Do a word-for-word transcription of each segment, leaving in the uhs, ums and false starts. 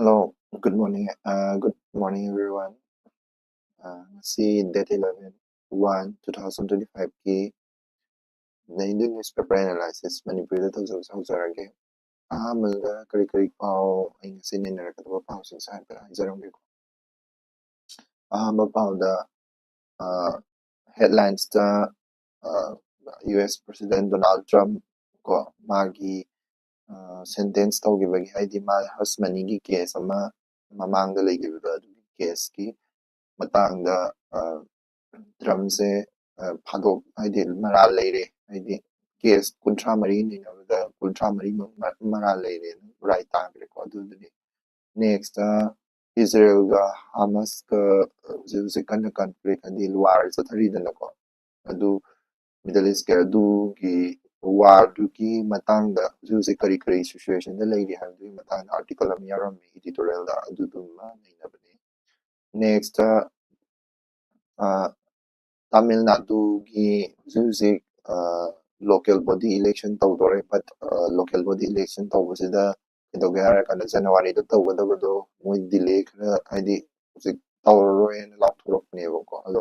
Hello, good morning, uh, good morning everyone. Uh, ꯉꯁꯤ date eleven one two thousand twenty-five ꯀꯤ The Hindu Newspaper Analysis ꯃꯅꯤꯄꯨꯔꯤꯗ ꯇꯧꯖꯕꯁꯨ ꯍꯧꯖꯔꯒꯦ꯫ ꯑꯍꯥꯟꯕꯗ ꯀꯔꯤ ꯀꯔꯤ ꯄꯥꯎ ꯑꯩ ꯉꯁꯤ ꯅꯩꯅꯔꯛꯀꯗꯕ ꯄꯥꯎꯁꯤꯡꯁꯦ ꯍꯥꯏꯐꯦꯠ ꯍꯥꯏꯖꯔꯝꯒꯦꯀꯣ꯫ ꯑꯍꯥꯟꯕ ꯄꯥꯎꯗ headlinesꯇ US President Donald Trump ꯀꯣ ꯃꯥꯒꯤ sentence ꯇꯧꯈꯤꯕꯒꯤ, ꯍꯥꯏꯗꯤ ꯃꯥ hush moneyꯒꯤ case ꯑꯃ ꯃꯃꯥꯡꯗ ꯂꯩꯈꯤꯕꯗꯣ, ꯑꯗꯨꯒꯤ caseꯀꯤ ꯃꯇꯥꯡꯗ Trumpꯁꯦ ꯐꯥꯗꯣꯛ ꯍꯥꯏꯗꯤ ꯃꯔꯥꯜ ꯂꯩꯔꯦ, ꯍꯥꯏꯗꯤ case ꯀꯨꯟꯊ꯭ꯔꯥ ꯃꯔꯤ ꯅꯩꯅꯕꯗ ꯀꯨꯟꯊ꯭ꯔꯥ ꯃꯔꯤꯃꯛ ꯃꯔꯥꯜ ꯂꯩꯔꯦꯅ ꯔꯥꯏ ꯇꯥꯈ꯭ꯔꯦꯀꯣ꯫ ꯑꯗꯨꯗꯨꯅꯤ next Israelꯒ Hamasꯀ ꯍꯧꯖꯤꯛ ꯍꯧꯖꯤꯛ ꯀꯟꯅ conflict ꯍꯥꯏꯗꯤ war ꯆꯠꯊꯔꯤꯗꯅꯀꯣ꯫ ꯑꯗꯨ Middle Eastꯀꯤ ꯑꯗꯨꯒꯤ warꯗꯨꯒꯤ ꯃꯇꯥꯡꯗ ꯍꯧꯖꯤꯛ ꯍꯧꯖꯤꯛ ꯀꯔꯤ ꯀꯔꯤ situationꯗ ꯂꯩꯔꯤ ꯍꯥꯏꯕꯗꯨꯒꯤ ꯃꯇꯥꯡꯗ article ꯑꯃ ꯌꯥꯎꯔꯝꯃꯤ editorialꯗ, ꯑꯗꯨꯗꯨꯃ ꯅꯩꯅꯕꯅꯤ꯫ Next ꯇꯥꯃꯤꯜ ꯅꯥꯗꯨꯒꯤ ꯍꯧꯖꯤꯛ ꯍꯧꯖꯤꯛ local body election ꯇꯧꯗꯣꯔꯦ꯫ But local body election ꯇꯧꯕꯁꯤꯗ ꯀꯩꯗꯧꯒꯦ ꯍꯥꯏꯔꯀꯥꯟꯗ Januaryꯗ ꯇꯧꯒꯗꯕꯗꯣ ꯃꯣꯏ delay ꯈꯔ, ꯍꯥꯏꯗꯤ ꯍꯧꯖꯤꯛ ꯇꯧꯔꯔꯣꯏꯅ ꯂꯥꯎꯊꯣꯔꯛꯄꯅꯦꯕꯀꯣ꯫ ꯑꯗꯣ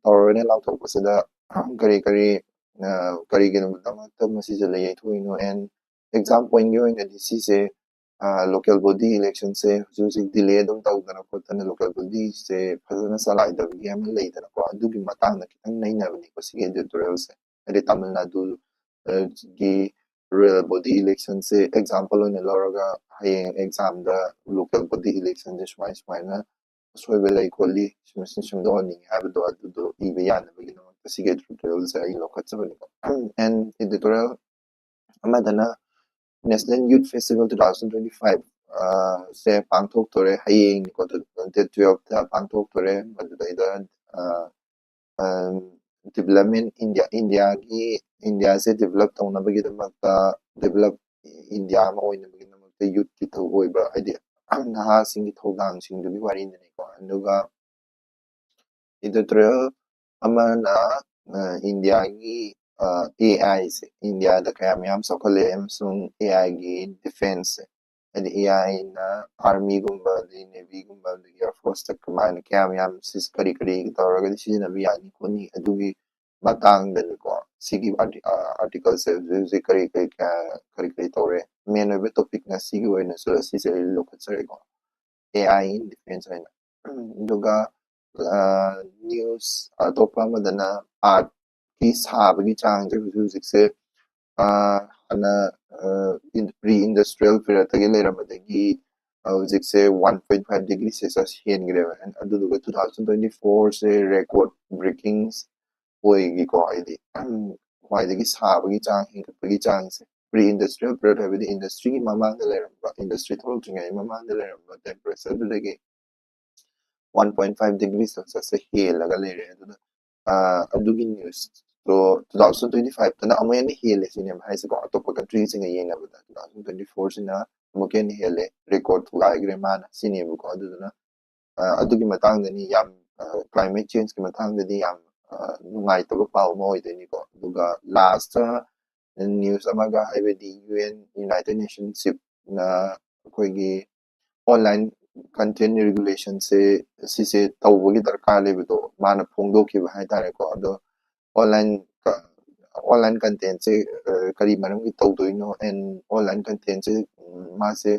ꯇꯧꯔꯔꯣꯏꯅ ꯂꯥꯎꯊꯣꯛꯄꯁꯤꯗ ꯀꯔꯤ ꯀꯔꯤ ꯀꯔꯤꯒꯤꯗꯃꯛꯇ ꯃꯁꯤꯁꯦ ꯌꯩꯊꯣꯛꯏꯅꯣ? And exam pointꯀꯤ ꯑꯣꯏꯅꯗꯤ ꯁꯤꯁꯦ local body electionꯁꯦ ꯍꯧꯖꯤꯛ ꯍꯧꯖꯤꯛ delay ꯑꯗꯨꯝ ꯇꯧꯗꯅ ꯈꯣꯠꯇꯅ local bodyꯁꯦ ꯐꯖꯅ ꯆꯂꯥꯏꯗꯕꯒꯤ ꯑꯃ ꯂꯩꯗꯅꯀꯣ꯫ ꯑꯗꯨꯒꯤ ꯃꯇꯥꯡꯗ ꯈꯤꯇꯪ ꯅꯩꯅꯕꯅꯤꯀꯣ ꯁꯤꯒꯤ editorialꯁꯦ꯫ ꯍꯥꯏꯗꯤ ꯇꯥꯃꯤꯜ ꯅꯥꯗꯨꯒꯤ local body electionꯁꯦ example ꯑꯣꯏꯅ ꯂꯧꯔꯒ ꯍꯌꯦꯡ examꯗ local body electionꯁꯦ ꯁꯨꯃꯥꯏ ꯁꯨꯃꯥꯏꯅ ꯑꯁꯣꯏꯕ ꯂꯩ ꯈꯣꯠꯂꯤ, ꯁꯨꯝ ꯁꯨꯝ ꯁꯦꯝꯗꯣꯛꯍꯟꯅꯤꯡꯉꯤ ꯍꯥꯏꯕꯗꯣ ꯑꯗꯨꯗꯣ ꯏꯕ ꯌꯥꯅꯕꯒꯤꯗꯃꯛꯇ ꯁꯤꯒꯤ editorialꯁꯦ ꯑꯩ ꯂꯧꯈꯠꯆꯕꯅꯤꯀꯣ꯫ And editorial ꯑꯃꯗꯅ National Youth Festival two thousand twenty five ꯁꯦ ꯄꯥꯡꯊꯣꯛꯇꯣꯔꯦ, ꯍꯌꯦꯡꯅꯤꯀꯣ, date twelveꯇ ꯄꯥꯡꯊꯣꯛꯇꯣꯔꯦ꯫ ꯃꯗꯨꯗꯩꯗ development India, Indiaꯒꯤ Indiaꯁꯦ develop ꯇꯧꯅꯕꯒꯤꯗꯃꯛꯇ, develop India ꯑꯃ ꯑꯣꯏꯅꯕꯒꯤꯗꯃꯛꯇ youthꯀꯤ ꯊꯧ ꯑꯣꯏꯕ, ꯍꯥꯏꯗꯤ ꯅꯍꯥꯁꯤꯡꯒꯤ ꯊꯧꯗꯥꯡꯁꯤꯡꯗꯨꯒꯤ ꯋꯥꯔꯤꯗꯨꯅꯤꯀꯣ꯫ ꯑꯗꯨꯒ editorial ꯑꯃꯅ Indiaꯒꯤ AIꯁꯦ, Indiaꯗ ꯀꯌꯥꯝ ꯌꯥꯝ ꯆꯥꯎꯈꯠꯂꯛꯑꯦ ꯑꯃꯁꯨꯡ AIꯒꯤ defenceꯁꯦ, ꯍꯥꯏꯗꯤ ꯑꯦ ꯑꯥꯏꯅ ꯑꯥꯔꯃꯤꯒꯨꯝꯕ, ꯑꯗꯩ ꯅꯦꯚꯤꯒꯨꯝꯕ, ꯑꯗꯒꯤ ꯑꯦꯌꯔ ꯐꯣꯔꯁꯇ ꯀꯃꯥꯏꯅ, ꯀꯌꯥꯝ ꯌꯥꯝ ꯁꯤꯁ-, ꯀꯔꯤ ꯀꯔꯤ ꯇꯧꯔꯒꯗꯤ ꯁꯤꯖꯤꯟꯅꯕ ꯌꯥꯅꯤ ꯈꯣꯠꯅꯤ, ꯑꯗꯨꯒꯤ ꯃꯇꯥꯡꯗꯅꯤꯀꯣ꯫ ꯁꯤꯒꯤ ꯑꯥꯔꯇꯤꯀꯜꯁꯦ ꯍꯧꯖꯤꯛ ꯍꯧꯖꯤꯛ ꯀꯔꯤ ꯀꯔꯤ ꯀꯌꯥ-, ꯀꯔꯤ ꯀꯔꯤ ꯇꯧꯔꯦ, ꯃꯦꯟ ꯑꯣꯏꯕ ꯇꯣꯄꯤꯛꯅ ꯁꯤꯒꯤ ꯑꯣꯏꯅꯁꯨ ꯁꯤꯁꯦ ꯑꯩ ꯂꯧꯈꯠꯆꯔꯦꯀꯣ, ꯑꯦ ꯑꯥꯏ ꯏꯟ ꯗꯤꯐꯦꯟꯁ ꯍꯥꯏꯅ꯫ ꯑꯗꯨꯒ ꯅ꯭ꯌꯨꯁ ꯑꯇꯣꯞꯄ ꯑꯃꯗꯅ ꯑꯥꯔꯠꯀꯤ ꯁꯥꯕꯒꯤ ꯆꯥꯡꯁꯦ ꯍꯧꯖꯤꯛ ꯍꯧꯖꯤꯛꯁꯦ, ꯑ, ꯍꯥꯟꯅ ꯄ꯭ꯔꯤ ꯏꯟꯗꯁꯇ꯭ꯔꯤꯌꯦꯜ ꯄꯤꯔꯠꯇꯒꯤ ꯂꯩꯔꯝꯕꯗꯒꯤ, ꯑ, ꯍꯧꯖꯤꯛꯁꯦ one point five degree Celsius ꯍꯦꯟꯈ꯭ꯔꯦꯕ꯫ ꯑꯗꯨꯗꯨꯒ ꯇꯨ ꯊꯥꯎꯖꯟ ꯇ꯭ꯋꯦꯟꯇꯤ ꯐꯣꯔꯁꯦ ꯔꯦꯀꯣꯔꯠ ꯕ꯭ꯔꯦꯀꯤꯡ ꯑꯣꯏꯒꯤꯀꯣ, ꯍꯥꯏꯗꯤ ꯈ꯭ꯋꯥꯏꯗꯒꯤ ꯁꯥꯕꯒꯤ ꯆꯥꯡ ꯍꯦꯟꯒꯠꯄꯒꯤ ꯆꯥꯡꯁꯦ, ꯄ꯭ꯔꯤ ꯏꯟꯗꯁꯇ꯭ꯔꯤꯌꯦꯜ ꯄꯤꯔꯠ ꯍꯥꯏꯕꯗꯤ ꯏꯟꯗꯁꯇ꯭ꯔꯤꯒꯤ ꯃꯃꯥꯡꯗ ꯂꯩꯔꯝꯕ, ꯏꯟꯗꯁꯇ꯭ꯔꯤ ꯊꯣꯛꯂꯛꯇ꯭ꯔꯤꯉꯩ ꯃꯃꯥꯡꯗ ꯂꯩꯔꯝꯕ ꯇꯦꯝꯄꯔꯦꯆꯔꯗꯨꯗꯒꯤ ꯋꯥꯟ ꯄꯣꯏꯟ ꯐꯥꯏꯚ ꯗꯤꯒ꯭ꯔꯤ ꯁꯦꯜꯁꯤꯌꯁꯁꯦ ꯍꯦꯜꯂꯒ ꯂꯩꯔꯦ꯫ ꯑꯗꯨꯅ, ꯑ, ꯑꯗꯨꯒꯤ ꯅ꯭ꯌꯨꯁꯇꯣ ꯇꯨ ꯊꯥꯎꯖꯟ ꯇ꯭ꯋꯦꯟꯇꯤ ꯐꯥꯏꯚꯇꯅ ꯑꯃꯨꯛ ꯍꯦꯟꯅ ꯍꯦꯜꯂꯦ ꯁꯤꯅꯦꯕ ꯍꯥꯏꯁꯦꯀꯣ꯫ ꯑꯇꯣꯞꯄ ꯀꯟꯇ꯭ꯔꯤꯁꯤꯡꯒ ꯌꯦꯡꯅꯕꯗ ꯇꯨ ꯊꯥꯎꯖꯟ ꯇ꯭ꯋꯦꯟꯇꯤ ꯐꯣꯔꯁꯤꯅ ꯑꯃꯨꯛꯀ ꯍꯦꯟꯅ ꯍꯦꯜꯂꯦ, ꯔꯦꯀꯣꯔꯠ ꯊꯨꯒꯥꯏꯈ꯭ꯔꯦ ꯃꯥꯅ ꯁꯤꯅꯦꯕꯀꯣ꯫ ꯑꯗꯨꯗꯨꯅ, ꯑ, ꯑꯗꯨꯒꯤ ꯃꯇꯥꯡꯗꯅꯤ ꯌꯥꯝ, ꯑ, ꯀ꯭ꯂꯥꯏꯃꯦꯠ ꯆꯦꯟꯖꯀꯤ ꯃꯇꯥꯡꯗꯗꯤ ꯌꯥꯝ, ꯑ, ꯅꯨꯡꯉꯥꯏꯇꯕ ꯄꯥꯎ ꯑꯃ ꯑꯣꯏꯗꯣꯏꯅꯤꯀꯣ꯫ ꯑꯗꯨꯒ ꯂꯥꯁꯇ ꯅ꯭ꯌꯨꯁ ꯑꯃꯒ, ꯍꯥꯏꯕꯗꯤ ꯌꯨ ꯑꯦꯟ, ꯌꯨꯅꯥꯏꯇꯦꯠ ꯅꯦꯁꯟꯁꯤꯞꯅ ꯑꯩꯈꯣꯏꯒꯤ ꯑꯣꯟꯂꯥꯏꯟ ꯀꯟꯇꯦꯟ ꯔꯤꯒꯨꯂꯦꯁꯟꯁꯦ, ꯁꯤꯁꯦ ꯇꯧꯕꯒꯤ ꯗꯔꯀꯥꯔ ꯂꯩꯕꯗꯣ ꯃꯥꯅ ꯐꯣꯡꯗꯣꯛꯈꯤꯕ ꯍꯥꯏꯇꯥꯔꯦꯀꯣ꯫ ꯑꯗꯣ ꯑꯣꯟꯂꯥꯏꯟ, ꯑꯣꯟꯂꯥꯏꯟ ꯀꯟꯇꯦꯟꯁꯦ, ꯑ, ꯀꯔꯤ ꯃꯔꯝꯒꯤ ꯇꯧꯗꯣꯏꯅꯣ, ꯑꯦꯟ ꯑꯣꯟꯂꯥꯏꯟ ꯀꯟꯇꯦꯟꯁꯦ, ꯎꯝ, ꯃꯥꯁꯦ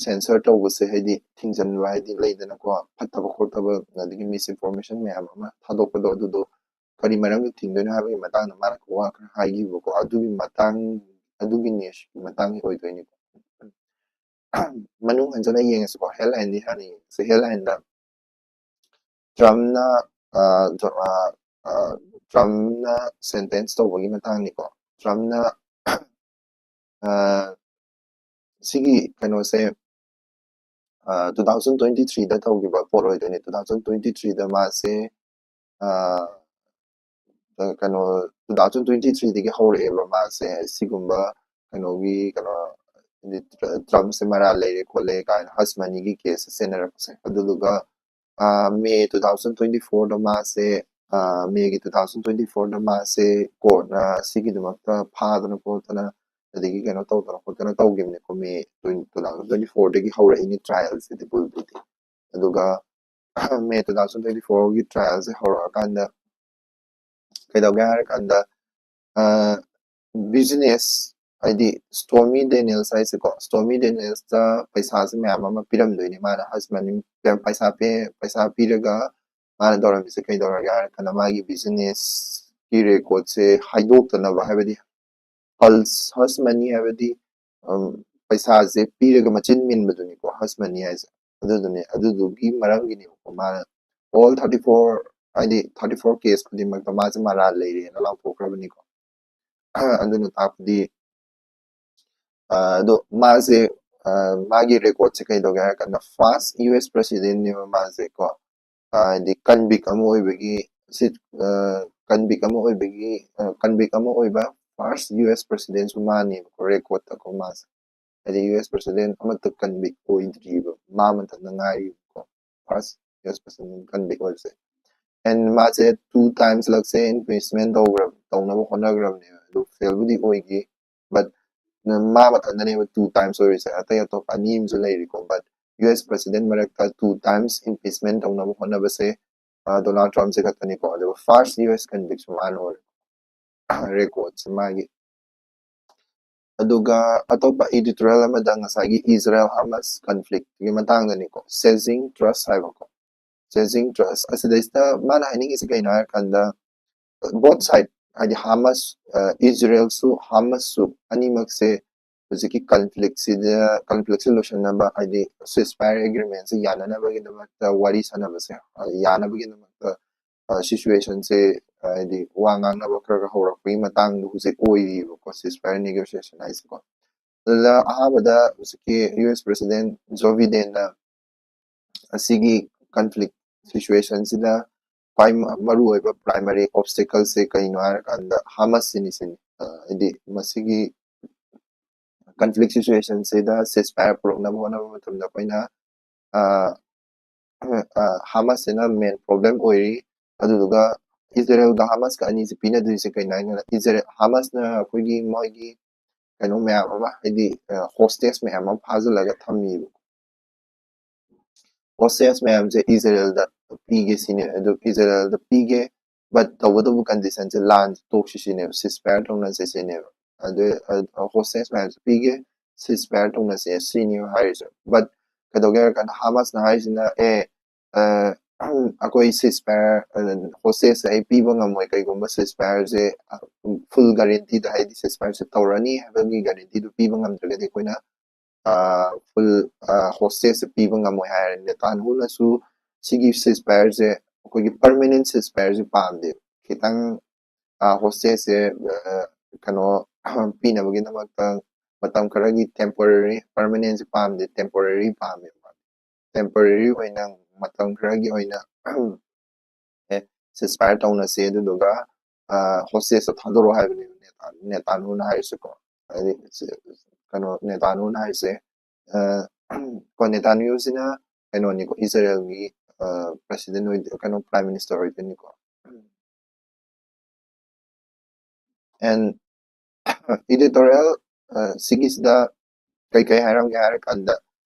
ꯁꯦꯟꯁꯔ ꯇꯧꯕꯁꯦ, ꯍꯥꯏꯗꯤ ꯊꯤꯡꯖꯤꯟꯕ, ꯍꯥꯏꯗꯤ ꯂꯩꯗꯅꯀꯣ, ꯐꯠꯇꯕ ꯈꯣꯠꯇꯕ, ꯑꯗꯒꯤ ꯃꯤꯁꯏꯟꯐꯣꯔꯃꯦꯁꯟ ꯃꯌꯥꯝ ꯑꯃ ꯊꯥꯗꯣꯛꯄꯗꯣ, ꯑꯗꯨꯗꯣ ꯀꯔꯤ ꯃꯔꯝꯒꯤ ꯊꯤꯡꯗꯣꯏꯅꯣ ꯍꯥꯏꯕꯒꯤ ꯃꯇꯥꯡꯗ ꯃꯥꯅ ꯋꯥ ꯈꯔ ꯍꯥꯏꯈꯤꯕꯀꯣ꯫ ꯑꯗꯨꯒꯤ ꯃꯇꯥꯡ, ꯑꯗꯨꯒꯤ ꯅ꯭ꯌꯨꯁꯀꯤ ꯃꯇꯥꯡꯒꯤ ꯑꯣꯏꯗꯣꯏꯅꯤꯀꯣ꯫ ꯃꯅꯨꯡ ꯍꯟꯖꯤꯟꯅ ꯌꯦꯡꯉꯁꯤꯀꯣ, ꯍꯦꯗꯂꯥꯏꯟꯗꯤ ꯍꯥꯟꯅ ꯌꯦꯡꯉꯁꯤ꯫ ꯍꯦꯗꯂꯥꯏꯟꯗ ꯇ꯭ꯔꯝꯞꯅ, ꯑ, ꯇ꯭ꯔ-, ꯑ, ꯑ, ꯇ꯭ꯔꯝꯞꯅ ꯁꯦꯟꯇꯦꯟꯁ ꯇꯧꯕꯒꯤ ꯃꯇꯥꯡꯅꯤꯀꯣ꯫ ꯇ꯭ꯔꯝꯞꯅ, ꯑ, ꯁꯤꯒꯤ ꯀꯩꯅꯣꯁꯦ, ꯑ, ꯇꯨ ꯊꯥꯎꯖꯟ ꯇ꯭ꯋꯦꯟꯇꯤ ꯊ꯭ꯔꯤꯗ ꯇꯧꯈꯤꯕ ꯄꯣꯠ ꯑꯣꯏꯗꯣꯏꯅꯦ꯫ ꯇꯨ ꯊꯥꯎꯖꯟ ꯇ꯭ꯋꯦꯟꯇꯤ ꯊ꯭ꯔꯤꯗ ꯃꯥꯁꯦ, ꯑ, ꯀꯩꯅꯣ, ꯇꯨ ꯊꯥꯎꯖꯟ ꯇ꯭ꯋꯦꯟꯇꯤ ꯊ꯭ꯔꯤꯗꯒꯤ ꯍꯧꯔꯛꯑꯦꯕ ꯃꯥꯁꯦ ꯁꯤꯒꯨꯝꯕ ꯀꯩꯅꯣꯒꯤ, ꯀꯩꯅꯣ, ꯍꯥꯏꯗꯤ ꯇ꯭ꯔ-, ꯇ꯭ꯔꯝꯞꯁꯦ ꯃꯔꯥꯜ ꯂꯩꯔꯦ ꯈꯣꯠꯂꯦ ꯀꯥꯏꯅ ꯍꯁ ꯃꯅꯤꯒꯤ ꯀꯦꯁꯁꯦ ꯆꯦꯟꯅꯔꯛꯄꯁꯦ꯫ ꯑꯗꯨꯗꯨꯒ, ꯑ, ꯃꯦ ꯇꯨ ꯊꯥꯎꯖꯟ ꯇ꯭ꯋꯦꯟꯇꯤ ꯐꯣꯔꯗ ꯃꯥꯁꯦ, ꯑ, ꯃꯦꯒꯤ ꯇꯨ ꯊꯥꯎꯖꯟ ꯇ꯭ꯋꯦꯟꯇꯤ ꯐꯣꯔꯗ ꯃꯥꯁꯦ ꯀꯣꯔꯠꯅ ꯁꯤꯒꯤꯗꯃꯛꯇ ꯐꯥꯗꯅ ꯈꯣꯠꯇꯅ ꯑꯗꯒꯤ ꯀꯩꯅꯣ ꯇꯧꯗꯅ ꯈꯣꯠꯇꯅ ꯇꯧꯈꯤꯕꯅꯦꯀꯣ꯫ ꯃꯦ ꯇꯨ ꯊꯥꯎꯖꯟ ꯇ꯭ꯋꯦꯟꯇꯤ ꯐꯣꯔꯗꯒꯤ ꯍꯧꯔꯛꯏꯅꯤ ꯇ꯭ꯔꯥꯏꯌꯦꯜꯁꯤꯗꯤ ꯄꯨꯜꯕꯨꯗꯤ꯫ ꯑꯗꯨꯒ ꯃꯦ ꯇꯨ ꯊꯥꯎꯖꯟ ꯇ꯭ꯋꯦꯟꯇꯤ ꯐꯣꯔꯒꯤ ꯇ꯭ꯔꯥꯏꯌꯦꯜꯁꯦ ꯍꯧꯔꯛꯑꯀꯥꯟꯗ ꯀꯩꯗꯧꯒꯦ ꯍꯥꯏꯔꯀꯥꯟꯗ ꯕꯤꯖꯤꯅꯦꯁ, ꯍꯥꯏꯗꯤ ꯁ꯭ꯇꯣꯔꯃꯤ ꯗꯦꯅꯤꯌꯦꯜꯁ ꯍꯥꯏꯁꯦꯀꯣ, ꯁ꯭ꯇꯣꯔꯃꯤ ꯗꯦꯅꯤꯌꯦꯜꯁꯇ ꯄꯩꯁꯥꯁꯦ ꯃꯌꯥꯝ ꯑꯃ ꯄꯤꯔꯝꯗꯣꯏꯅꯦ꯫ ꯃꯥꯅ ꯍꯁ ꯃꯅꯤ ꯄꯩꯁꯥ ꯄꯦ ꯄꯩꯁꯥ ꯄꯤꯔꯒ ꯃꯥꯅ ꯇꯧꯔꯝꯃꯤꯁꯦ ꯀꯩꯗꯧꯔꯒꯦ ꯍꯥꯏꯔꯀꯥꯟꯗ ꯃꯥꯒꯤ ꯕꯤꯖꯤꯅꯦꯁꯀꯤ ꯔꯦꯀꯣꯔꯠꯁꯦ ꯍꯥꯏꯗꯣꯛꯇꯅꯕ, ꯍꯥꯏꯕꯗꯤ ꯍꯁ ꯃꯅꯤ ꯍꯥꯏꯕꯗꯤ ꯄꯩꯁꯥꯁꯦ ꯄꯤꯔꯒ ꯃꯆꯤꯟ ꯃꯤꯟꯕꯗꯨꯅꯤꯀꯣ ꯍꯁ ꯃꯅꯤ ꯍꯥꯏꯁꯦ꯫ ꯑꯗꯨꯗꯨꯅꯦ, ꯑꯗꯨꯗꯨꯒꯤ ꯃꯔꯝꯒꯤꯅꯦꯕꯀꯣ ꯃꯥꯅ ꯑꯣꯜ ꯊꯥꯔꯇꯤ ꯐꯣꯔ, ꯍꯥꯏꯗꯤ ꯊꯥꯔꯇꯤ ꯐꯣꯔ ꯀꯦꯁ ꯈꯨꯗꯤꯡꯃꯛꯇ ꯃꯥꯁꯦ ꯃꯔꯥꯜ ꯂꯩꯔꯦꯅ ꯂꯥꯎꯊꯣꯛꯈ꯭ꯔꯕꯅꯤꯀꯣ꯫ ꯑꯗꯨꯅ ꯇꯥꯛꯄꯗꯤ ꯑꯗꯣ ꯃꯥꯁꯦ, ꯃꯥꯒꯤ ꯔꯦꯀꯣꯔꯠꯁꯦ ꯀꯩꯗꯧꯒꯦ ꯍꯥꯏꯔ ꯀꯥꯟꯗ ꯐꯥꯔꯁ ꯌꯨ ꯑꯦꯁ ꯄ꯭ꯔꯁꯤꯗꯦꯟꯅꯦꯕ ꯃꯥꯁꯦꯀꯣ꯫ ꯍꯥꯏꯗꯤ ꯀꯟꯚꯤꯛ ꯑꯃ ꯑꯣꯏꯕꯒꯤ ꯁꯤ ꯀꯟꯚꯤꯛ ꯑꯃ ꯑꯣꯏꯕꯒꯤ ꯀꯟꯚꯤꯛ ꯑꯃ ꯑꯣꯏꯕ ꯐꯥꯔꯁ ꯌꯨ ꯑꯦꯁ ꯄ꯭ꯔꯁꯤꯗꯦꯟꯁꯨ ꯃꯥꯅꯦꯕꯀꯣ, ꯔꯦꯀꯣꯔꯠꯇꯀꯣ ꯃꯥꯁꯦ꯫ ꯍꯥꯏꯗꯤ ꯌꯨ ꯑꯦꯁ ꯄ꯭ꯔꯁꯤꯗꯦꯟ ꯑꯃꯠꯇ ꯀꯟꯚꯤꯛ ꯑꯣꯏꯗ꯭ꯔꯤꯕ, ꯃꯥ ꯃꯊꯟꯇ ꯉꯥꯏꯔꯤꯕꯀꯣ ꯐꯥꯔꯁ ꯌꯨ ꯑꯦꯁ ꯄ꯭ꯔꯁꯤꯗꯦꯟ ꯀꯟꯚꯤꯛ ꯑꯣꯏꯕꯁꯦ꯫ ꯑꯦꯟ ꯃꯥꯁꯦ ꯇꯨ ꯇꯥꯏꯝꯁ ꯂꯛꯁꯦ ꯏꯝꯄꯤꯆꯃꯦꯟ ꯇꯧꯈ꯭ꯔꯕ ꯇꯧꯅꯕ ꯍꯣꯠꯅꯈ꯭ꯔꯕꯅꯦꯕ, ꯑꯗꯨ ꯐꯦꯜꯕꯨꯗꯤ ꯑꯣꯏꯈꯤ꯫ ꯕꯠ ꯃꯥ ꯃꯊꯟꯇꯅꯦꯕ ꯇꯨ ꯇꯥꯏꯝꯁ ꯑꯣꯏꯔꯤꯁꯦ, ꯑꯇꯩ ꯑꯇꯣꯞꯄ ꯑꯅꯤ ꯑꯃꯁꯨ ꯂꯩꯔꯤꯀꯣ꯫ ꯕꯠ ꯌꯨ ꯑꯦꯁ ꯄ꯭ꯔꯁꯤꯗꯦꯟ ꯃꯔꯛꯇ ꯇꯨ ꯇꯥꯏꯝꯁ ꯏꯝꯄꯤꯆꯃꯦꯟ ꯇꯧꯅꯕ ꯍꯣꯠꯅꯕꯁꯦ ꯗꯣꯅꯥꯜꯗ ꯇ꯭ꯔꯝꯞꯁꯦ ꯈꯛꯇꯅꯤꯀꯣ꯫ ꯑꯗꯨꯒ ꯐꯥꯔꯁ ꯌꯨ ꯑꯦꯁ ꯀꯟꯚꯤꯛꯁꯨ ꯃꯥꯅ ꯑꯣꯏꯔꯦ, ꯔꯦꯀꯣꯔꯠꯁꯦ ꯃꯥꯒꯤ꯫ ꯑꯗꯨꯒ ꯑꯇꯣꯞꯄ ꯏꯗꯤꯇꯣꯔꯤꯌꯦꯜ ꯑꯃꯗ ꯉꯁꯥꯏꯒꯤ ꯏꯖꯔꯦꯜ ꯍꯥꯃꯁ ꯀꯟꯐ꯭ꯂꯤꯛꯀꯤ ꯃꯇꯥꯡꯗꯅꯤꯀꯣ, ꯁꯦꯖꯤꯡ ꯇ꯭ꯔꯁ ꯍꯥꯏꯕꯀꯣ꯫ ꯁꯦꯖꯤꯡ ꯇ꯭ꯔꯁ ꯑꯁꯤꯗꯩꯁꯤꯗ ꯃꯥꯅ ꯍꯥꯏꯅꯤꯡꯉꯤꯁꯦ ꯀꯩꯅꯣ ꯍꯥꯏꯔꯀꯥꯟꯗ, ꯕꯣꯠ ꯁꯥꯏꯠ, ꯍꯥꯏꯗꯤ ꯍꯥꯃꯁ, ꯏꯖꯔꯦꯜꯁꯨ ꯍꯥꯃꯁꯁꯨ ꯑꯅꯤꯃꯛꯁꯦ ꯍꯧꯖꯤꯛꯀꯤ ꯀꯟꯐ꯭ꯂꯤꯛꯁꯤꯗ, ꯀꯟꯐ꯭ꯂꯤꯛꯁꯤ ꯂꯣꯏꯁꯤꯟꯅꯕ, ꯍꯥꯏꯗꯤ ꯁꯤꯁ ꯐꯥꯌꯔ ꯑꯦꯒ꯭ꯔꯤꯃꯦꯟꯁꯤ ꯌꯥꯅꯅꯕꯒꯤꯗꯃꯛꯇ ꯋꯥꯔꯤ ꯁꯥꯟꯅꯕꯁꯦ, ꯌꯥꯅꯕꯒꯤꯗꯃꯛꯇ ꯁꯤꯆꯨꯋꯦꯁꯟꯁꯦ, ꯍꯥꯏꯗꯤ ꯋꯥ ꯉꯥꯡꯅꯕ ꯈꯔ ꯈꯔ ꯍꯧꯔꯛꯄꯒꯤ ꯃꯇꯥꯡꯗꯣ ꯍꯧꯖꯤꯛ ꯑꯣꯏꯔꯤꯕꯀꯣ, ꯁꯤꯁ ꯐꯥꯌꯔ ꯅꯦꯒꯣꯁꯤꯌꯦꯁꯟ ꯍꯥꯏꯁꯦꯀꯣ꯫ ꯑꯗꯨꯗ ꯑꯍꯥꯟꯕꯗ ꯍꯧꯖꯤꯛꯀꯤ ꯌꯨ ꯑꯦꯁ ꯄ꯭ꯔꯁꯤꯗꯦꯟ ꯖꯣ ꯕꯤꯗꯦꯟꯅ ꯑꯁꯤꯒꯤ ꯀꯟꯐ꯭ꯂꯤꯛ ꯁꯤꯆꯨꯋꯦꯁꯟꯁꯤꯗ ꯈ꯭ꯋꯥꯏ ꯃꯔꯨꯑꯣꯏꯕ ꯄ꯭ꯔꯥꯏꯃꯔꯤ ꯑꯣꯞꯁꯇꯤꯀꯜꯁꯦ ꯀꯩꯅꯣ ꯍꯥꯏꯔꯀꯥꯟꯗ ꯍꯥꯃꯁꯁꯤꯅꯤ ꯁꯤꯅꯤ꯫ ꯍꯥꯏꯗꯤ ꯃꯁꯤꯒꯤ ꯀꯟꯐ꯭ꯂꯤꯛ ꯁꯤꯆꯨꯋꯦꯁꯟꯁꯤꯗ ꯁꯤꯁ ꯐꯥꯌꯔ ꯄꯨꯔꯛꯅꯕ ꯍꯣꯠꯅꯕ ꯃꯇꯝꯗ ꯑꯩꯈꯣꯏꯅ ꯍꯥꯃꯁꯁꯤꯅ ꯃꯦꯟ ꯄ꯭ꯔꯣꯕ꯭ꯂꯦꯝ ꯑꯣꯏꯔꯤ꯫ ꯑꯗꯨꯗꯨꯒ ꯏꯖꯔꯦꯜꯒ ꯍꯥꯃꯁꯀ ꯑꯅꯤꯁꯤ ꯄꯤꯅꯗꯣꯏꯁꯦ ꯀꯩꯅꯣ ꯍꯥꯏꯅ, ꯏꯖꯔꯦꯜ ꯍꯥꯃꯁꯅ ꯑꯩꯈꯣꯏꯒꯤ ꯃꯣꯏꯒꯤ ꯀꯩꯅꯣ ꯃꯌꯥꯝ ꯑꯃ, ꯍꯥꯏꯗꯤ ꯍꯣꯁꯇꯦꯖ ꯃꯌꯥꯝ ꯑꯃ ꯐꯥꯖꯤꯜꯂꯒ ꯊꯝꯃꯤꯕ꯫ ꯍꯣꯁꯇꯦꯖ ꯃꯌꯥꯝꯁꯦ ꯏꯖꯔꯦꯜꯗ ꯄꯤꯒꯦ ꯁꯤꯅꯦ꯫ ꯑꯗꯨ ꯏꯖꯔꯦꯜꯗ ꯄꯤꯒꯦ, ꯕꯠ ꯇꯧꯕꯇꯕꯨ ꯀꯟꯗꯤꯁꯟꯁꯦ ꯂꯥꯟ ꯇꯣꯛꯁꯤ ꯁꯤꯅꯦꯕ, ꯁꯤꯁ ꯐꯥꯌꯔ ꯇꯧꯅꯁꯦ ꯁꯤꯅꯦꯕ꯫ ꯑꯗꯨ ꯍꯣꯁꯇꯦꯖ ꯃꯌꯥꯝꯁꯦ ꯄꯤꯒꯦ, ꯁꯤꯁ ꯐꯥꯌꯔ ꯇꯧꯅꯁꯦ ꯁꯤꯅꯦꯕ ꯍꯥꯏꯔꯤꯁꯦ꯫ ꯕꯠ ꯀꯩꯗꯧꯒꯦ ꯍꯥꯏꯔ ꯀꯥꯟꯗ ꯍꯥꯃꯥꯁꯅ ꯍꯥꯏꯔꯤꯁꯤꯅ, ꯑꯦ, ꯑ, ꯑꯩꯈꯣꯏ ꯁꯤꯁ ꯐꯥꯌꯔ, ꯍꯣꯁꯇꯦꯖꯁꯦ ꯑꯩ ꯄꯤꯕ ꯉꯝꯃꯣꯏ, ꯀꯩꯒꯨꯝꯕ ꯁꯤꯁ ꯐꯥꯌꯔꯁꯦ ꯐꯨꯜ ꯒꯥꯔꯦꯟꯇꯤꯗ, ꯍꯥꯏꯗꯤ ꯁꯤꯁ ꯐꯥꯌꯔꯁꯦ ꯇꯧꯔꯅꯤ ꯍꯥꯏꯕꯒꯤ ꯒꯥꯔꯦꯟꯇꯤꯗꯨ ꯄꯤꯕ ꯉꯝꯗ꯭ꯔꯒꯗꯤ ꯑꯩꯈꯣꯏꯅ ꯐꯨꯜ ꯍꯣꯁꯇꯦꯖꯁꯦ ꯄꯤꯕ ꯉꯝꯃꯣꯏ ꯍꯥꯏꯔꯦ꯫ ꯅꯦꯇꯥꯟꯍꯨꯅꯁꯨ ꯁꯤꯒꯤ ꯁꯤꯁ ꯐꯥꯌꯔꯁꯦ, ꯑꯩꯈꯣꯏꯒꯤ ꯄꯔꯃꯅꯦꯟ ꯁꯤꯁ ꯐꯥꯌꯔꯁꯦ ꯄꯥꯝꯗꯦ, ꯈꯤꯇꯪ ꯍꯣꯁꯇꯦꯖꯁꯦ ꯀꯩꯅꯣ ꯄꯤꯅꯕꯒꯤꯗꯃꯛꯇ ꯃꯇꯝ ꯈꯔꯒꯤ ꯇꯦꯝꯄꯣꯔꯔꯤ, ꯄꯔꯃꯅꯦꯟꯁꯦ ꯄꯥꯝꯗꯦ, ꯇꯦꯝꯄꯣꯔꯔꯤ ꯄꯥꯝꯃꯦꯕ꯫ ꯇꯦꯝꯄꯣꯔꯔꯤ ꯑꯣꯏꯅ ꯃꯇꯝ ꯈꯔꯒꯤ ꯑꯣꯏꯅ ꯑꯦ, ꯁꯤꯁ ꯐꯥꯌꯔ ꯇꯧꯅꯁꯦ, ꯑꯗꯨꯗꯨꯒ ꯍꯣꯁꯇꯦꯖꯇ ꯊꯥꯗꯣꯔꯛꯑꯣ ꯍꯥꯏꯕꯅꯦꯕ ꯅꯦꯇꯥꯟ-, ꯅꯦꯇꯥꯟꯍꯨꯅ ꯍꯥꯏꯔꯤꯁꯦꯀꯣ꯫ ꯍꯥꯏꯗꯤ ꯁꯤ-, ꯀꯩꯅꯣ ꯅꯦꯇꯥꯟꯍꯨꯅ ꯍꯥꯏꯔꯤꯁꯦ, ꯑ, ꯀꯣ ꯅꯦꯇꯥꯟꯌꯥꯍꯨꯁꯤꯅ ꯀꯩꯅꯣꯅꯤꯀꯣ, ꯏꯖꯔꯦꯜꯒꯤ ꯄ꯭ꯔꯦꯁꯤꯗꯦꯟ ꯑꯣꯏꯗꯣꯏ, ꯀꯩꯅꯣ, ꯄ꯭ꯔꯥꯏꯝ ꯃꯤꯅꯤꯁꯇꯔ ꯑꯣꯏꯗꯣꯏꯅꯤꯀꯣ꯫ And editorial ꯁꯤꯒꯤꯁꯤꯗ ꯀꯩꯀꯩ ꯍꯥꯏꯔꯝꯒꯦ ꯍꯥꯏꯔ ꯀꯥꯟꯗ,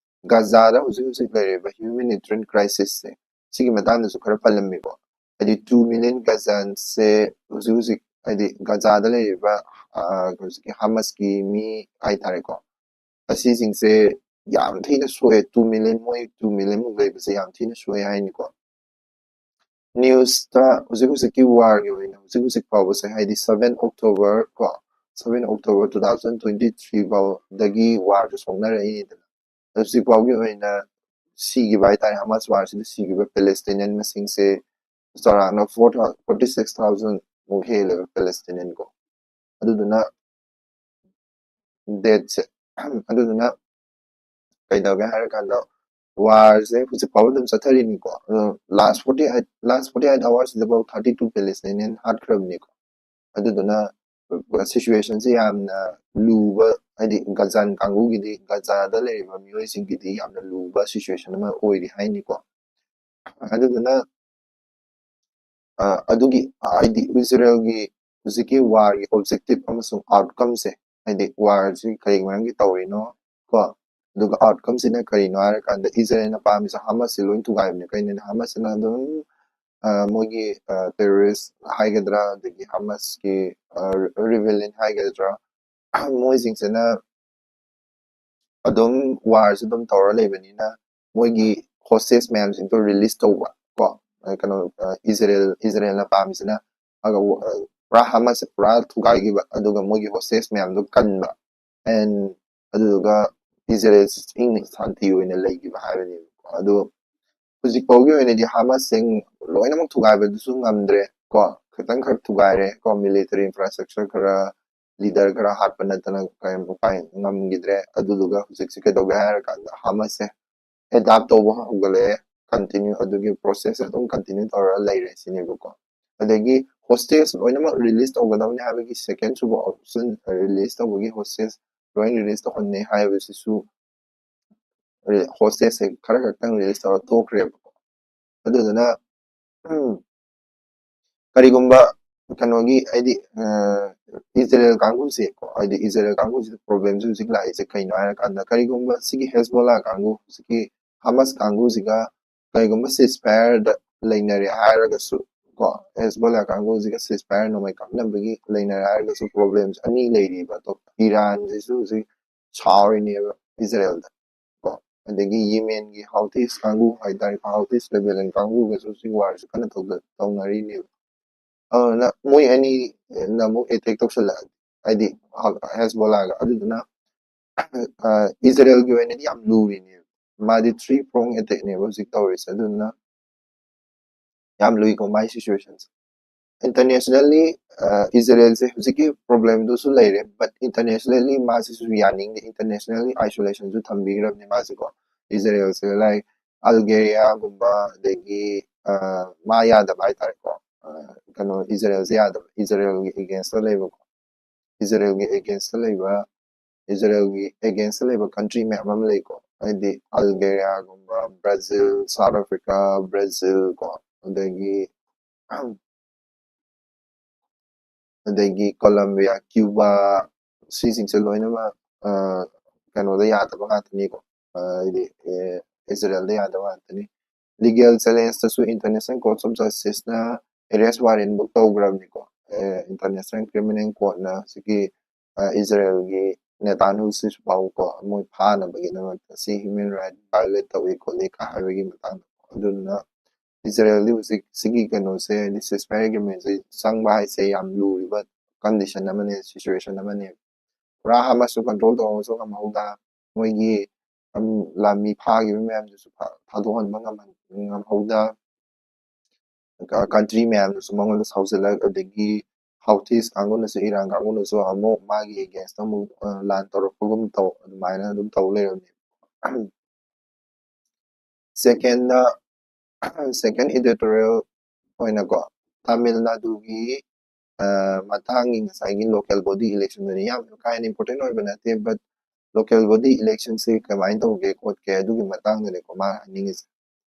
ꯒꯖꯥꯗ ꯍꯧꯖꯤꯛ ꯍꯧꯖꯤꯛ ꯂꯩꯔꯤꯕ ꯍ꯭ꯌꯨꯃꯦꯅꯤꯇꯦꯔꯤꯌꯟ ꯀ꯭ꯔꯥꯏꯁꯤꯁꯁꯦ, ꯁꯤꯒꯤ ꯃꯇꯥꯡꯗꯁꯨ ꯈꯔ ꯄꯜꯂꯝꯃꯤꯀꯣ꯫ ꯍꯥꯏꯗꯤ ꯇꯨ ꯃꯤꯂꯤꯌꯟ ꯒꯖꯥꯟꯁꯦ ꯍꯧꯖꯤꯛ ꯍꯧꯖꯤꯛ, ꯍꯥꯏꯗꯤ ꯒꯖꯥꯗ ꯂꯩꯔꯤꯕ, ꯑ, ꯍꯧꯖꯤꯛꯀꯤ ꯍꯥꯃꯥꯁꯀꯤ ꯃꯤ ꯍꯥꯏꯇꯥꯔꯦꯀꯣ, ꯑꯁꯤꯁꯤꯡꯁꯦ ꯌꯥꯝ ꯊꯤꯅ ꯁꯣꯛꯑꯦ꯫ ꯇꯨ ꯃꯤꯂꯤꯌꯟ, ꯃꯣꯏ ꯇꯨ ꯃꯤꯂꯤꯌꯟꯃꯨꯛ ꯂꯩꯕꯁꯦ ꯌꯥꯝ ꯊꯤꯅ ꯁꯣꯛꯑꯦ ꯍꯥꯏꯅꯤꯀꯣ꯫ ꯅ꯭ꯌꯨꯁꯇ ꯍꯧꯖꯤꯛ ꯍꯧꯖꯤꯛꯀꯤ ꯋꯥꯔꯒꯤ ꯑꯣꯏꯅ ꯍꯧꯖꯤꯛ ꯍꯧꯖꯤꯛ ꯐꯥꯎꯕꯁꯦ, ꯍꯥꯏꯗꯤ ꯁꯚꯦꯟ ꯑꯣꯛꯇꯣꯕꯔ ꯀꯣ, seven October two thousand twenty three ꯐꯥꯎꯗꯒꯤ ꯋꯥꯔꯁꯦ ꯁꯣꯛꯅꯔꯛꯏꯅꯤꯗꯅ꯫ ꯍꯧꯖꯤꯛ ꯐꯥꯎꯒꯤ ꯑꯣꯏꯅ ꯁꯤꯈꯤꯕ ꯍꯥꯏꯇꯥꯔꯦ, ꯍꯃꯥꯁ ꯋꯥꯔꯁꯤꯗ ꯁꯤꯈꯤꯕ ꯄꯦꯂꯦꯁꯇꯤꯅꯤꯌꯟ ꯃꯁꯤꯡꯁꯦ ꯆꯥꯎꯔꯥꯛꯅ four thousand, forty six thousand ꯃꯨꯛ ꯍꯦꯜꯂꯦꯕ ꯄꯦꯂꯦꯁꯇꯤꯅꯤꯌꯟ ꯀꯣ꯫ ꯑꯗꯨꯗꯨꯅ ꯗꯦꯠꯁꯦ, ꯑꯗꯨꯗꯨꯅ ꯀꯩꯗꯧꯒꯦ ꯍꯥꯏꯔꯀꯥꯟꯗ ꯋꯥꯔꯁꯦ ꯍꯧꯖꯤꯛ ꯐꯥꯎꯕ ꯑꯗꯨꯝ ꯆꯠꯊꯔꯤꯅꯤꯀꯣ꯫ ꯑꯗꯣ ꯂꯥꯁ ꯐꯣꯔꯇꯤ ꯑꯩꯠ, ꯂꯥꯁ ꯐꯣꯔꯇꯤ ꯑꯩꯠ ꯑꯋꯥꯔꯁꯤꯗꯐꯥꯎ ꯊꯥꯔꯇꯤ ꯇꯨ ꯄꯦꯂꯦꯁꯇꯤꯅꯤꯌꯟ ꯍꯥꯠꯈ꯭ꯔꯕꯅꯤꯀꯣ꯫ ꯑꯗꯨꯗꯨꯅ ꯁꯤꯆꯨꯋꯦꯁꯟꯁꯦ ꯌꯥꯝꯅ ꯂꯨꯕ, ꯍꯥꯏꯗꯤ ꯒꯖꯥꯟ ꯀꯥꯡꯕꯨꯒꯤꯗꯤ, ꯒꯖꯥꯗ ꯂꯩꯔꯤꯕ ꯃꯤꯑꯣꯏꯁꯤꯡꯒꯤꯗꯤ ꯌꯥꯝꯅ ꯂꯨꯕ ꯁꯤꯆꯨꯋꯦꯁꯟ ꯑꯃ ꯑꯣꯏꯔꯤ ꯍꯥꯏꯅꯤꯀꯣ꯫ ꯑꯗꯨꯗꯨꯅ ꯑ, ꯑꯗꯨꯒꯤ, ꯍꯥꯏꯗꯤ ꯏꯖꯔꯦꯜꯒꯤ ꯍꯧꯖꯤꯛꯀꯤ ꯋꯥꯔꯒꯤ ꯑꯣꯕꯖꯦꯛꯇꯤꯞ ꯑꯃꯁꯨꯡ ꯑꯥꯎꯠꯀꯝꯁꯦ ꯍꯥꯏꯗꯤ ꯋꯥꯔꯁꯤ ꯀꯔꯤ ꯃꯔꯝꯒꯤ ꯇꯧꯔꯤꯅꯣ ꯀꯣ, ꯑꯗꯨꯒ ꯑꯥꯎꯠꯀꯝꯁꯤꯅ ꯀꯔꯤꯅꯣ ꯍꯥꯏꯔꯀꯥꯟꯗ ꯏꯖꯔꯦꯜꯅ ꯄꯥꯝꯃꯤꯁꯦ ꯍꯥꯃꯁꯁꯤ ꯂꯣꯏ ꯊꯨꯒꯥꯏꯕꯅꯦ꯫ ꯀꯩꯅꯣꯅꯦ, ꯍꯥꯃꯁꯁꯤꯅ ꯑꯗꯨꯝ ꯃꯣꯏꯒꯤ ꯇꯦꯔꯣꯔꯤꯁ ꯍꯥꯏꯒꯗ꯭ꯔꯥ, ꯑꯗꯒꯤ ꯍꯥꯃꯁꯀꯤ ꯔꯤꯕꯦꯂꯤꯌꯟ ꯍꯥꯏꯒꯗ꯭ꯔꯥ, ꯃꯣꯏꯁꯤꯡꯁꯤꯅ ꯑꯗꯨꯝ ꯋꯥꯔꯁꯨ ꯑꯗꯨꯝ ꯇꯧꯔ ꯂꯩꯕꯅꯤꯅ ꯃꯣꯏꯒꯤ ꯍꯣꯁꯇꯦꯖ ꯃꯌꯥꯝꯁꯤꯡꯗꯣ ꯔꯤꯂꯤꯁ ꯇꯧꯕ ꯀꯣ, ꯀꯩꯅꯣ, ꯏꯖꯔꯦꯜ ꯏꯖꯔꯦꯜꯅ ꯄꯥꯝꯃꯤꯁꯤꯅ ꯄꯨꯔꯥ ꯍꯥꯃꯁꯁꯦ ꯄꯨꯔꯥ ꯊꯨꯒꯥꯏꯈꯤꯕ, ꯑꯗꯨꯒ ꯃꯣꯏꯒꯤ ꯍꯣꯁꯇꯦꯖ ꯃꯌꯥꯝꯗꯣ ꯀꯟꯕ, ꯑꯦꯟ ꯑꯗꯨꯗꯨꯒ ꯏꯖꯔꯦꯜꯁꯤ ꯏꯪꯅ ꯁꯥꯟꯇꯤ ꯑꯣꯏꯅ ꯂꯩꯈꯤꯕ ꯍꯥꯏꯕꯅꯦꯕꯀꯣ꯫ ꯑꯗꯣ ꯍꯧꯖꯤꯛ ꯐꯥꯎꯒꯤ ꯑꯣꯏꯅꯗꯤ ꯍꯥꯃꯁꯁꯦ ꯂꯣꯏꯅꯃꯛ ꯊꯨꯒꯥꯏꯕꯗꯨꯁꯨ ꯉꯝꯗ꯭ꯔꯦ ꯀꯣ, ꯈꯤꯇꯪ ꯈꯛ ꯊꯨꯒꯥꯏꯔꯦ ꯀꯣ, ꯃꯤꯂꯤꯇꯔꯤ ꯏꯟꯐ꯭ꯔꯥꯁ꯭ꯇ꯭ꯔꯛꯆꯔ ꯈꯔ, ꯂꯤꯗꯔ ꯈꯔ ꯍꯥꯠꯄ ꯅꯠꯇꯅ ꯀꯔꯤꯝ ꯎꯄꯥꯏ ꯉꯝꯈꯤꯗ꯭ꯔꯦ꯫ ꯑꯗꯨꯗꯨꯒ ꯍꯧꯖꯤꯛꯁꯦ ꯀꯩꯗꯧꯒꯦ ꯍꯥꯏꯔꯀꯥꯟꯗ ꯍꯥꯃꯁꯁꯦ ꯑꯦꯗꯥꯞ ꯇꯧꯕ ꯍꯧꯒꯠꯂꯛꯑꯦ, ꯀꯟꯇꯤꯅ꯭ꯌꯨ ꯑꯗꯨꯒꯤ ꯄ꯭ꯔꯣꯁꯦꯁ ꯑꯗꯨꯝ ꯀꯟꯇꯤꯅ꯭ꯌꯨ ꯇꯧꯔꯒ ꯂꯩꯔꯦ ꯁꯤꯅꯦꯕꯀꯣ꯫ ꯑꯗꯒꯤ ꯍꯣꯁꯇꯦꯖ ꯂꯣꯏꯅꯃꯛ ꯔꯤꯂꯤꯁ ꯇꯧꯒꯗꯕꯅꯤ ꯍꯥꯏꯕꯒꯤ ꯁꯦꯀꯦꯟ ꯁꯨꯕ ꯑꯣꯞꯁꯟ, ꯔꯤꯂꯤꯁ ꯇꯧꯕꯒꯤ ꯍꯣꯁꯇꯦꯖ ꯂꯣꯏ ꯔꯤꯂꯤꯁ ꯇꯧꯍꯟꯅꯤ ꯍꯥꯏꯕꯁꯤꯁꯨ ꯍꯣꯁꯇꯦꯖꯁꯦ ꯈꯔ ꯈꯛꯇꯪ ꯔꯤꯂꯤꯁ ꯇꯧꯔ ꯇꯣꯛꯈ꯭ꯔꯦꯕꯀꯣ꯫ ꯑꯗꯨꯗꯨꯅ ꯀꯔꯤꯒꯨꯝꯕ ꯀꯩꯅꯣꯒꯤ ꯍꯥꯏꯗꯤ ꯏꯖꯔꯦꯜ ꯀꯥꯡꯕꯨꯁꯦ ꯀꯣ, ꯍꯥꯏꯗꯤ ꯏꯖꯔꯦꯜ ꯀꯥꯡꯕꯨꯁꯤꯗ ꯄ꯭ꯔꯣꯕ꯭ꯂꯦꯝꯁꯦ ꯍꯧꯖꯤꯛ ꯂꯥꯛꯏꯁꯦ ꯀꯩꯅꯣ ꯍꯥꯏꯔꯀꯥꯟꯗ, ꯀꯔꯤꯒꯨꯝꯕ ꯁꯤꯒꯤ ꯍꯦꯖꯕꯣꯂꯥ ꯀꯥꯡꯕꯨ, ꯍꯧꯖꯤꯛꯀꯤ ꯍꯥꯃꯁ ꯀꯥꯡꯕꯨꯁꯤꯒ ꯀꯔꯤꯒꯨꯝꯕ ꯁꯤꯁꯐꯥꯌꯔꯗ ꯂꯩꯅꯔꯦ ꯍꯥꯏꯔꯒꯁꯨ ꯀꯣ, ꯍꯦꯖꯕꯣꯂꯥ ꯀꯥꯡꯕꯨꯁꯤꯒ ꯁꯤꯁꯐꯥꯌꯔ ꯅꯣꯡꯃꯩ ꯀꯥꯞꯅꯕꯒꯤ ꯂꯩꯅꯔꯦ ꯍꯥꯏꯔꯒꯁꯨ ꯄ꯭ꯔꯣꯕ꯭ꯂꯦꯝꯁꯦ ꯑꯅꯤ ꯂꯩꯔꯤꯕ꯫ ꯑꯇꯣꯞꯄ ꯏꯔꯥꯟꯁꯤꯁꯨ ꯍꯧꯖꯤꯛ ꯁꯥꯎꯔꯤꯅꯦꯕ ꯏꯖꯔꯦꯜꯗ ꯀꯣ, ꯑꯗꯒꯤ ꯌꯦꯃꯦꯟꯒꯤ ꯍꯥꯎꯊꯤꯁ ꯀꯥꯡꯕꯨ ꯍꯥꯏꯇꯥꯔꯦ, ꯍꯥꯎꯊꯤꯁ ꯔꯦꯕꯦꯂꯤꯌꯟ ꯀꯥꯡꯕꯨꯒꯁꯨ ꯍꯧꯖꯤꯛ ꯋꯥꯔꯁꯦ ꯀꯟꯅ ꯇꯧꯗ- ꯇꯧꯅꯔꯤꯅꯦꯕ꯫ ꯑꯗꯨꯅ ꯃꯣꯏ ꯑꯅꯤꯅ ꯑꯃꯨꯛ ꯑꯦꯇꯦꯛ ꯇꯧꯁꯜꯂꯛꯑꯗꯤ, ꯍꯥꯏꯗꯤ ꯍꯦꯖꯕꯣꯂꯥꯒ, ꯑꯗꯨꯗꯨꯅ ꯏꯖꯔꯦꯜꯒꯤ ꯑꯣꯏꯅꯗꯤ ꯌꯥꯝ ꯂꯨꯔꯤꯅꯦꯕ꯫ ꯃꯥꯗꯤ ꯊ꯭ꯔꯤ ꯄ꯭ꯔꯣꯡ ꯑꯦꯇꯦꯛꯅꯦꯕ ꯍꯧꯖꯤꯛ ꯇꯧꯔꯤꯁꯦ꯫ ꯑꯗꯨꯗꯨꯅ ꯌꯥꯝ ꯂꯨꯏꯀꯣ ꯃꯥꯏ ꯁꯤꯆꯨꯋꯦꯁꯟꯁꯦ꯫ ꯏꯟꯇꯔꯅꯦꯁꯅꯦꯜꯂꯤ ꯏꯖꯔꯦꯜꯁꯦ ꯍꯧꯖꯤꯛꯀꯤ ꯄ꯭ꯔꯣꯕ꯭ꯂꯦꯝꯗꯨꯁꯨ ꯂꯩꯔꯦ, ꯕꯠ ꯏꯟꯇꯔꯅꯦꯁꯅꯦꯜꯂꯤ ꯃꯥꯁꯤꯁꯨ ꯌꯥꯅꯤꯡꯗꯦ, ꯏꯟꯇꯔꯅꯦꯁꯅꯦꯜꯂꯤ ꯑꯥꯏꯁꯣꯂꯦꯁꯟꯁꯨ ꯊꯝꯕꯤꯈ꯭ꯔꯕꯅꯤ ꯃꯥꯁꯦꯀꯣ꯫ ꯏꯖꯔꯦꯜꯁꯦ ꯂꯥꯏꯛ ꯑꯜꯒꯦꯔꯤꯌꯥꯒꯨꯝꯕ, ꯑꯗꯒꯤ ꯃꯥ ꯌꯥꯗꯕ ꯍꯥꯏꯇꯥꯔꯦꯀꯣ, ꯀꯩꯅꯣ, ꯏꯖꯔꯦꯜꯁꯦ ꯌꯥꯗꯕ, ꯏꯖꯔꯦꯜꯒꯤ ꯑꯦꯒꯦꯟꯁꯇ ꯂꯩꯕꯀꯣ, ꯏꯖꯔꯦꯜꯒꯤ ꯑꯦꯒꯦꯟꯁꯇ ꯂꯩꯕ, ꯏꯖꯔꯦꯜꯒꯤ ꯑꯦꯒꯦꯟꯁꯇ ꯂꯩꯕ ꯀꯟꯇ꯭ꯔꯤ ꯃꯌꯥꯝ ꯑꯃ ꯂꯩꯀꯣ, ꯍꯥꯏꯗꯤ ꯑꯜꯒꯦꯔꯤꯌꯥꯒꯨꯝꯕ, ꯕ꯭ꯔꯥꯖꯤꯜ, ꯁꯥꯎꯠ ꯑꯐ꯭ꯔꯤꯀꯥ, ꯕ꯭ꯔꯥꯖꯤꯜ ꯀꯣ, ꯑꯗꯒꯤ ꯑꯗꯒꯤ ꯀꯣꯂꯝꯕꯤꯌꯥ, ꯀ꯭ꯌꯨꯕꯥ, ꯁꯤꯁꯤꯡꯁꯦ ꯂꯣꯏꯅꯃꯛ ꯀꯩꯅꯣꯗ ꯌꯥꯗꯕ ꯉꯥꯛꯇꯅꯤꯀꯣ꯫ ꯍꯥꯏꯗꯤ ꯏꯖꯔꯦꯜꯗ ꯌꯥꯗꯕ ꯉꯥꯛꯇꯅꯤ꯫ Legal challenge ꯇꯁꯨ International Court of Justice ꯅ arrest warrant book ꯇꯧꯈ꯭ꯔꯕꯅꯤꯀꯣ꯫ International Criminal Court ꯅ ꯁꯤꯒꯤ ꯏꯖꯔꯦꯜꯒꯤ ꯅꯦꯇꯥꯟꯌꯥꯍꯨ ꯁꯤꯁꯨ ꯐꯥꯎꯀꯣ, ꯃꯣꯏ ꯐꯥꯅꯕꯒꯤꯗꯃꯛꯇ ꯁꯤ human right violate ꯇꯧꯏ ꯈꯣꯠꯂꯤ ꯀ ꯍꯥꯏꯕꯒꯤ ꯃꯇꯥꯡꯗ꯫ ꯑꯗꯨꯗꯨꯅ ꯏꯖꯔꯦꯜꯗꯤ ꯍꯧꯖꯤꯛ ꯁꯤꯒꯤ ꯀꯩꯅꯣꯁꯦ, ceasefire agreement ꯁꯦ ꯆꯪꯕ ꯍꯥꯏꯁꯦ ꯌꯥꯝ ꯂꯨꯔꯤꯕ condition ꯑꯃꯅꯦ, situation ꯑꯃꯅꯦ꯫ ꯄꯨꯔꯥ ꯍꯥꯃꯥꯁꯁꯨ control ꯇꯧꯕꯁꯨ ꯉꯝꯍꯧꯗ, ꯃꯣꯏꯒꯤ ꯂꯥꯟꯃꯤ ꯐꯥꯈꯤꯕ ꯃꯌꯥꯝꯗꯨꯁꯨ ꯊꯥꯗꯣꯛꯍꯟꯕ ꯉꯝꯍꯧꯗ, country ꯃꯌꯥꯝꯅꯁꯨ ꯃꯉꯣꯟꯗ ꯁꯥꯎꯖꯜꯂꯛ, ꯑꯗꯒꯤ ꯍꯥꯎꯊꯤꯁ ꯀꯥꯡꯕꯨꯅꯁꯨ, ꯏꯔꯥꯟ ꯀꯥꯡꯕꯨꯅꯁꯨ ꯑꯃꯨꯛ ꯃꯥꯒꯤ against ꯑꯃꯨꯛ ꯂꯥꯟ ꯇꯧꯔꯛꯄꯒꯨꯝ ꯇꯧ, ꯑꯗꯨꯃꯥꯏꯅ ꯑꯗꯨꯝ ꯇꯧ ꯂꯩꯔꯝꯃꯦ꯫ Second, second editorial ꯑꯣꯏꯅꯀꯣ, ꯇꯥꯃꯤꯜ ꯅꯥꯗꯨꯒꯤ ꯃꯇꯥꯡꯒꯤ ꯉꯁꯥꯏꯒꯤ local body election ꯗꯨꯅꯤ꯫ ꯌꯥꯝ ꯀꯥ ꯍꯦꯟꯅ important ꯑꯣꯏꯕ ꯅꯠꯇꯦ, but local body election ꯁꯦ ꯀꯃꯥꯏꯅ ꯇꯧꯒꯦ ꯈꯣꯠꯀꯦ ꯑꯗꯨꯒꯤ ꯃꯇꯥꯡꯗꯅꯦꯀꯣ ꯃꯥ ꯍꯥꯏꯅꯤꯡꯉꯤꯁꯦ꯫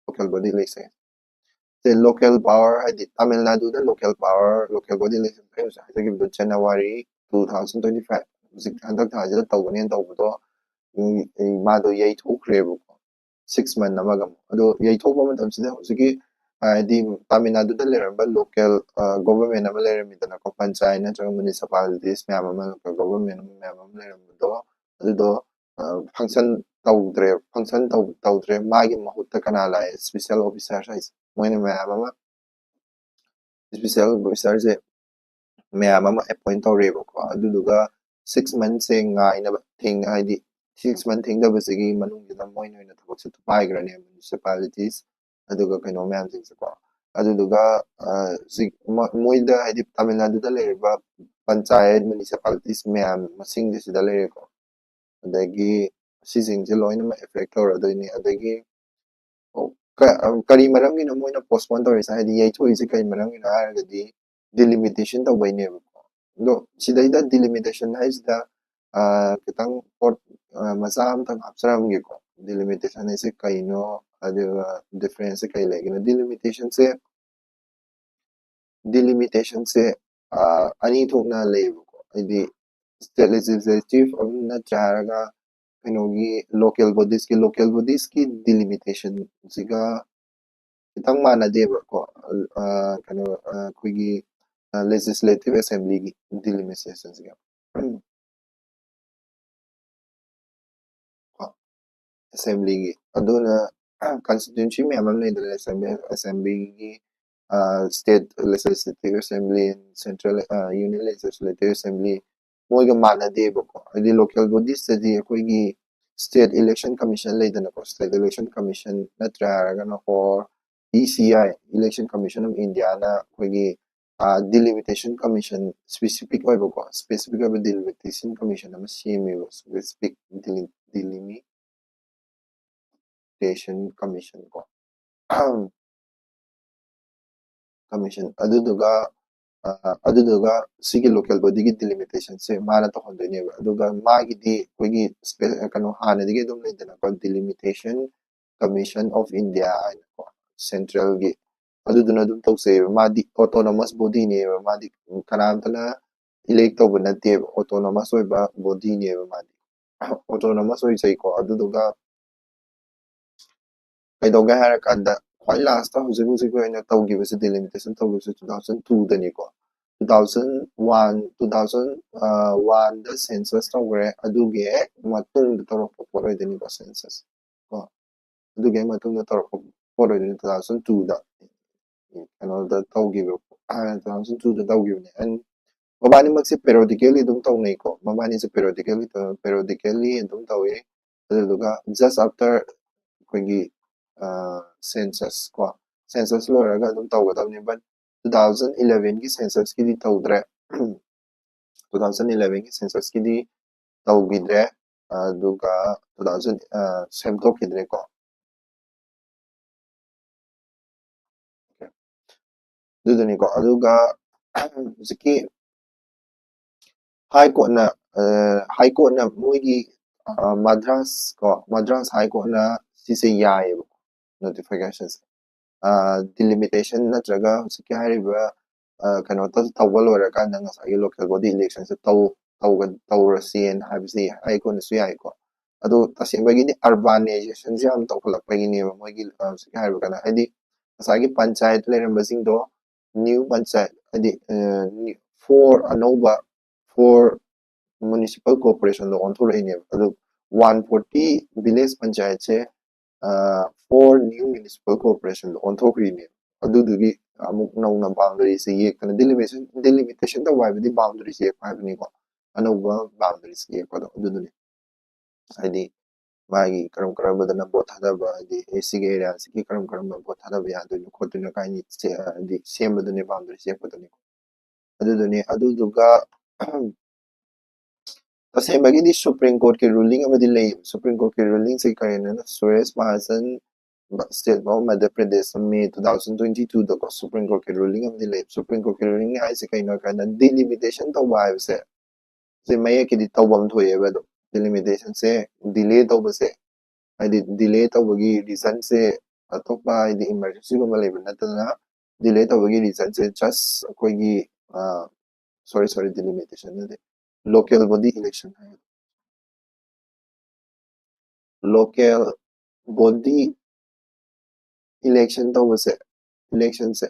Local body election ꯁꯦ, local power ꯍꯥꯏꯗꯤ ꯇꯥꯃꯤꯜ ꯅꯥꯗꯨꯗ local power, local body election ꯑꯩ ꯍꯧꯖꯤꯛ ꯍꯥꯏꯖꯈꯤꯕꯗꯣ January two thousand twenty five, ꯍꯧꯖꯤꯛ ꯍꯟꯗꯛ ꯊꯥꯁꯤꯗ ꯇꯧꯒꯅꯦꯅ ꯇꯧꯕꯗꯣ, ꯎꯝ, ꯃꯥꯗꯣ ꯌꯩꯊꯣꯛꯈ꯭ꯔꯦꯕꯀꯣ꯫ Six month ꯑꯃꯒ ꯑꯃꯨꯛ꯫ ꯑꯗꯣ ꯌꯩꯊꯣꯛꯄ ꯃꯇꯝꯁꯤꯗ ꯍꯧꯖꯤꯛꯀꯤ, ꯍꯥꯏꯗꯤ ꯇꯥꯃꯤꯜ ꯅꯥꯗꯨꯗ ꯂꯩꯔꯝꯕ local government ꯑꯃ ꯂꯩꯔꯝꯃꯤꯗꯅꯀꯣ, ꯄꯟꯆꯥꯌꯠ ꯅꯠꯇ꯭ꯔꯒ municipalities ꯃꯌꯥꯝ ꯑꯃ, local government ꯑꯃ ꯃꯌꯥꯝ ꯑꯃ ꯂꯩꯔꯝꯕꯗꯣ, ꯑꯗꯨꯗꯣ function ꯇꯧꯗ꯭ꯔꯦ꯫ Function ꯇꯧꯗ꯭ꯔꯦ꯫ ꯃꯥꯒꯤ ꯃꯍꯨꯠꯇ ꯀꯅꯥ ꯂꯥꯛꯑꯦ? Special officer ꯍꯥꯏꯁꯦ, ꯃꯣꯏꯅ ꯃꯌꯥꯝ ꯑꯃ special officer ꯁꯦ ꯃꯌꯥꯝ ꯑꯃ appoint ꯇꯧꯔꯦꯕꯀꯣ꯫ ꯑꯗꯨꯗꯨꯒ six month ꯁꯦ ꯉꯥꯏꯅꯕ ꯊꯦꯡꯅ, ꯍꯥꯏꯗꯤ six month ꯊꯦꯡꯊꯕꯁꯤꯒꯤ ꯃꯅꯨꯡꯁꯤꯗ ꯃꯣꯏꯅ ꯑꯣꯏꯅ ꯊꯕꯛꯁꯦ ꯄꯥꯏꯈ꯭ꯔꯅꯦꯕ, municipalities ꯑꯗꯨꯒ ꯀꯩꯅꯣ ꯃꯌꯥꯝꯁꯤꯡꯁꯦꯀꯣ꯫ ꯑꯗꯨꯗꯨꯒ ꯍꯧꯖꯤꯛ ꯃꯣꯏꯗ, ꯍꯥꯏꯗꯤ ꯇꯥꯃꯤꯜ ꯅꯥꯗꯨꯗ ꯂꯩꯔꯤꯕ ꯄꯟꯆꯥꯌꯠ, municipalities ꯃꯌꯥꯝ ꯃꯁꯤꯡꯁꯦ ꯁꯤꯗ ꯂꯩꯔꯦꯀꯣ꯫ ꯑꯗꯒꯤ ꯁꯤꯁꯤꯡꯁꯦ ꯂꯣꯏꯅꯃꯛ affect ꯇꯧꯔꯗꯣꯏꯅꯤ꯫ ꯑꯗꯒꯤ ꯀꯔꯤ ꯃꯔꯝꯒꯤꯅꯣ ꯃꯣꯏꯅ postpone ꯇꯧꯔꯤꯁꯦ? ꯍꯥꯏꯗꯤ ꯌꯩꯊꯣꯛꯏꯁꯦ ꯀꯔꯤ ꯃꯔꯝꯒꯤꯅꯣ ꯍꯥꯏꯔꯒꯗꯤ delimitation ꯇꯧꯕꯩꯅꯦꯕꯀꯣ꯫ ꯑꯗꯣ ꯁꯤꯗꯩꯗ delimitation ꯍꯥꯏꯁꯤꯗ ꯈꯤꯇꯪ ꯄꯣꯠ ꯃꯆꯥ ꯑꯃꯇꯪ ꯍꯥꯞꯆꯔꯝꯒꯦꯀꯣ꯫ Delimitation ꯍꯥꯏꯁꯦ ꯀꯩꯅꯣ, ꯑꯗꯨꯒ difference ꯁꯦ ꯀꯩ ꯂꯩꯒꯦꯅꯣ? Delimitation ꯁꯦ, delimitation ꯁꯦ ꯑꯅꯤ ꯊꯣꯛꯅ ꯂꯩꯌꯦꯕꯀꯣ꯫ ꯍꯥꯏꯗꯤ state legislative ꯑꯃ ꯅꯠꯇ꯭ꯔꯥ ꯍꯥꯏꯔꯒ ꯀꯩꯅꯣꯒꯤ local bodies ꯀꯤ local bodies ꯀꯤ delimitation ꯁꯤꯒ ꯈꯤꯇꯪ ꯃꯥꯟꯅꯗꯦꯕꯀꯣ꯫ ꯑ, ꯀꯩꯅꯣ ꯑ, ꯑꯩꯈꯣꯏꯒꯤ legislative assembly ꯒꯤ delimitation ꯁꯤꯒ꯫ Assembly ꯒꯤ ꯑꯗꯨꯅ constituency ꯃꯌꯥꯝ ꯑꯃ ꯂꯩꯗꯅ, assembly assembly ꯒꯤ state legislative assembly, central union legislative assembly, ꯃꯣꯏꯒ ꯃꯥꯟꯅꯗꯦꯕꯀꯣ꯫ ꯍꯥꯏꯗꯤ local bodies ꯇꯗꯤ ꯑꯩꯈꯣꯏꯒꯤ state election commission ꯂꯩꯗꯅꯀꯣ, state election commission ꯅꯠꯇ꯭ꯔꯥ ꯍꯥꯏꯔꯒꯅ or E C I, Election Commission of India ꯅ ꯑꯩꯈꯣꯏꯒꯤ delimitation commission specific ꯑꯣꯏꯕꯀꯣ, specific ꯑꯣꯏꯕ delimitation commission ꯑꯃ ꯁꯦꯝꯃꯦꯕ, specific delimitation commission ꯀꯣ, commission꯫ ꯑꯗꯨꯗꯨꯒ ꯑ, ꯑꯗꯨꯗꯨꯒ ꯁꯤꯒꯤ local body ꯒꯤ delimitation ꯁꯦ ꯃꯥꯅ ꯇꯧꯍꯟꯗꯣꯏꯅꯦꯕ꯫ ꯑꯗꯨꯒ ꯃꯥꯒꯤꯗꯤ ꯑꯩꯈꯣꯏꯒꯤ spe- ꯀꯩꯅꯣ ꯍꯥꯟꯅꯗꯒꯤ ꯑꯗꯨꯝ ꯂꯩꯗꯅꯀꯣ, Delimitation Commission of India ꯍꯥꯏꯅꯀꯣ, central ꯒꯤ, ꯑꯗꯨꯗꯨꯅ ꯑꯗꯨꯝ ꯇꯧꯖꯩꯑꯕ꯫ ꯃꯥꯗꯤ autonomous body ꯅꯦꯕ, ꯃꯥꯗꯤ ꯀꯅꯥꯝꯇꯅ elect ꯇꯧꯕ ꯅꯠꯇꯦꯕ, autonomous ꯑꯣꯏꯕ body ꯅꯦꯕ ꯃꯥꯗꯤ꯫ Autonomous ꯑꯣꯏꯖꯩꯀꯣ꯫ ꯑꯗꯨꯗꯨꯒ ꯀꯩꯗꯧꯒꯦ ꯍꯥꯏꯔꯀꯥꯟꯗ ꯈ꯭ꯋꯥꯏ last ꯇ ꯍꯧꯖꯤꯛ ꯍꯧꯖꯤꯛꯀꯤ ꯑꯣꯏꯅ ꯇꯧꯈꯤꯕꯁꯦ, delimitation ꯇꯧꯈꯤꯕꯁꯦ two thousand two ꯗꯅꯤꯀꯣ꯫ Two thousand one, two thousand one ꯗ census ꯇꯧꯈ꯭ꯔꯦ, ꯑꯗꯨꯒꯤ ꯍꯦꯛ ꯃꯇꯨꯡꯗ ꯇꯧꯔꯛꯄ ꯄꯣꯠ ꯑꯣꯏꯗꯣꯏꯅꯤꯀꯣ, census ꯀꯣ꯫ ꯑꯗꯨꯒꯤ ꯍꯦꯛ ꯃꯇꯨꯡꯗ ꯇꯧꯔꯛꯄ ꯄꯣꯠ ꯑꯣꯏꯗꯣꯏꯅꯤ, two thousand two ꯗ ꯀꯩꯅꯣꯗ ꯇꯧꯈꯤꯕ, two thousand two ꯗ ꯇꯧꯈꯤꯕꯅꯦ꯫ And ꯃꯕꯥꯅꯤꯃꯛꯁꯦ periodically ꯑꯗꯨꯝ ꯇꯧꯅꯩꯀꯣ, ꯃꯕꯥꯅꯤꯁꯦ periodically periodically ꯑꯗꯨꯝ ꯇꯧꯋꯦ꯫ ꯑꯗꯨꯗꯨꯒ just after ꯑꯩꯈꯣꯏꯒꯤ census ꯀꯣ, census ꯂꯣꯏꯔꯒ ꯑꯗꯨꯝ ꯇꯧꯒꯗꯕꯅꯤ꯫ But two thousand eleven ꯒꯤ census ꯀꯤꯗꯤ ꯇꯧꯗ꯭ꯔꯦ꯫ Two thousand eleven ꯒꯤ census ꯀꯤꯗꯤ ꯇꯧꯈꯤꯗ꯭ꯔꯦ, ꯑꯗꯨꯒ two thousand ꯁꯦꯝꯗꯣꯛꯈꯤꯗ꯭ꯔꯦꯀꯣ꯫ ꯑꯗꯨꯗꯨꯅꯤꯀꯣ꯫ ꯑꯗꯨꯒ ꯍꯧꯖꯤꯛꯀꯤ High Court ꯅ, High Court ꯅ ꯃꯣꯏꯒꯤ ꯃꯗ꯭ꯔꯥꯁ ꯀꯣ, ꯃꯗ꯭ꯔꯥꯁ High Court ꯅ ꯁꯤꯁꯦ ꯌꯥꯏꯌꯦꯕ, notification ꯁꯦ꯫ Delimitation ꯅꯠꯇ꯭ꯔꯒ ꯍꯧꯖꯤꯛꯀꯤ ꯍꯥꯏꯔꯤꯕ ꯀꯩꯅꯣ ꯇꯧꯕ ꯂꯣꯏꯔꯀꯥꯟꯗ ꯉꯁꯥꯏꯒꯤ local body election ꯁꯦ ꯇꯧ ꯇꯧꯔꯁꯦꯅ ꯍꯥꯏꯕꯁꯤ ꯍꯥꯏ ꯀꯣꯟꯅꯁꯨ ꯌꯥꯏꯀꯣ꯫ ꯑꯗꯣ ꯇꯁꯦꯡꯕꯒꯤꯗꯤ urbanization ꯁꯦ ꯌꯥꯝ ꯇꯧꯈꯠꯂꯛꯄꯒꯤꯅꯦꯕ ꯃꯣꯏꯒꯤ ꯍꯧꯖꯤꯛ ꯍꯥꯏꯔꯤꯕ ꯀꯩꯅꯣ, ꯍꯥꯏꯗꯤ ꯉꯁꯥꯏꯒꯤ ꯄꯟꯆꯥꯌꯠ ꯂꯩꯔꯝꯕꯁꯤꯡꯗꯣ new ꯄꯟꯆꯥꯌꯠ, ꯍꯥꯏꯗꯤ four ꯑꯅꯧꯕ four municipal corporation ꯗ ꯑꯣꯟꯊꯣꯔꯛꯏꯅꯦꯕ꯫ ꯑꯗꯨ one forty village ꯄꯟꯆꯥꯌꯠꯁꯦ four new municipal corporation ꯗ ꯑꯣꯟꯊꯣꯛꯈ꯭ꯔꯤꯅꯦꯕ꯫ ꯑꯗꯨꯗꯨꯒꯤ ꯑꯃꯨꯛ ꯅꯧꯅ boundary ꯁꯦ ꯌꯦꯛꯇꯅ, delimitation, delimitation ꯇꯧꯕ ꯍꯥꯏꯕꯗꯤ boundary ꯁꯦ ꯌꯦꯛꯄ ꯍꯥꯏꯕꯅꯤꯀꯣ, ꯑꯅꯧꯕ boundary ꯁꯦ ꯌꯦꯛꯄꯗꯣ ꯑꯗꯨꯗꯨꯅꯤ꯫ ꯍꯥꯏꯗꯤ ꯃꯥꯒꯤ ꯀꯔꯝ ꯀꯔꯝꯕꯗꯅ vote ꯊꯥꯗꯕ, ꯍꯥꯏꯗꯤ ꯑꯦ ꯁꯤꯒꯤ area ꯁꯤꯒꯤ ꯀꯔꯝ ꯀꯔꯝꯕ vote ꯊꯥꯗꯕ ꯌꯥꯗꯣꯏꯅꯣ ꯈꯣꯠꯇꯣꯏꯅꯣ ꯀꯥꯏꯅ ꯁꯦ-, ꯍꯥꯏꯗꯤ ꯁꯦꯝꯕꯗꯨꯅꯦ, boundary ꯁꯦꯝꯕꯗꯨꯅꯦ꯫ ꯑꯗꯨꯗꯨꯅꯦ꯫ ꯑꯗꯨꯗꯨꯒ ꯇꯁꯦꯡꯕꯒꯤꯗꯤ Supreme Court ꯀꯤ ruling ꯑꯃꯗꯤ ꯂꯩ꯫ Supreme Court ꯀꯤ ruling ꯁꯦ ꯀꯔꯤꯅꯣ? Suresh ꯃꯍꯥꯖꯟ, state of Madhya Pradesh, May two thousand twenty two ꯗꯀꯣ Supreme Court ꯀꯤ ruling ꯑꯃꯗꯤ ꯂꯩ꯫ Supreme Court ꯀꯤ ruling ꯍꯥꯏꯁꯦ ꯀꯩꯅꯣ ꯍꯥꯏ ꯀꯥꯟꯗ, delimitation ꯇꯧꯕ ꯍꯥꯏꯕꯁꯦ ꯁꯤ ꯃꯌꯦꯛꯀꯤꯗꯤ ꯇꯧꯐꯝ ꯊꯣꯛꯑꯦꯕ꯫ ꯑꯗꯣ delimitation ꯁꯦ delay ꯇꯧꯕꯁꯦ, ꯍꯥꯏꯗꯤ delay ꯇꯧꯕꯒꯤ reason ꯁꯦ ꯑꯇꯣꯞꯄ, ꯍꯥꯏꯗꯤ emergency ꯒꯨꯝꯕ ꯂꯩꯕ ꯅꯠꯇꯅ, delay ꯇꯧꯕꯒꯤ reason ꯁꯦ just ꯑꯩꯈꯣꯏꯒꯤ, sorry, sorry, delimitation ꯅꯠꯇꯦ, local body election ꯍꯥꯏ, local body election ꯇꯧꯕꯁꯦ, election ꯁꯦ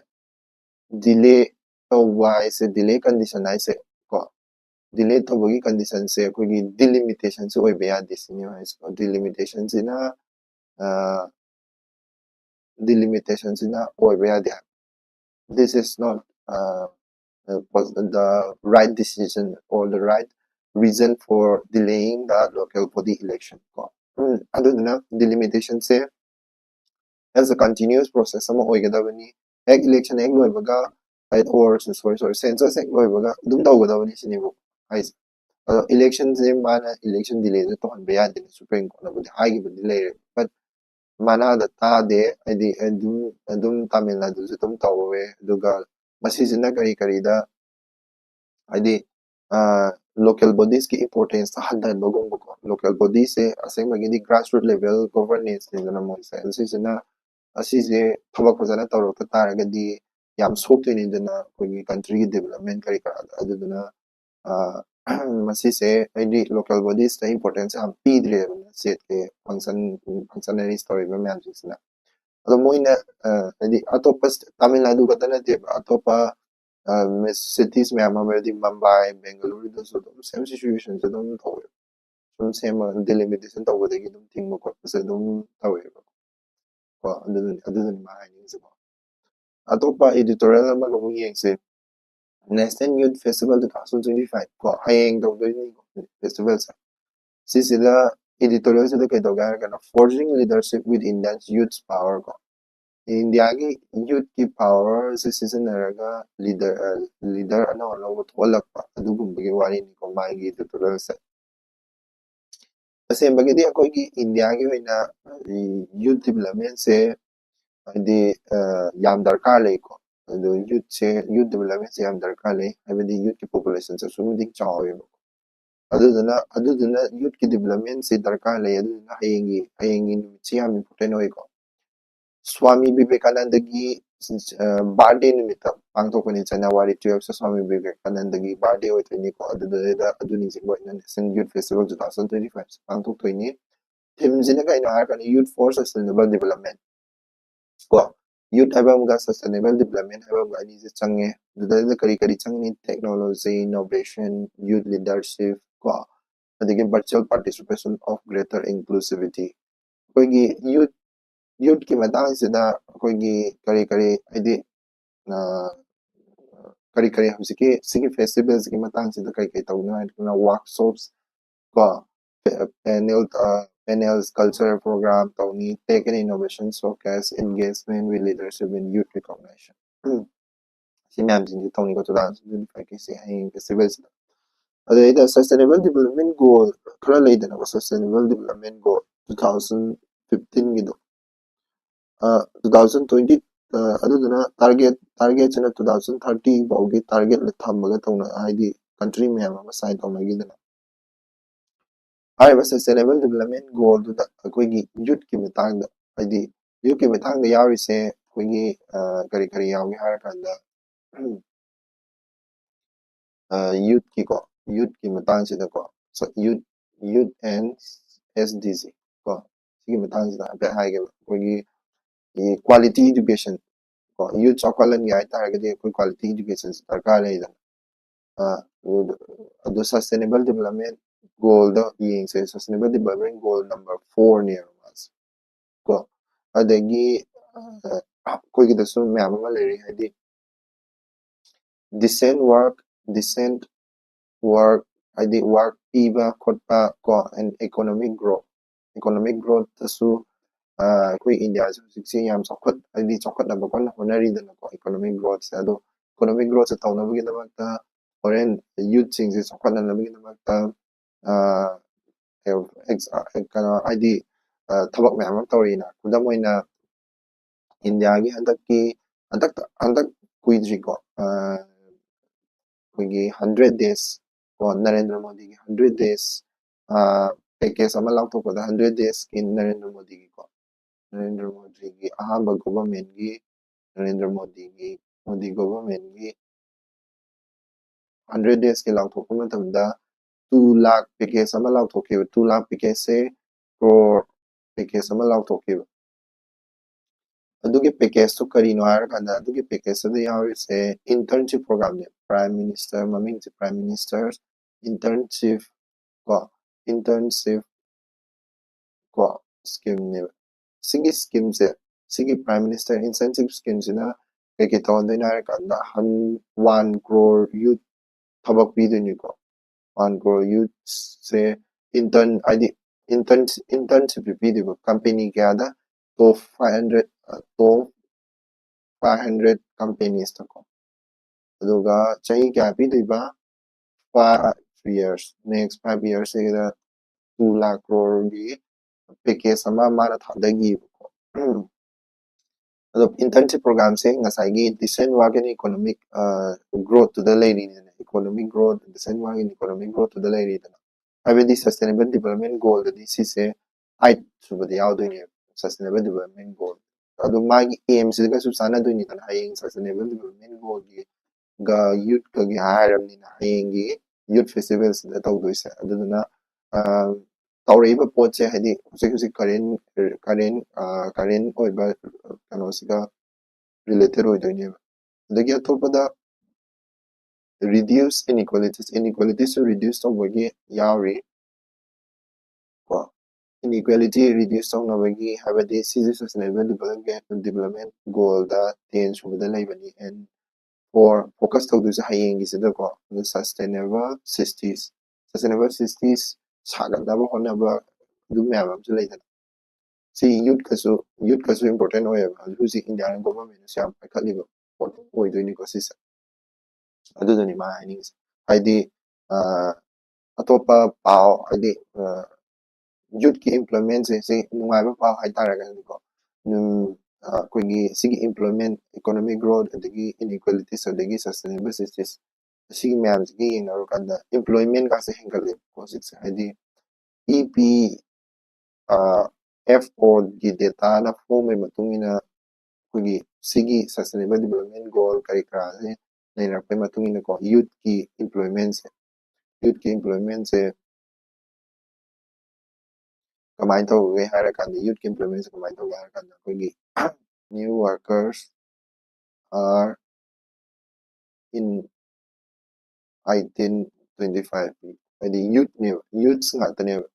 delay ꯇꯧꯕ ꯍꯥꯏꯁꯦ, delay condition ꯍꯥꯏꯁꯦ ꯀꯣ, delay ꯇꯧꯕꯒꯤ condition ꯁꯦ ꯑꯩꯈꯣꯏꯒꯤ delimitation ꯁꯦ ꯑꯣꯏꯕ ꯌꯥꯗꯦ ꯁꯤꯅꯦꯕ ꯍꯥꯏꯁꯦꯀꯣ꯫ Delimitation ꯁꯤꯅ, delimitation ꯁꯤꯅ ꯑꯣꯏꯕ ꯌꯥꯗꯦ ꯍꯥꯏꯕ꯫ This is not the right decision or the right reason for delaying the local body election ꯀꯣ꯫ ꯎꯝ, ꯑꯗꯨꯗꯨꯅ delimitation say as a continuous process ꯑꯃ ꯑꯣꯏꯒꯗꯕꯅꯤ꯫ ꯍꯦꯛ election ꯍꯦꯛ ꯂꯣꯏꯕꯒ, or, sorry, sorry, census ꯍꯦꯛ ꯂꯣꯏꯕꯒ ꯑꯗꯨꯝ ꯇꯧꯒꯗꯕꯅꯤ ꯁꯤꯅꯦꯕ ꯍꯥꯏꯁꯦ꯫ ꯑꯗꯣ election ꯁꯦ ꯃꯥꯅ election delay ꯁꯦ ꯇꯧꯍꯟꯕ ꯌꯥꯗꯦꯅ Supreme Court ꯅꯕꯨꯗꯤ ꯍꯥꯏꯈꯤꯕꯗꯤ ꯂꯩꯔꯦ, but ꯃꯥꯅ ꯑꯗ ꯇꯥꯗꯦ꯫ ꯍꯥꯏꯗꯤ ꯑꯗꯨꯝ, ꯑꯗꯨꯝ ꯇꯥꯃꯤꯜ ꯅꯥꯗꯨꯁꯨ ꯑꯗꯨꯝ ꯇꯧꯋꯦ꯫ ꯑꯗꯨꯒ ꯃꯁꯤꯁꯤꯅ ꯀꯔꯤ ꯀꯔꯤꯗ, ꯍꯥꯏꯗꯤ local bodies ꯀꯤ importance ꯇꯣ ꯍꯟꯊꯍꯟꯕꯒꯨꯝꯕꯀꯣ꯫ Local bodies ꯁꯦ ꯑꯁꯦꯡꯕꯒꯤꯗꯤ grassroot level governance ꯅꯤꯗꯅ ꯃꯣꯏꯁꯦ꯫ ꯑꯁꯤꯁꯤꯅ, ꯑꯁꯤꯁꯦ ꯊꯕꯛ ꯐꯖꯅ ꯇꯧꯔꯛꯇ ꯇꯥꯔꯒꯗꯤ ꯌꯥꯝ ꯁꯣꯛꯇꯣꯏꯅꯤꯗꯅ ꯑꯩꯈꯣꯏꯒꯤ country ꯒꯤ development ꯀꯔꯤ ꯀꯔꯥꯗ꯫ ꯑꯗꯨꯗꯨꯅ ꯃꯁꯤꯁꯦ ꯍꯥꯏꯗꯤ local bodiesꯇ importance ꯌꯥꯝ ꯄꯤꯗ꯭ꯔꯦꯗꯅ stateꯀꯤ function functionaries ꯇꯧꯔꯤꯕ ꯃꯌꯥꯝꯁꯤꯡꯁꯤꯅ꯫ ꯑꯗꯣ ꯃꯣꯏꯅ ꯍꯥꯏꯗꯤ ꯑꯇꯣꯞꯄ ꯇꯥꯃꯤꯜ ꯅꯥꯗꯨ ꯈꯛꯇ ꯅꯠꯇꯦꯕ, ꯑꯇꯣꯞꯄ cities ꯃꯌꯥꯝ ꯑꯃ ꯍꯥꯏꯗꯤ ꯃꯨꯝꯕꯥꯏ, ꯕꯦꯡꯒꯂꯨꯔꯨꯗꯁꯨ ꯑꯗꯨꯝ same situationꯁꯦ ꯑꯗꯨꯝ ꯇꯧꯋꯦ꯫ ꯁꯨꯝ ꯁꯦꯝꯃꯒ delimitation ꯇꯧꯕꯗꯒꯤ ꯑꯗꯨꯝ ꯊꯤꯡꯕ ꯈꯣꯠꯄꯁꯦ ꯑꯗꯨꯝ ꯇꯧꯋꯦꯕ꯫ ꯀꯣ ꯑꯗꯨꯗꯨꯅꯤ ꯑꯗꯨꯗꯨꯅꯤ ꯃꯥ ꯍꯥꯏꯅꯤꯡꯉꯤꯁꯦꯀꯣ꯫ ꯑꯇꯣꯞꯄ editorial ꯑꯃꯒ ꯑꯃꯨꯛ ꯌꯦꯡꯁꯦ꯫ National Youth Festival two thousand twenty five ꯀꯣ, ꯍꯌꯦꯡ ꯇꯧꯗꯣꯏꯅꯤꯀꯣ festivalꯁꯦ꯫ ꯁꯤꯁꯤꯗ editorialꯁꯤꯗ ꯀꯩ ꯇꯧꯒꯦ ꯍꯥꯏꯔꯒꯅ forging leadership with India's youth power ꯀꯣ꯫ ꯏꯟꯗꯤꯌꯥꯒꯤ youthꯀꯤ powerꯁꯦ ꯁꯤꯖꯤꯟꯅꯔꯒ leader leader ꯑꯅꯧ ꯑꯅꯧꯕ ꯊꯣꯛꯍꯜꯂꯛꯄ ꯑꯗꯨꯒꯨꯝꯕꯒꯤ ꯋꯥꯔꯤꯅꯤꯀꯣ ꯃꯥꯒꯤ editorialꯁꯦ꯫ ꯇꯁꯦꯡꯕꯒꯤꯗꯤ ꯑꯩꯈꯣꯏꯒꯤ ꯏꯟꯗꯤꯌꯥꯒꯤ ꯑꯣꯏꯅ youth developmentꯁꯦ ꯍꯥꯏꯗꯤ ꯌꯥꯝ ꯗꯔꯀꯥꯔ ꯂꯩꯀꯣ꯫ ꯑꯗꯣ youthꯁꯦ youth developmentꯁꯦ ꯌꯥꯝ ꯗꯔꯀꯥꯔ ꯂꯩ, ꯍꯥꯏꯕꯗꯤ youthꯀꯤ populationꯁꯦ ꯑꯁꯨꯛꯀꯤ ꯃꯇꯤꯛ ꯆꯥꯎꯋꯦꯕꯀꯣ꯫ ꯑꯗꯨꯗꯨꯅ ꯑꯗꯨꯗꯨꯅ youthꯀꯤ developmentꯁꯦ ꯗꯔꯀꯥꯔ ꯂꯩ꯫ ꯑꯗꯨꯗꯨꯅ ꯍꯌꯦꯡꯒꯤ ꯍꯌꯦꯡꯒꯤ ꯅꯨꯃꯤꯠꯁꯦ ꯌꯥꯝ important ꯑꯣꯏꯀꯣ꯫ ꯁ꯭ꯋꯥꯃꯤ ꯕꯤꯕꯦꯀꯥꯅꯟꯗꯒꯤ birthday ꯅꯨꯃꯤꯠꯇ ꯄꯥꯡꯊꯣꯛꯄꯅꯤ꯫ January twelveꯁꯦ swami ꯕꯤꯕꯦꯀꯥꯅꯟꯗꯒꯤ birthday ꯑꯣꯏꯗꯣꯏꯅꯤꯀꯣ꯫ ꯑꯗꯨꯗꯨꯗ ꯑꯗꯨ ꯅꯤꯡꯁꯤꯡꯕ ꯑꯣꯏꯅ National Youth Festival two thousand twenty fiveꯁꯦ ꯄꯥꯡꯊꯣꯛꯇꯣꯏꯅꯤ꯫ Themeꯁꯤꯅ ꯀꯩꯅꯣ ꯍꯥꯏꯔꯀꯥꯟꯗ Youth for Sustainable Development ꯀꯣ꯫ Youth ꯍꯥꯏꯕ ꯑꯃꯒ sustainable development ꯍꯥꯏꯕ ꯑꯃꯒ ꯑꯅꯤꯁꯦ ꯆꯪꯉꯦ꯫ ꯑꯗꯨꯗꯩꯗ ꯀꯔꯤ ꯀꯔꯤ ꯆꯪꯉꯤ? Technology, innovation, youth leadership ꯀꯣ, ꯑꯗꯒꯤ virtual participation of greater inclusivity꯫ ꯑꯩꯈꯣꯏꯒꯤ youth youthꯀꯤ ꯃꯇꯥꯡꯁꯤꯗ ꯑꯩꯈꯣꯏꯒꯤ ꯀꯔꯤ ꯀꯔꯤ ꯍꯥꯏꯗꯤ ꯀꯔꯤ ꯀꯔꯤ ꯍꯧꯖꯤꯛꯀꯤ ꯁꯤꯒꯤ festivalꯁꯤꯒꯤ ꯃꯇꯥꯡꯁꯤꯗ ꯀꯔꯤ ꯀꯔꯤ ꯇꯧꯅꯤ ꯍꯥꯏꯔꯒꯅ workshops ꯀꯣ, panel panels, cultural program ꯇꯧꯅꯤ, tech and innovation showcase, engagement with leadership in youth recognition꯫ ꯁꯤ ꯃꯌꯥꯝꯁꯤꯡꯁꯤ ꯇꯧꯅꯤꯀꯣ two thousand twenty fiveꯀꯤꯁꯦ ꯍꯌꯦꯡ festivalꯁꯤꯗ꯫ ꯑꯗꯩꯗ sustainable development goal ꯈꯔ ꯂꯩꯗꯅꯀꯣ, sustainable development goal two thousand fifteenꯒꯤꯗꯣ two thousand twenty ꯑꯗꯨꯗꯨꯅ target targetꯁꯤꯅ two thousand thirty ꯐꯥꯎꯒꯤ target ꯊꯝꯃꯒ ꯇꯧꯅ ꯍꯥꯏꯗꯤ country ꯃꯌꯥꯝ ꯑꯃ sign ꯇꯧꯅꯈꯤꯗꯅ꯫ ꯍꯥꯏꯔꯤꯕ sustainable development goalꯗꯨꯗ ꯑꯩꯈꯣꯏꯒꯤ youthꯀꯤ ꯃꯇꯥꯡꯗ ꯍꯥꯏꯗꯤ youthꯀꯤ ꯃꯇꯥꯡꯗ ꯌꯥꯎꯔꯤꯁꯦ ꯑꯩꯈꯣꯏꯒꯤ ꯀꯔꯤ ꯀꯔꯤ ꯌꯥꯎꯒꯦ ꯍꯥꯏꯔꯀꯥꯟꯗ youthꯀꯤꯀꯣ ꯌꯨꯠꯀꯤ ꯃꯇꯥꯡꯁꯤꯗꯀꯣ, youth youth and S D G ꯀꯣ, ꯁꯤꯒꯤ ꯃꯇꯥꯡꯁꯤꯗ ꯍꯥꯏꯐꯦꯠ ꯍꯥꯏꯒꯦꯕ꯫ ꯑꯩꯈꯣꯏꯒꯤ quality education ꯀꯣ, ꯌꯨꯠ ꯆꯥꯎꯈꯠꯍꯟꯒꯦ ꯍꯥꯏꯇꯥꯔꯒꯗꯤ ꯑꯩꯈꯣꯏ quality education ꯗꯔꯀꯥꯔ ꯂꯩꯗꯅ꯫ ꯑꯗꯨ sustainable development goal ꯗ ꯌꯦꯡꯁꯦ꯫ Sustainable development goal number four ꯅꯦꯕ ꯃꯥꯁꯦ ꯀꯣ꯫ ꯑꯗꯒꯤ ꯑꯩꯈꯣꯏꯒꯤꯗꯁꯨ ꯃꯌꯥꯝ ꯑꯃ ꯂꯩꯔꯤ, ꯍꯥꯏꯗꯤ decent work, decent work, ꯍꯥꯏꯗꯤ work ꯄꯤꯕ ꯈꯣꯠꯄ ꯀꯣ, and economic growth, economic growth ꯇꯁꯨ ꯑꯩꯈꯣꯏ ꯏꯟꯗꯤꯌꯥꯁꯦ ꯍꯧꯖꯤꯛꯁꯦ ꯌꯥꯝ ꯆꯥꯎꯈꯠ, ꯍꯥꯏꯗꯤ ꯆꯥꯎꯈꯠꯅꯕ ꯀꯟꯅ ꯍꯣꯠꯅꯔꯤꯗꯅꯀꯣ, economic growth ꯁꯦ꯫ ꯑꯗꯣ economic growth ꯁꯦ ꯇꯧꯅꯕꯒꯤꯗꯃꯛꯇ ꯍꯣꯔꯦꯟ ꯌꯨꯠꯁꯤꯡꯁꯦ ꯆꯥꯎꯈꯠꯅꯅꯕꯒꯤꯗꯃꯛꯇ ꯀꯩꯅꯣ, ꯍꯥꯏꯗꯤ ꯊꯕꯛ ꯃꯌꯥꯝ ꯑꯃ ꯇꯧꯔꯤꯅ꯫ ꯈꯨꯗꯝ ꯑꯣꯏꯅ ꯏꯟꯗꯤꯌꯥꯒꯤ ꯍꯟꯗꯛꯀꯤ, ꯍꯟꯗꯛ ꯍꯟꯗꯛ ꯀꯨꯏꯗ꯭ꯔꯤꯀꯣ, ꯑꯩꯈꯣꯏꯒꯤ hundred days ꯀꯣ, ꯅꯔꯦꯟꯗ꯭ꯔ ꯃꯣꯗꯤꯒꯤ hundred days package ꯑꯃ ꯂꯥꯎꯊꯣꯛꯄꯗ, hundred days ꯀꯤ ꯅꯔꯦꯟꯗ꯭ꯔ ꯃꯣꯗꯤꯒꯤꯀꯣ, ꯅꯔꯦꯟꯗ꯭ꯔ ꯃꯣꯗꯤꯒꯤ ꯑꯍꯥꯟꯕ government ꯀꯤ, ꯅꯔꯦꯟꯗ꯭ꯔ ꯃꯣꯗꯤꯒꯤ, ꯃꯣꯗꯤ government ꯀꯤ hundred days ꯀꯤ ꯂꯥꯎꯊꯣꯛꯄ ꯃꯇꯝꯗ two lakh package ꯑꯃ ꯂꯥꯎꯊꯣꯛꯈꯤꯕ꯫ Two lakh package ꯁꯦ crore package ꯑꯃ ꯂꯥꯎꯊꯣꯛꯈꯤꯕ꯫ ꯑꯗꯨꯒꯤ package ꯇꯨ ꯀꯔꯤꯅꯣ ꯍꯥꯏꯔꯀꯥꯟꯗ, ꯑꯗꯨꯒꯤ package ꯇꯨꯗ ꯌꯥꯎꯔꯤꯁꯦ internship program ꯅꯦ꯫ Prime Minister, ꯃꯃꯤꯡꯁꯦ Prime Minister internship ꯀꯣ, internship ꯀꯣ scheme ꯅꯦꯕ꯫ ꯁꯤꯒꯤ scheme ꯁꯦ, ꯁꯤꯒꯤ Prime Minister internship scheme ꯁꯤꯅ ꯀꯩꯀꯩ ꯇꯧꯍꯟꯗꯣꯏꯅꯣ ꯍꯥꯏꯔꯀꯥꯟꯗ, one crore youth ꯊꯕꯛ ꯄꯤꯗꯣꯏꯅꯤꯀꯣ꯫ One crore youth ꯁꯦ intern, ꯍꯥꯏꯗꯤ intern, internship ꯄꯤꯗꯣꯏꯕ company ꯀꯌꯥꯗ? Top five hundred, top five hundred companies ꯇꯀꯣ꯫ ꯑꯗꯨꯒ ꯆꯍꯤ ꯀꯌꯥ ꯄꯤꯗꯣꯏꯕ? Five years꯫ Next five years ꯁꯤꯗ two lakh crore ꯒꯤ package ꯑꯃ ꯃꯥꯅ ꯊꯥꯗꯈꯤꯕꯀꯣ꯫ ꯑꯗꯣ internship program ꯁꯦ ꯉꯁꯥꯏꯒꯤ decent work and economic growth ꯇꯨꯗ ꯂꯩꯔꯤꯅꯤꯗꯅ, economic growth, decent work and economic growth ꯇꯨꯗ ꯂꯩꯔꯤꯗꯅ꯫ ꯍꯥꯏꯕꯗꯤ sustainable development goal ꯗꯗꯤ ꯁꯤꯁꯦ eight ꯁꯨꯕꯗ ꯌꯥꯎꯗꯣꯏꯅꯦꯕ, sustainable development goal꯫ ꯑꯗꯣ ꯃꯥꯒꯤ aim ꯁꯤꯒꯁꯨ ꯆꯥꯟꯅꯗꯣꯏꯅꯤꯗꯅ, ꯍꯌꯦꯡ sustainable development goal ꯒꯤ ꯒ youth ꯀꯒꯤ ꯍꯥꯏꯔꯕꯅꯤꯅ, ꯍꯌꯦꯡꯒꯤ ꯌꯨꯠ ꯐꯦꯁꯇꯤꯚꯦꯜꯁꯤꯗ ꯇꯧꯗꯣꯏꯁꯦ꯫ ꯑꯗꯨꯗꯨꯅ ꯇꯧꯔꯛꯏꯕ ꯄꯣꯠꯁꯦ ꯍꯥꯏꯗꯤ ꯍꯧꯖꯤꯛ ꯍꯧꯖꯤꯛ ꯀꯔꯦꯟ ꯀꯔꯦꯟ ꯀꯔꯦꯟ ꯑꯣꯏꯕ ꯀꯩꯅꯣꯁꯤꯒ ꯔꯤꯂꯦꯇꯦꯠ ꯑꯣꯏꯗꯣꯏꯅꯦꯕ꯫ ꯑꯗꯒꯤ ꯑꯇꯣꯞꯄꯗ reduce inequalities, inequalitiesꯁꯨ reduce ꯇꯧꯕꯒꯤ ꯌꯥꯎꯔꯤ ꯀꯣ꯫ Inequality reduce ꯇꯧꯅꯕꯒꯤ ꯍꯥꯏꯕꯗꯤ ꯁꯤꯁꯦ sustainable development development goalꯗ ten ꯁꯨꯕꯗ ꯂꯩꯕꯅꯤ꯫ And four focus ꯇꯧꯗꯣꯏꯁꯦ ꯍꯌꯦꯡꯒꯤꯁꯤꯗꯀꯣ, ꯑꯗꯨ sustainable cities, sustainable cities ꯁꯥꯒꯠꯅꯕ ꯍꯣꯠꯅꯕ, ꯑꯗꯨ ꯃꯌꯥꯝ ꯑꯃꯁꯨ ꯂꯩꯗꯅ꯫ ꯁꯤ ꯌꯨꯠꯀꯁꯨ ꯌꯨꯠꯀꯁꯨ ꯏꯝꯄꯣꯔꯇꯦꯟ ꯑꯣꯏꯌꯦꯕ꯫ ꯍꯧꯖꯤꯛ ꯍꯧꯖꯤꯛ ꯏꯟꯗꯤꯌꯥꯒꯤ ꯒꯣꯚꯔꯟꯃꯦꯟꯠꯅꯁꯨ ꯌꯥꯝ ꯄꯥꯏꯈꯠꯂꯤꯕ ꯄꯣꯠ ꯑꯣꯏꯗꯣꯏꯅꯤꯀꯣ ꯁꯤꯁꯦ꯫ ꯑꯗꯨꯗꯨꯅꯤ ꯃꯥ ꯍꯥꯏꯅꯤꯡꯉꯤꯁꯦ꯫ ꯍꯥꯏꯗꯤ ꯑꯇꯣꯞꯄ ꯄꯥꯎ, ꯍꯥꯏꯗꯤ ꯌꯨꯠꯀꯤ ꯏꯝꯄ꯭ꯂꯣꯏꯃꯦꯟꯁꯦ ꯁꯤ ꯅꯨꯡꯉꯥꯏꯕ ꯄꯥꯎ ꯍꯥꯏꯇꯥꯔꯒꯗꯤꯀꯣ, ꯑꯩꯈꯣꯏꯒꯤ ꯁꯤꯒꯤ employment, economic growth, ꯑꯗꯒꯤ inequalities, ꯑꯗꯒꯤ sustainable cities, ꯑꯁꯤꯒꯤ ꯃꯌꯥꯝꯁꯤꯒ ꯌꯦꯡꯅꯔꯨꯀꯥꯟꯗ employmentꯀꯥꯁꯦ ꯍꯦꯟꯒꯠꯂꯦꯕꯀꯣ ꯍꯧꯖꯤꯛꯁꯦ꯫ ꯍꯥꯏꯗꯤ ꯏ ꯄꯤ ꯑꯦꯐ ꯑꯣꯒꯤ ꯗꯦꯇꯥꯅ ꯐꯣꯡꯕꯒꯤ ꯃꯇꯨꯡ ꯏꯟꯅ ꯑꯩꯈꯣꯏꯒꯤ ꯁꯤꯒꯤ sustainable development goal ꯀꯔꯤ ꯀꯔꯥꯁꯦ ꯂꯩꯅꯔꯛꯄꯒꯤ ꯃꯇꯨꯡ ꯏꯟꯅꯀꯣ, ꯌꯨꯠꯀꯤ ꯏꯝꯄ꯭ꯂꯣꯏꯃꯦꯟꯁꯦ ꯌꯨꯠꯀꯤ ꯏꯝꯄ꯭ꯂꯣꯏꯃꯦꯟꯁꯦ ꯀꯃꯥꯏꯅ ꯇꯧꯒꯦ ꯍꯥꯏꯔꯀꯥꯟꯗ, ꯌꯨꯠꯀꯤ ꯏꯝꯄ꯭ꯂꯣꯏꯃꯦꯟꯁꯦ ꯀꯃꯥꯏꯅ ꯇꯧꯒꯦ ꯍꯥꯏꯔꯀꯥꯟꯗ, ꯑꯩꯈꯣꯏꯒꯤ new workers are in eighteen twenty five, ꯍꯥꯏꯗꯤ ꯌꯨꯠꯅꯦꯕ, ꯌꯨꯠꯁ ꯉꯥꯛꯇꯅꯦꯕ꯫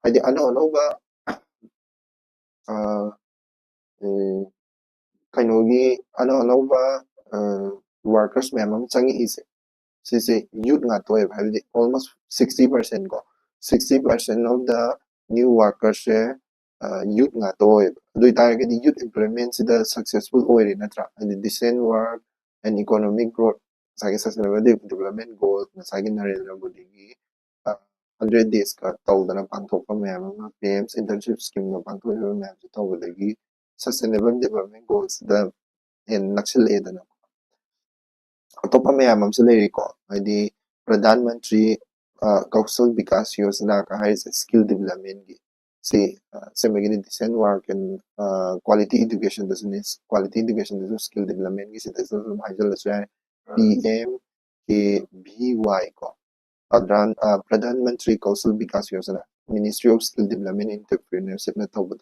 ꯍꯥꯏꯗꯤ ꯑꯅꯧ ꯑꯅꯧꯕ ꯀꯩꯅꯣꯒꯤ ꯑꯅꯧ ꯑꯅꯧꯕ ꯋꯥꯔꯀꯔꯁ ꯃꯌꯥꯝ ꯑꯃ ꯆꯪꯉꯛꯏꯁꯦ, ꯁꯤꯁꯦ ꯌꯨꯠ ꯉꯥꯛꯇ ꯑꯣꯏꯌꯦꯕ꯫ ꯍꯥꯏꯕꯗꯤ almost sixty percent ꯀꯣ, sixty percent of the new workersꯁꯦ ꯌꯨꯠ ꯉꯥꯛꯇ ꯑꯣꯏꯌꯦꯕ꯫ ꯑꯗꯨ ꯑꯣꯏꯇꯥꯔꯒꯗꯤ ꯌꯨꯠ ꯏꯝꯄ꯭ꯂꯣꯏꯃꯦꯟꯁꯤꯗ ꯁꯛꯁꯦꯁꯐꯨꯜ ꯑꯣꯏꯔꯦ ꯅꯠꯇ꯭ꯔꯥ? ꯍꯥꯏꯗꯤ decent work and economic growth, ꯉꯁꯥꯏꯒꯤ sustainable development goal, ꯉꯁꯥꯏꯒꯤ ꯅꯔꯦꯟꯗ꯭ꯔ ꯃꯣꯗꯤꯒꯤ ꯍꯟꯗ꯭ꯔꯦꯠ ꯗꯦꯖꯀ ꯇꯧꯗꯅ ꯄꯥꯡꯊꯣꯛꯄ ꯃꯌꯥꯝ ꯑꯃ, ꯄꯤ ꯑꯦꯝ internship schemeꯒ ꯄꯥꯡꯊꯣꯛꯏꯕ ꯃꯌꯥꯝꯁꯦ ꯇꯧꯕꯗꯒꯤ sustainable development goalꯁꯤꯗ ꯍꯦꯟꯅ ꯅꯛꯁꯤꯜꯂꯛꯑꯦꯗꯅ꯫ ꯑꯇꯣꯞꯄ ꯃꯌꯥꯝ ꯑꯃꯁꯨ ꯂꯩꯔꯤꯀꯣ, ꯍꯥꯏꯗꯤ ꯄ꯭ꯔꯙꯥꯟ ꯃꯟꯇ꯭ꯔꯤ ꯀꯧꯁꯜ ꯕꯤꯀꯥꯁ ꯌꯣꯖꯅꯥꯒ ꯍꯥꯏꯔꯤꯁꯦ ꯁ꯭ꯀꯤꯜ ꯗꯤꯕꯂꯞꯃꯦꯟꯒꯤ꯫ ꯁꯤ ꯑꯁꯦꯡꯕꯒꯤꯗꯤ decent work and quality educationꯗꯁꯨꯅꯤ, quality educationꯗꯁꯨ skill developmentꯒꯤ ꯁꯤꯗꯁꯨ ꯑꯗꯨꯝ ꯍꯥꯏꯖꯜꯂꯁꯨ ꯌꯥꯔꯦ꯫ ꯄꯤ ꯑꯦꯝ ꯀꯦ ꯚꯤ ꯋꯥꯏ ꯀꯣ, ꯄ꯭ꯔꯙꯥꯟ Pradhan Mantri Kaushal Vikas Yojana, Ministry of Skill Development and Entrepreneurship ꯅ ꯇꯧꯕꯗꯣ,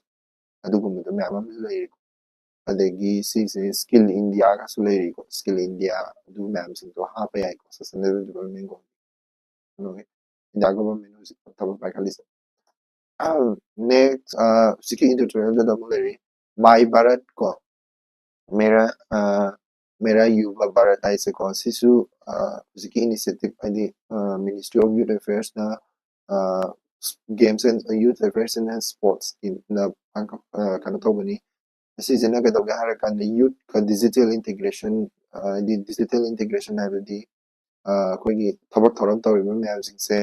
ꯑꯗꯨꯒꯨꯝꯕꯗꯣ ꯃꯌꯥꯝ ꯑꯃ ꯂꯩꯔꯦꯀꯣ꯫ ꯑꯗꯒꯤ ꯁꯤꯁꯦ Skill India ꯒꯁꯨ ꯂꯩꯔꯤꯀꯣ꯫ Skill India ꯑꯗꯨ ꯃꯌꯥꯝꯁꯤꯡꯗꯣ ꯍꯥꯞꯄ ꯌꯥꯏꯀꯣ, Sustainable Development Goal ꯀꯩꯅꯣꯒꯤ, India Government ꯍꯧꯖꯤꯛ ꯊꯕꯛ ꯄꯥꯏꯈꯠꯂꯤꯁꯦ꯫ Next, ꯍꯧꯖꯤꯛꯀꯤ editorial ꯗ ꯑꯃꯨꯛ ꯂꯩꯔꯤ, My Bharat ꯀꯣ, Mera Mera Yuva Bharat ꯍꯥꯏꯁꯦꯀꯣ꯫ ꯁꯤꯁꯨ ꯍꯧꯖꯤꯛꯀꯤ initiative, ꯍꯥꯏꯗꯤ Ministry of Youth Affairs ꯅ Games and Youth Affairs and Sports ꯅ ꯀꯩꯅꯣ ꯇꯧꯕꯅꯤ꯫ ꯑꯁꯤꯁꯤꯅ ꯀꯩꯗꯧꯒꯦ ꯍꯥꯏꯔꯀꯥꯟꯗ youth ꯀ digital integration, ꯍꯥꯏꯗꯤ digital integration ꯍꯥꯏꯕꯗꯤ ꯑꯩꯈꯣꯏꯒꯤ ꯊꯕꯛ ꯊꯧꯔꯝ ꯇꯧꯔꯤꯕ ꯃꯌꯥꯝꯁꯤꯡꯁꯦ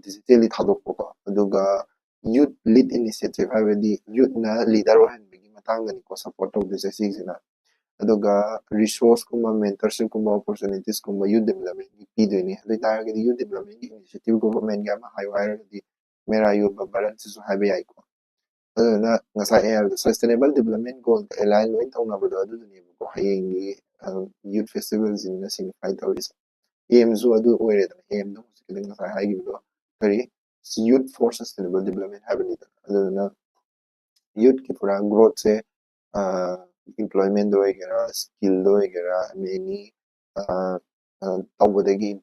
digitally ꯊꯥꯗꯣꯛꯄꯀꯣ, ꯑꯗꯨꯒ youth lead initiative ꯍꯥꯏꯕꯗꯤ youth ꯅ leader ꯑꯣꯏꯍꯟꯕꯒꯤ ꯃꯇꯥꯡꯗꯅꯤꯀꯣ support ꯇꯧꯗꯣꯏꯁꯦ ꯁꯤꯁꯤꯅ꯫ ꯑꯗꯨꯒ resource ꯀꯨꯝꯕ, mentorship ꯀꯨꯝꯕ, opportunities ꯀꯨꯝꯕ youth development ꯀꯤ ꯄꯤꯗꯣꯏꯅꯤ꯫ ꯑꯗꯨ ꯑꯣꯏꯇꯥꯔꯒꯗꯤ youth development ꯀꯤ initiative government ꯀꯤ ꯑꯃ ꯍꯥꯏꯌꯨ ꯍꯥꯏꯔꯒꯗꯤ Mera Yuva Bharat ꯁꯤꯁꯨ ꯍꯥꯏꯕ ꯌꯥꯏꯀꯣ꯫ ꯑꯗꯨꯗꯨꯅ ꯉꯁꯥꯏ ꯑꯩ ꯍꯥꯏꯕꯗꯣ Sustainable Development Goal ꯗ align ꯂꯣꯏ ꯇꯧꯅꯕꯗꯣ ꯑꯗꯨꯗꯨꯅꯦꯕꯀꯣ ꯍꯌꯦꯡꯒꯤ youth festival ꯁꯤꯡꯅ signify ꯇꯧꯔꯤꯁꯦ꯫ Aim ꯁꯨ ꯑꯗꯨ ꯑꯣꯏꯔꯦꯗꯅ, aim ꯗꯣ ꯍꯧꯖꯤꯛꯀꯤꯗ ꯉꯁꯥꯏ ꯍꯥꯏꯈꯤꯕꯗꯣ ꯀꯔꯤ, Youth for Sustainable Development ꯍꯥꯏꯕꯅꯤꯗꯅ꯫ ꯑꯗꯨꯗꯨꯅ youth ꯀꯤ ꯄꯨꯔꯥ growth ꯁꯦ employment ꯗ ꯑꯣꯏꯒꯦꯔꯥ, skill ꯗ ꯑꯣꯏꯒꯦꯔꯥ, any ꯇꯧꯕꯗꯒꯤ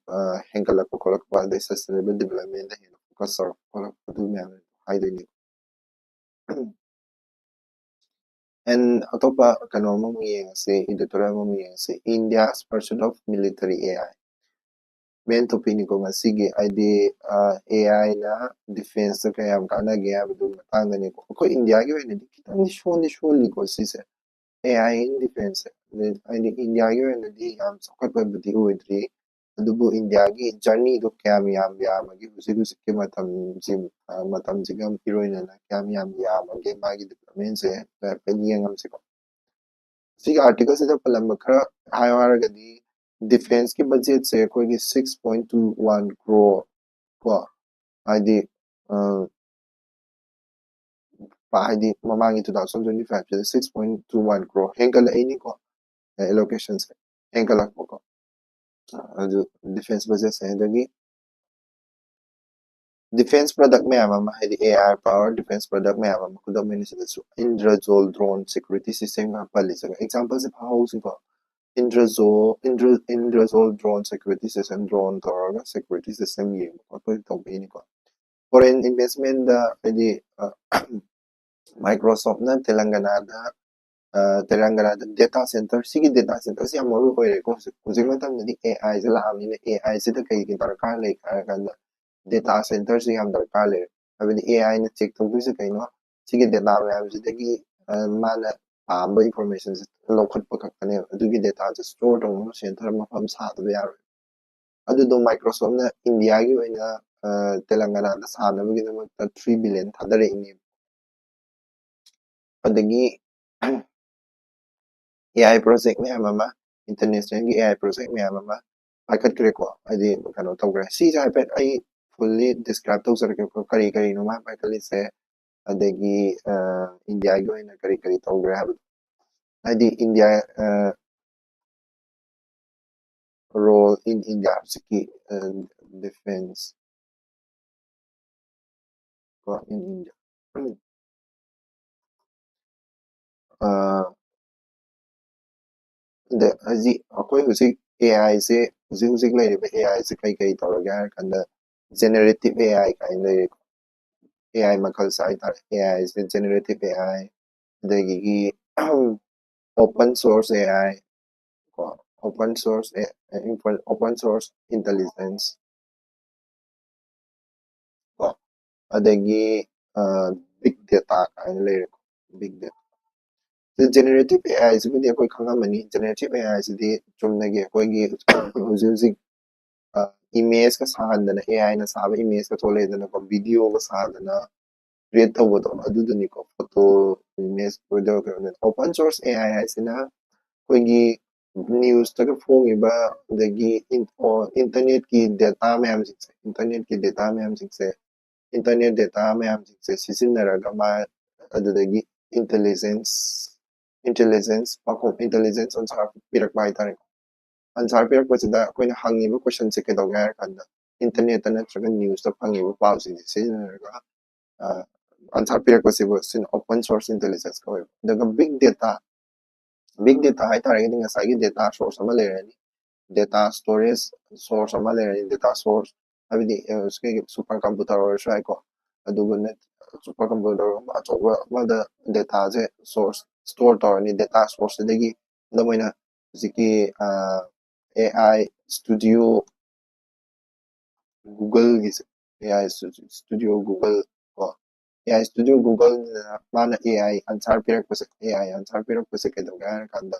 ꯍꯦꯟꯒꯠꯂꯛꯄ ꯈꯣꯠꯂꯛꯄ, ꯑꯗꯩ sustainable development ꯗ ꯍꯦꯟꯅ focus ꯇꯧꯔꯛꯄ ꯈꯣꯠꯂꯛꯄ ꯑꯗꯨ ꯃꯌꯥꯝ ꯍꯥꯏꯗꯣꯏꯅꯤ꯫ And ꯑꯇꯣꯞꯄ ꯀꯩꯅꯣ ꯑꯃꯃꯨꯛ ꯌꯦꯡꯉꯁꯤ, editorial ꯑꯃꯃꯨꯛ ꯌꯦꯡꯉꯁꯤ, India's Pursuit of Military A I꯫ Main topic ꯅꯤꯀꯣ ꯉꯁꯤꯒꯤ, ꯍꯥꯏꯗꯤ AI ꯅ defence ꯇ ꯀꯌꯥꯝ ꯀꯥꯟꯅꯒꯦ ꯍꯥꯏꯕꯗꯨ ꯃꯇꯥꯡꯗꯅꯤꯀꯣ꯫ ꯑꯩꯈꯣꯏ ꯏꯟꯗꯤꯌꯥꯒꯤ ꯑꯣꯏꯅꯗꯤ ꯈꯤꯇꯪꯗꯤ ꯁꯣꯟꯗꯤ ꯁꯣꯜꯂꯤꯀꯣ ꯁꯤꯁꯦ, AI in defence ꯁꯦ꯫ ꯍꯥꯏꯗꯤ ꯏꯟꯗꯤꯌꯥꯒꯤ ꯑꯣꯏꯅꯗꯤ ꯌꯥꯝ ꯆꯥꯎꯈꯠꯄꯕꯨꯗꯤ ꯑꯣꯏꯗ꯭ꯔꯤ, ꯑꯗꯨꯕꯨ ꯏꯟꯗꯤꯌꯥꯒꯤ journey ꯗꯣ ꯀꯌꯥꯝ ꯌꯥꯝ ꯌꯥꯝꯃꯒꯦ ꯍꯧꯖꯤꯛ ꯍꯧꯖꯤꯛꯀꯤ ꯃꯇꯝꯁꯤ, ꯃꯇꯝꯁꯤꯒ ꯏꯔꯣꯏꯅꯅ ꯀꯌꯥꯝ ꯌꯥꯝ ꯌꯥꯝꯃꯒꯦ ꯃꯥꯒꯤ development ꯁꯦ ꯍꯥꯏꯐꯦꯠ ꯌꯦꯡꯉꯝꯁꯤꯀꯣ꯫ ꯁꯤꯒꯤ article ꯁꯤꯗ ꯄꯜꯂꯝꯕ ꯈꯔ ꯍꯥꯏꯌꯣ ꯍꯥꯏꯔꯒꯗꯤ defence ꯀꯤ budget ꯁꯦ ꯑꯩꯈꯣꯏꯒꯤ six point two one crore ꯀꯣ, ꯍꯥꯏꯗꯤ ꯍꯥꯏꯗꯤ ꯃꯃꯥꯡꯒꯤ two thousand twenty five ꯁꯤꯗ six point two one crore ꯍꯦꯟꯒꯠꯂꯛꯏꯅꯤꯀꯣ, allocation ꯁꯦ ꯍꯦꯟꯒꯠꯂꯛꯄꯀꯣ꯫ ꯑꯗꯨ defence budget ꯁꯦ ꯑꯗꯒꯤ ꯗꯤꯐꯦꯟꯁ ꯄ꯭ꯔꯗꯛ ꯃꯌꯥꯝ ꯑꯃ, ꯍꯥꯏꯗꯤ A I power defence product ꯃꯌꯥꯝ ꯑꯃ, ꯈꯨꯗꯝ ꯑꯣꯏꯅ ꯁꯤꯗꯁꯨ ꯏꯟꯗ꯭ꯔꯖꯣꯜ ꯗ꯭ꯔꯣꯟ ꯁꯦꯀ꯭ꯌꯨꯔꯤꯇꯤ ꯁꯤꯁꯇꯦꯝꯒ ꯄꯜꯂꯤꯁꯦ, ꯑꯦꯛꯖꯥꯝꯄꯜꯁꯦ ꯐꯥꯍꯧꯁꯤꯀꯣ꯫ ꯏꯟꯗ꯭ꯔꯖꯣ ꯏꯟꯗ꯭ꯔ Indrajaal drone security system, drone ꯇꯧꯔꯒ ꯁꯦꯀ꯭ꯌꯨꯔꯤꯇꯤ ꯁꯤꯁꯇꯦꯝ ꯌꯦꯡꯕ ꯈꯣꯠꯄ ꯇꯧꯕꯤꯅꯤꯀꯣ꯫ ꯐꯣꯔꯦꯟ ꯏꯟꯚꯦꯁꯃꯦꯟꯗ, ꯍꯥꯏꯗꯤ ꯃꯥꯏꯀ꯭ꯔꯣꯁꯣꯞꯅ ꯇꯦꯂꯪꯒꯅꯥꯗ ꯇꯦꯂꯪꯒꯅꯥꯗ ꯗꯦꯇꯥ ꯁꯦꯟꯇꯔ, ꯁꯤꯒꯤ ꯗꯦꯇꯥ ꯁꯦꯟꯇꯔꯁꯤ ꯌꯥꯝ ꯃꯔꯨ ꯑꯣꯏꯔꯦꯀꯣ꯫ ꯍꯧꯖꯤꯛ ꯍꯧꯖꯤꯛ ꯃꯇꯝꯗꯗꯤ ꯑꯦ ꯑꯥꯏꯁꯦ ꯂꯥꯛꯑꯕꯅꯤꯅ, ꯑꯦ ꯑꯥꯏꯁꯤꯗ ꯀꯩꯒꯤ ꯗꯔꯀꯥꯔ ꯂꯩ ꯍꯥꯏꯔ ꯀꯥꯟꯗ, ꯗꯦꯇꯥ ꯁꯦꯟꯇꯔꯁꯤ ꯌꯥꯝ ꯗꯔꯀꯥꯔ ꯂꯩꯔꯦ꯫ ꯍꯥꯏꯕꯗꯤ ꯑꯦ ꯑꯥꯏꯅ ꯆꯦꯛ ꯇꯧꯗꯣꯏꯁꯦ ꯀꯩꯅꯣ? ꯁꯤꯒꯤ ꯗꯦꯇꯥ ꯃꯌꯥꯝꯁꯤꯗꯒꯤ ꯃꯥꯅ ꯄꯥꯝꯕ ꯏꯟꯐꯣꯔꯃꯦꯁꯟꯁꯦ ꯂꯧꯈꯠꯄ ꯈꯛꯇꯅꯦꯕ꯫ ꯑꯗꯨꯒꯤ ꯗꯦꯇꯥꯁꯦ ꯁ꯭ꯇꯣꯔ ꯇꯧꯅꯕ ꯁꯦꯟꯇꯔ ꯃꯐꯝ ꯁꯥꯗꯕ ꯌꯥꯔꯣꯏ꯫ ꯑꯗꯨꯗꯣ ꯃꯥꯏꯀ꯭ꯔꯣꯁꯣꯞꯅ ꯏꯟꯗꯤꯌꯥꯒꯤ ꯑꯣꯏꯅ ꯇꯦꯂꯪꯒꯅꯥꯗ ꯁꯥꯅꯕꯒꯤꯗꯃꯛꯇ ꯊ꯭ꯔꯤ ꯕꯤꯂꯤꯌꯟ ꯊꯥꯗꯔꯛꯏꯅꯦꯕ꯫ ꯑꯗꯒꯤ ꯑꯦ ꯑꯥꯏ ꯄ꯭ꯔꯣꯖꯦꯛ ꯃꯌꯥꯝ ꯑꯃ, ꯏꯟꯇꯔꯅꯦꯁꯅꯦꯜꯒꯤ ꯑꯦ ꯑꯥꯏ ꯄ꯭ꯔꯣꯖꯦꯛ ꯃꯌꯥꯝ ꯑꯃ ꯄꯥꯏꯈꯠꯈ꯭ꯔꯦꯀꯣ, ꯍꯥꯏꯗꯤ ꯀꯩꯅꯣ ꯇꯧꯈ꯭ꯔꯦ꯫ ꯁꯤꯁꯦ ꯍꯥꯏꯐꯦꯠ ꯑꯩ ꯐꯨꯜꯂꯤ ꯗꯤꯁꯀ꯭ꯔꯥꯏꯕ ꯇꯧꯖꯔꯛꯀꯦꯀꯣ, ꯀꯔꯤ ꯀꯔꯤꯅꯣ ꯃꯥ ꯄꯥꯏꯈꯠꯂꯤꯁꯦ, ꯑꯗꯒꯤ ꯏꯟꯗꯤꯌꯥꯒꯤ ꯑꯣꯏꯅ ꯀꯔꯤ ꯀꯔꯤ ꯇꯧꯈ꯭ꯔꯦ ꯍꯥꯏꯕꯗꯣ꯫ ꯍꯥꯏꯗꯤ ꯏꯟꯗꯤꯌꯥ role in India, ꯍꯧꯖꯤꯛꯀꯤ ꯗꯤꯐꯦꯟꯁ ꯀꯣ, in India꯫ ꯑꯗ ꯍꯧꯖꯤꯛ ꯑꯩꯈꯣꯏ ꯍꯧꯖꯤꯛ ꯑꯦ ꯑꯥꯏꯁꯦ, ꯍꯧꯖꯤꯛ ꯍꯧꯖꯤꯛ ꯂꯩꯔꯤꯕ ꯑꯦ ꯑꯥꯏꯁꯦ ꯀꯩ ꯀꯩ ꯇꯧꯔꯒꯦ ꯍꯥꯏꯔ ꯀꯥꯟꯗ, ꯖꯦꯅꯦꯔꯦꯇꯤꯞ ꯑꯦ ꯑꯥꯏ ꯀꯥꯏꯅ ꯂꯩꯔꯦꯀꯣ꯫ ꯑꯦ ꯑꯥꯏ ꯃꯈꯜꯁꯦ ꯍꯥꯏꯇꯥꯔꯦ꯫ ꯑꯦ ꯑꯥꯏꯁꯦ ꯖꯦꯅꯦꯔꯦꯇꯤꯞ ꯑꯦ ꯑꯥꯏ, ꯑꯗꯒꯤ open source A I ꯀꯣ, open source, open source intelligence ꯀꯣ, ꯑꯗꯒꯤ big data ꯀꯥꯏꯅ ꯂꯩꯔꯦꯀꯣ, big data꯫ ꯖꯦꯅꯦꯔꯦꯇꯤꯞ ꯑꯦ ꯑꯥꯏꯁꯤꯕꯨꯗꯤ ꯑꯩꯈꯣꯏ ꯈꯪꯉꯝꯃꯅꯤ꯫ ꯖꯦꯅꯦꯔꯦꯇꯤꯞ ꯑꯦ ꯑꯥꯏꯁꯤꯗꯤ ꯆꯨꯝꯅꯒꯤ ꯑꯩꯈꯣꯏꯒꯤ ꯍꯧꯖꯤꯛ ꯍꯧꯖꯤꯛ ꯏꯃꯦꯖꯀ ꯁꯥꯍꯟꯗꯅ, ꯑꯦ ꯑꯥꯏꯅ ꯁꯥꯕ ꯏꯃꯦꯖꯀ ꯊꯣꯛꯂꯛꯑꯦꯗꯅꯀꯣ, ꯚꯤꯗꯤꯑꯣꯒ ꯁꯥꯗꯅ ꯀ꯭ꯔꯤꯌꯦꯠ ꯇꯧꯕꯗꯣ, ꯑꯗꯨꯗꯨꯅꯤꯀꯣ꯫ ꯐꯣꯇꯣ, ꯏꯃꯦꯖ, ꯚꯤꯗꯤꯑꯣ, ꯀꯩꯅꯣ꯫ Open source A I ꯍꯥꯏꯁꯤꯅ ꯑꯩꯈꯣꯏꯒꯤ ꯅ꯭ꯌꯨꯁꯇꯒ ꯐꯣꯡꯉꯤꯕ, ꯑꯗꯒꯤ ꯏꯟꯇꯔꯅꯦꯠꯀꯤ ꯗꯦꯇꯥ ꯃꯌꯥꯝꯁꯤꯡꯁꯦ, ꯏꯟꯇꯔꯅꯦꯠꯀꯤ ꯗꯦꯇꯥ ꯃꯌꯥꯝꯁꯤꯡꯁꯦ, ꯏꯟꯇꯔꯅꯦꯠ ꯗꯦꯇꯥ ꯃꯌꯥꯝꯁꯤꯡꯁꯦ ꯁꯤꯖꯤꯟꯅꯔꯒ ꯃꯥ ꯑꯗꯨꯗꯒꯤ ꯏꯟꯇꯦꯂꯤꯖꯦꯟꯁ, ꯏꯟꯇꯦꯂꯤꯖꯦꯟꯁ ꯄꯥꯎꯈꯨꯝ, ꯏꯟꯇꯦꯂꯤꯖꯦꯟꯁ ꯑꯟꯁꯥꯔ ꯄꯤꯔꯛꯄ ꯍꯥꯏꯇꯥꯔꯦꯀꯣ꯫ ꯑꯟꯁꯥꯔ ꯄꯤꯔꯛꯄꯁꯤꯗ ꯑꯩꯈꯣꯏꯅ ꯍꯪꯉꯤꯕ ꯀꯣꯏꯁꯟꯁꯦ ꯀꯩꯗꯧꯒꯦ ꯍꯥꯏꯔ ꯀꯥꯟꯗ, internet ꯇ ꯅꯠꯇ꯭ꯔꯒ news ꯇ ꯐꯪꯉꯤꯕ ꯄꯥꯎꯁꯤꯡꯁꯦ ꯁꯤꯖꯤꯟꯅꯔꯒ ꯑꯟꯁꯥꯔ ꯄꯤꯔꯛꯄꯁꯤꯕꯨ ꯁꯤꯅ open source intelligence ꯀꯧꯋꯦꯕ꯫ ꯑꯗꯨꯒ big data, big data ꯍꯥꯏꯇꯥꯔꯒꯗꯤ ꯉꯁꯥꯏꯒꯤ data source ꯑꯃ ꯂꯩꯔꯅꯤ, data storage source ꯑꯃ ꯂꯩꯔꯅꯤ, data source ꯍꯥꯏꯕꯗꯤ super computer ꯑꯣꯏꯔꯁꯨ ꯌꯥꯏꯀꯣ, ꯑꯗꯨꯒ super computer ꯑꯆꯧꯕ ꯑꯃꯗ data ꯁꯦ source store ꯇꯧꯔꯅꯤ, data source ꯁꯤꯗꯒꯤ ꯈꯨꯗꯝ ꯑꯣꯏꯅ ꯍꯧꯖꯤꯛꯀꯤ AI studio Google ꯒꯤꯁꯦ, AI studio Google ꯀꯣ, AI studio Google ꯅ ꯃꯥꯅ AI ꯑꯟꯁꯥꯔ ꯄꯤꯔꯛꯄꯁꯦ, AI ꯑꯟꯁꯥꯔ ꯄꯤꯔꯛꯄꯁꯦ ꯀꯩꯗꯧꯒꯦ ꯍꯥꯏꯔꯀꯥꯟꯗ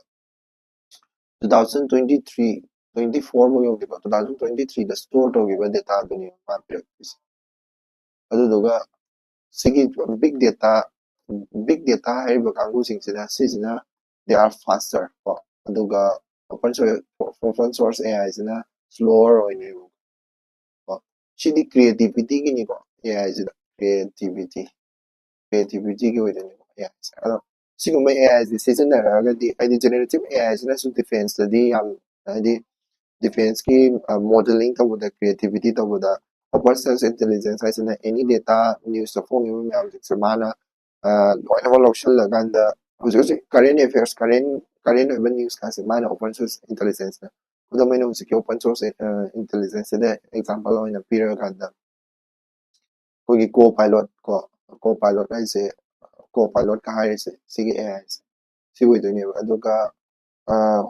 two thousand twenty three, twenty four ꯐꯥꯎ ꯌꯧꯗꯦꯀꯣ, two thousand twenty three ꯗ store ꯇꯧꯈꯤꯕ data ꯗꯨꯅꯦꯕ ꯃꯥ ꯄꯤꯔꯛꯇꯣꯏꯁꯦ꯫ ꯑꯗꯨꯗꯨꯒ ꯁꯤꯒꯤ big data, big data ꯍꯥꯏꯔꯤꯕ ꯀꯥꯡꯕꯨꯁꯤꯡꯁꯤꯅ, ꯁꯤꯁꯤꯅ they are faster ꯀꯣ, ꯑꯗꯨꯒ open source, open source AI ꯁꯤꯅ slower ꯑꯣꯏꯅꯦꯕ꯫ ꯀꯣ, ꯁꯤꯗꯤ creativity ꯒꯤꯅꯤꯀꯣ, AI ꯁꯤꯗ creativity, creativity ꯒꯤ ꯑꯣꯏꯗꯣꯏꯅꯦꯕ AI ꯁꯦ꯫ ꯑꯗꯣ ꯁꯤꯒꯨꯝꯕ AI ꯁꯦ ꯁꯤꯖꯤꯟꯅꯔꯒꯗꯤ, ꯍꯥꯏꯗꯤ generative AI ꯁꯤꯅꯁꯨ defense ꯇꯗꯤ ꯌꯥꯝ, ꯍꯥꯏꯗꯤ defense ꯀꯤ modeling ꯇꯧꯕꯗ, creativity ꯇꯧꯕꯗ open source intelligence ꯍꯥꯏꯁꯤꯅ any data, news ꯇ ꯐꯣꯡꯉꯤꯕ ꯃꯌꯥꯝꯁꯤꯡꯁꯦ ꯃꯥꯅ ꯂꯣꯏꯅꯃꯛ ꯂꯧꯁꯤꯜꯂꯀꯥꯟꯗ ꯍꯧꯖꯤꯛ ꯍꯧꯖꯤꯛ current affairs, current, current ꯑꯣꯏꯕ news ꯀꯥꯁꯦ ꯃꯥꯅ open source intelligence ꯅ, ꯈꯨꯗꯝ ꯑꯣꯏꯅ ꯍꯧꯖꯤꯛꯀꯤ open source intelligence ꯁꯤꯗ example ꯑꯣꯏꯅ ꯄꯤꯔꯀꯥꯟꯗ ꯑꯩꯈꯣꯏꯒꯤ Copilot ꯀꯣ, Copilot ꯍꯥꯏꯁꯦ, Copilot ꯀ ꯍꯥꯏꯔꯤꯁꯦ ꯁꯤꯒꯤ AI ꯁꯦ ꯁꯤ ꯑꯣꯏꯗꯣꯏꯅꯦꯕ꯫ ꯑꯗꯨꯒ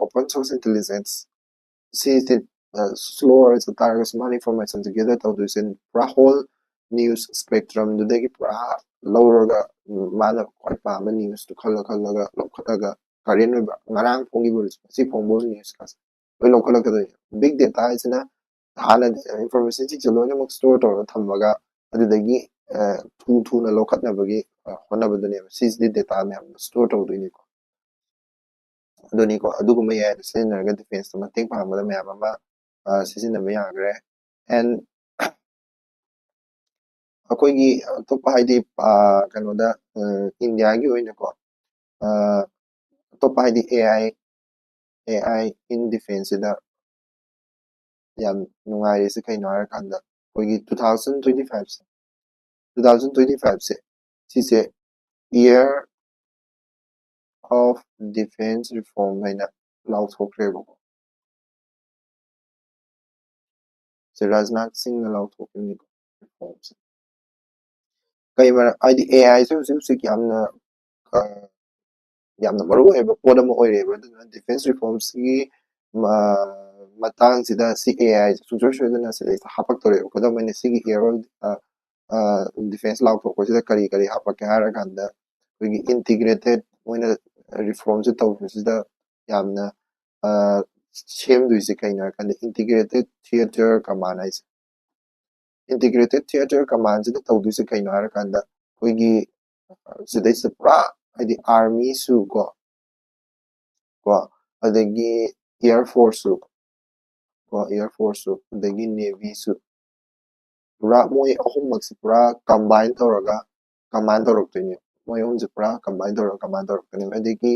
open source intelligence ꯁꯤꯁꯦ slow ꯑꯣꯏꯔꯁꯨ ꯇꯥꯔꯒꯁꯨ ꯃꯥꯅ information ꯁꯦ gather ꯇꯧꯗꯣꯏꯁꯦ ꯄꯨꯔꯥ whole news spectrum ꯗꯨꯗꯒꯤ ꯄꯨꯔꯥ ꯂꯧꯔꯒ ꯃꯥꯅ ꯈ꯭ꯋꯥꯏ ꯄꯥꯝꯕ news ꯇꯨ ꯈꯜꯂ ꯈꯜꯂꯒ ꯂꯧꯈꯠꯂꯒ current ꯑꯣꯏꯕ ꯉꯔꯥꯡ ꯐꯣꯡꯈꯤꯕ ꯑꯣꯏꯔꯁꯨ ꯉꯁꯤ ꯐꯣꯡꯕ news ꯀꯥꯁꯦ ꯂꯣꯏ ꯂꯧꯈꯠꯂꯛꯀꯗꯣꯏꯅꯦ꯫ Big data ꯍꯥꯏꯁꯤꯅ ꯍꯥꯟꯅ information ꯁꯤꯡꯁꯦ ꯂꯣꯏꯅꯃꯛ store ꯇꯧꯔꯒ ꯊꯝꯃꯒ ꯑꯗꯨꯗꯒꯤ ꯊꯨ ꯊꯨꯅ ꯂꯧꯈꯠꯅꯕꯒꯤ ꯍꯣꯠꯅꯕꯗꯨꯅꯦꯕ꯫ ꯁꯤꯁꯤꯗꯤ data ꯃꯌꯥꯝꯗꯣ store ꯇꯧꯗꯣꯏꯅꯤꯀꯣ꯫ ꯑꯗꯨꯅꯤꯀꯣ, ꯑꯗꯨꯒꯨꯝꯕ AI ꯗꯣ ꯁꯤꯖꯤꯟꯅꯔꯒ defense ꯇ ꯃꯇꯦꯡ ꯄꯥꯡꯕꯗ ꯃꯌꯥꯝ ꯑꯃ ꯁꯤꯖꯤꯟꯅꯕ ꯌꯥꯈ꯭ꯔꯦ꯫ And ꯑꯩꯈꯣꯏꯒꯤ ꯑꯇꯣꯞꯄ ꯍꯥꯏꯗꯤ ꯀꯩꯅꯣꯗ India ꯒꯤ ꯑꯣꯏꯅꯀꯣ, ꯑꯇꯣꯞꯄ ꯍꯥꯏꯗꯤ AI, AI in defense ꯁꯤꯗ ꯌꯥꯝ ꯅꯨꯡꯉꯥꯏꯔꯤꯁꯦ ꯀꯩꯅꯣ ꯍꯥꯏꯔꯀꯥꯟꯗ, ꯑꯩꯈꯣꯏꯒꯤ two thousand twenty five ꯁꯦ, two thousand twenty five ꯁꯦ, ꯁꯤꯁꯦ year of defense reform ꯍꯥꯏꯅ ꯂꯥꯎꯊꯣꯛꯈ꯭ꯔꯦꯕꯀꯣ꯫ ꯁꯦ ꯔꯥꯖꯅꯥꯊ ꯁꯤꯡꯅ ꯂꯥꯎꯊꯣꯛꯈꯤꯕꯅꯤꯀꯣ, reform ꯁꯦ꯫ ꯀꯩ ꯃꯔꯝ, ꯍꯥꯏꯗꯤ A I ꯁꯦ ꯍꯧꯖꯤꯛ ꯍꯧꯖꯤꯛ ꯌꯥꯝꯅ, ꯑ, ꯌꯥꯝꯅ ꯃꯔꯨ ꯑꯣꯏꯕ ꯄꯣꯠ ꯑꯃ ꯑꯣꯏꯔꯦꯕ꯫ ꯑꯗꯨꯅ defense reform ꯁꯤꯒꯤ ꯃ-, ꯃꯇꯥꯡꯁꯤꯗ ꯁꯤ A I ꯁꯦ ꯁꯨꯡꯁꯣꯏ ꯁꯣꯏꯗꯅ ꯁꯤꯗꯩꯁꯤꯗ ꯍꯥꯞꯄꯛꯇꯧꯔꯦꯕ꯫ ꯈꯨꯗꯝ ꯑꯣꯏꯅ ꯁꯤꯒꯤ year of, ꯑ, ꯑ, defense ꯂꯥꯎꯊꯣꯛꯄꯁꯤꯗ ꯀꯔꯤ ꯀꯔꯤ ꯍꯥꯞꯄꯛꯀꯦ ꯍꯥꯏꯔꯀꯥꯟꯗ, ꯑꯩꯈꯣꯏꯒꯤ integrated, ꯃꯣꯏꯅ reform ꯁꯦ ꯇꯧꯕꯁꯤꯗ ꯌꯥꯝꯅ, ꯑ, ꯁꯦꯝꯗꯣꯏꯁꯦ ꯀꯩꯅꯣ ꯍꯥꯏꯔꯀꯥꯟꯗ, integrated theater command ꯍꯥꯏꯁꯦ꯫ Integrated theater command ꯁꯤꯗ ꯇꯧꯗꯣꯏꯁꯦ ꯀꯩꯅꯣ ꯍꯥꯏꯔꯀꯥꯟꯗ, ꯑꯩꯈꯣꯏꯒꯤ, ꯑ, ꯁꯤꯗꯩꯁꯤꯗ ꯄꯨꯔꯥ, ꯍꯥꯏꯗꯤ army ꯁꯨ ꯀꯣ, ꯀꯣ, ꯑꯗꯒꯤ air force ꯁꯨ ꯀꯣ, air force ꯁꯨ, ꯑꯗꯒꯤ navy ꯁꯨ, ꯄꯨꯔꯥ ꯃꯣꯏ ꯑꯍꯨꯝꯃꯛꯁꯦ ꯄꯨꯔꯥ combine ꯇꯧꯔꯒ command ꯇꯧꯔꯛꯇꯣꯏꯅꯦ꯫ ꯃꯣꯏ ꯑꯍꯨꯝꯁꯦ ꯄꯨꯔꯥ combine ꯇꯧꯔꯒ command ꯇꯧꯔꯛꯇꯣꯏꯅꯦꯕ꯫ ꯑꯗꯒꯤ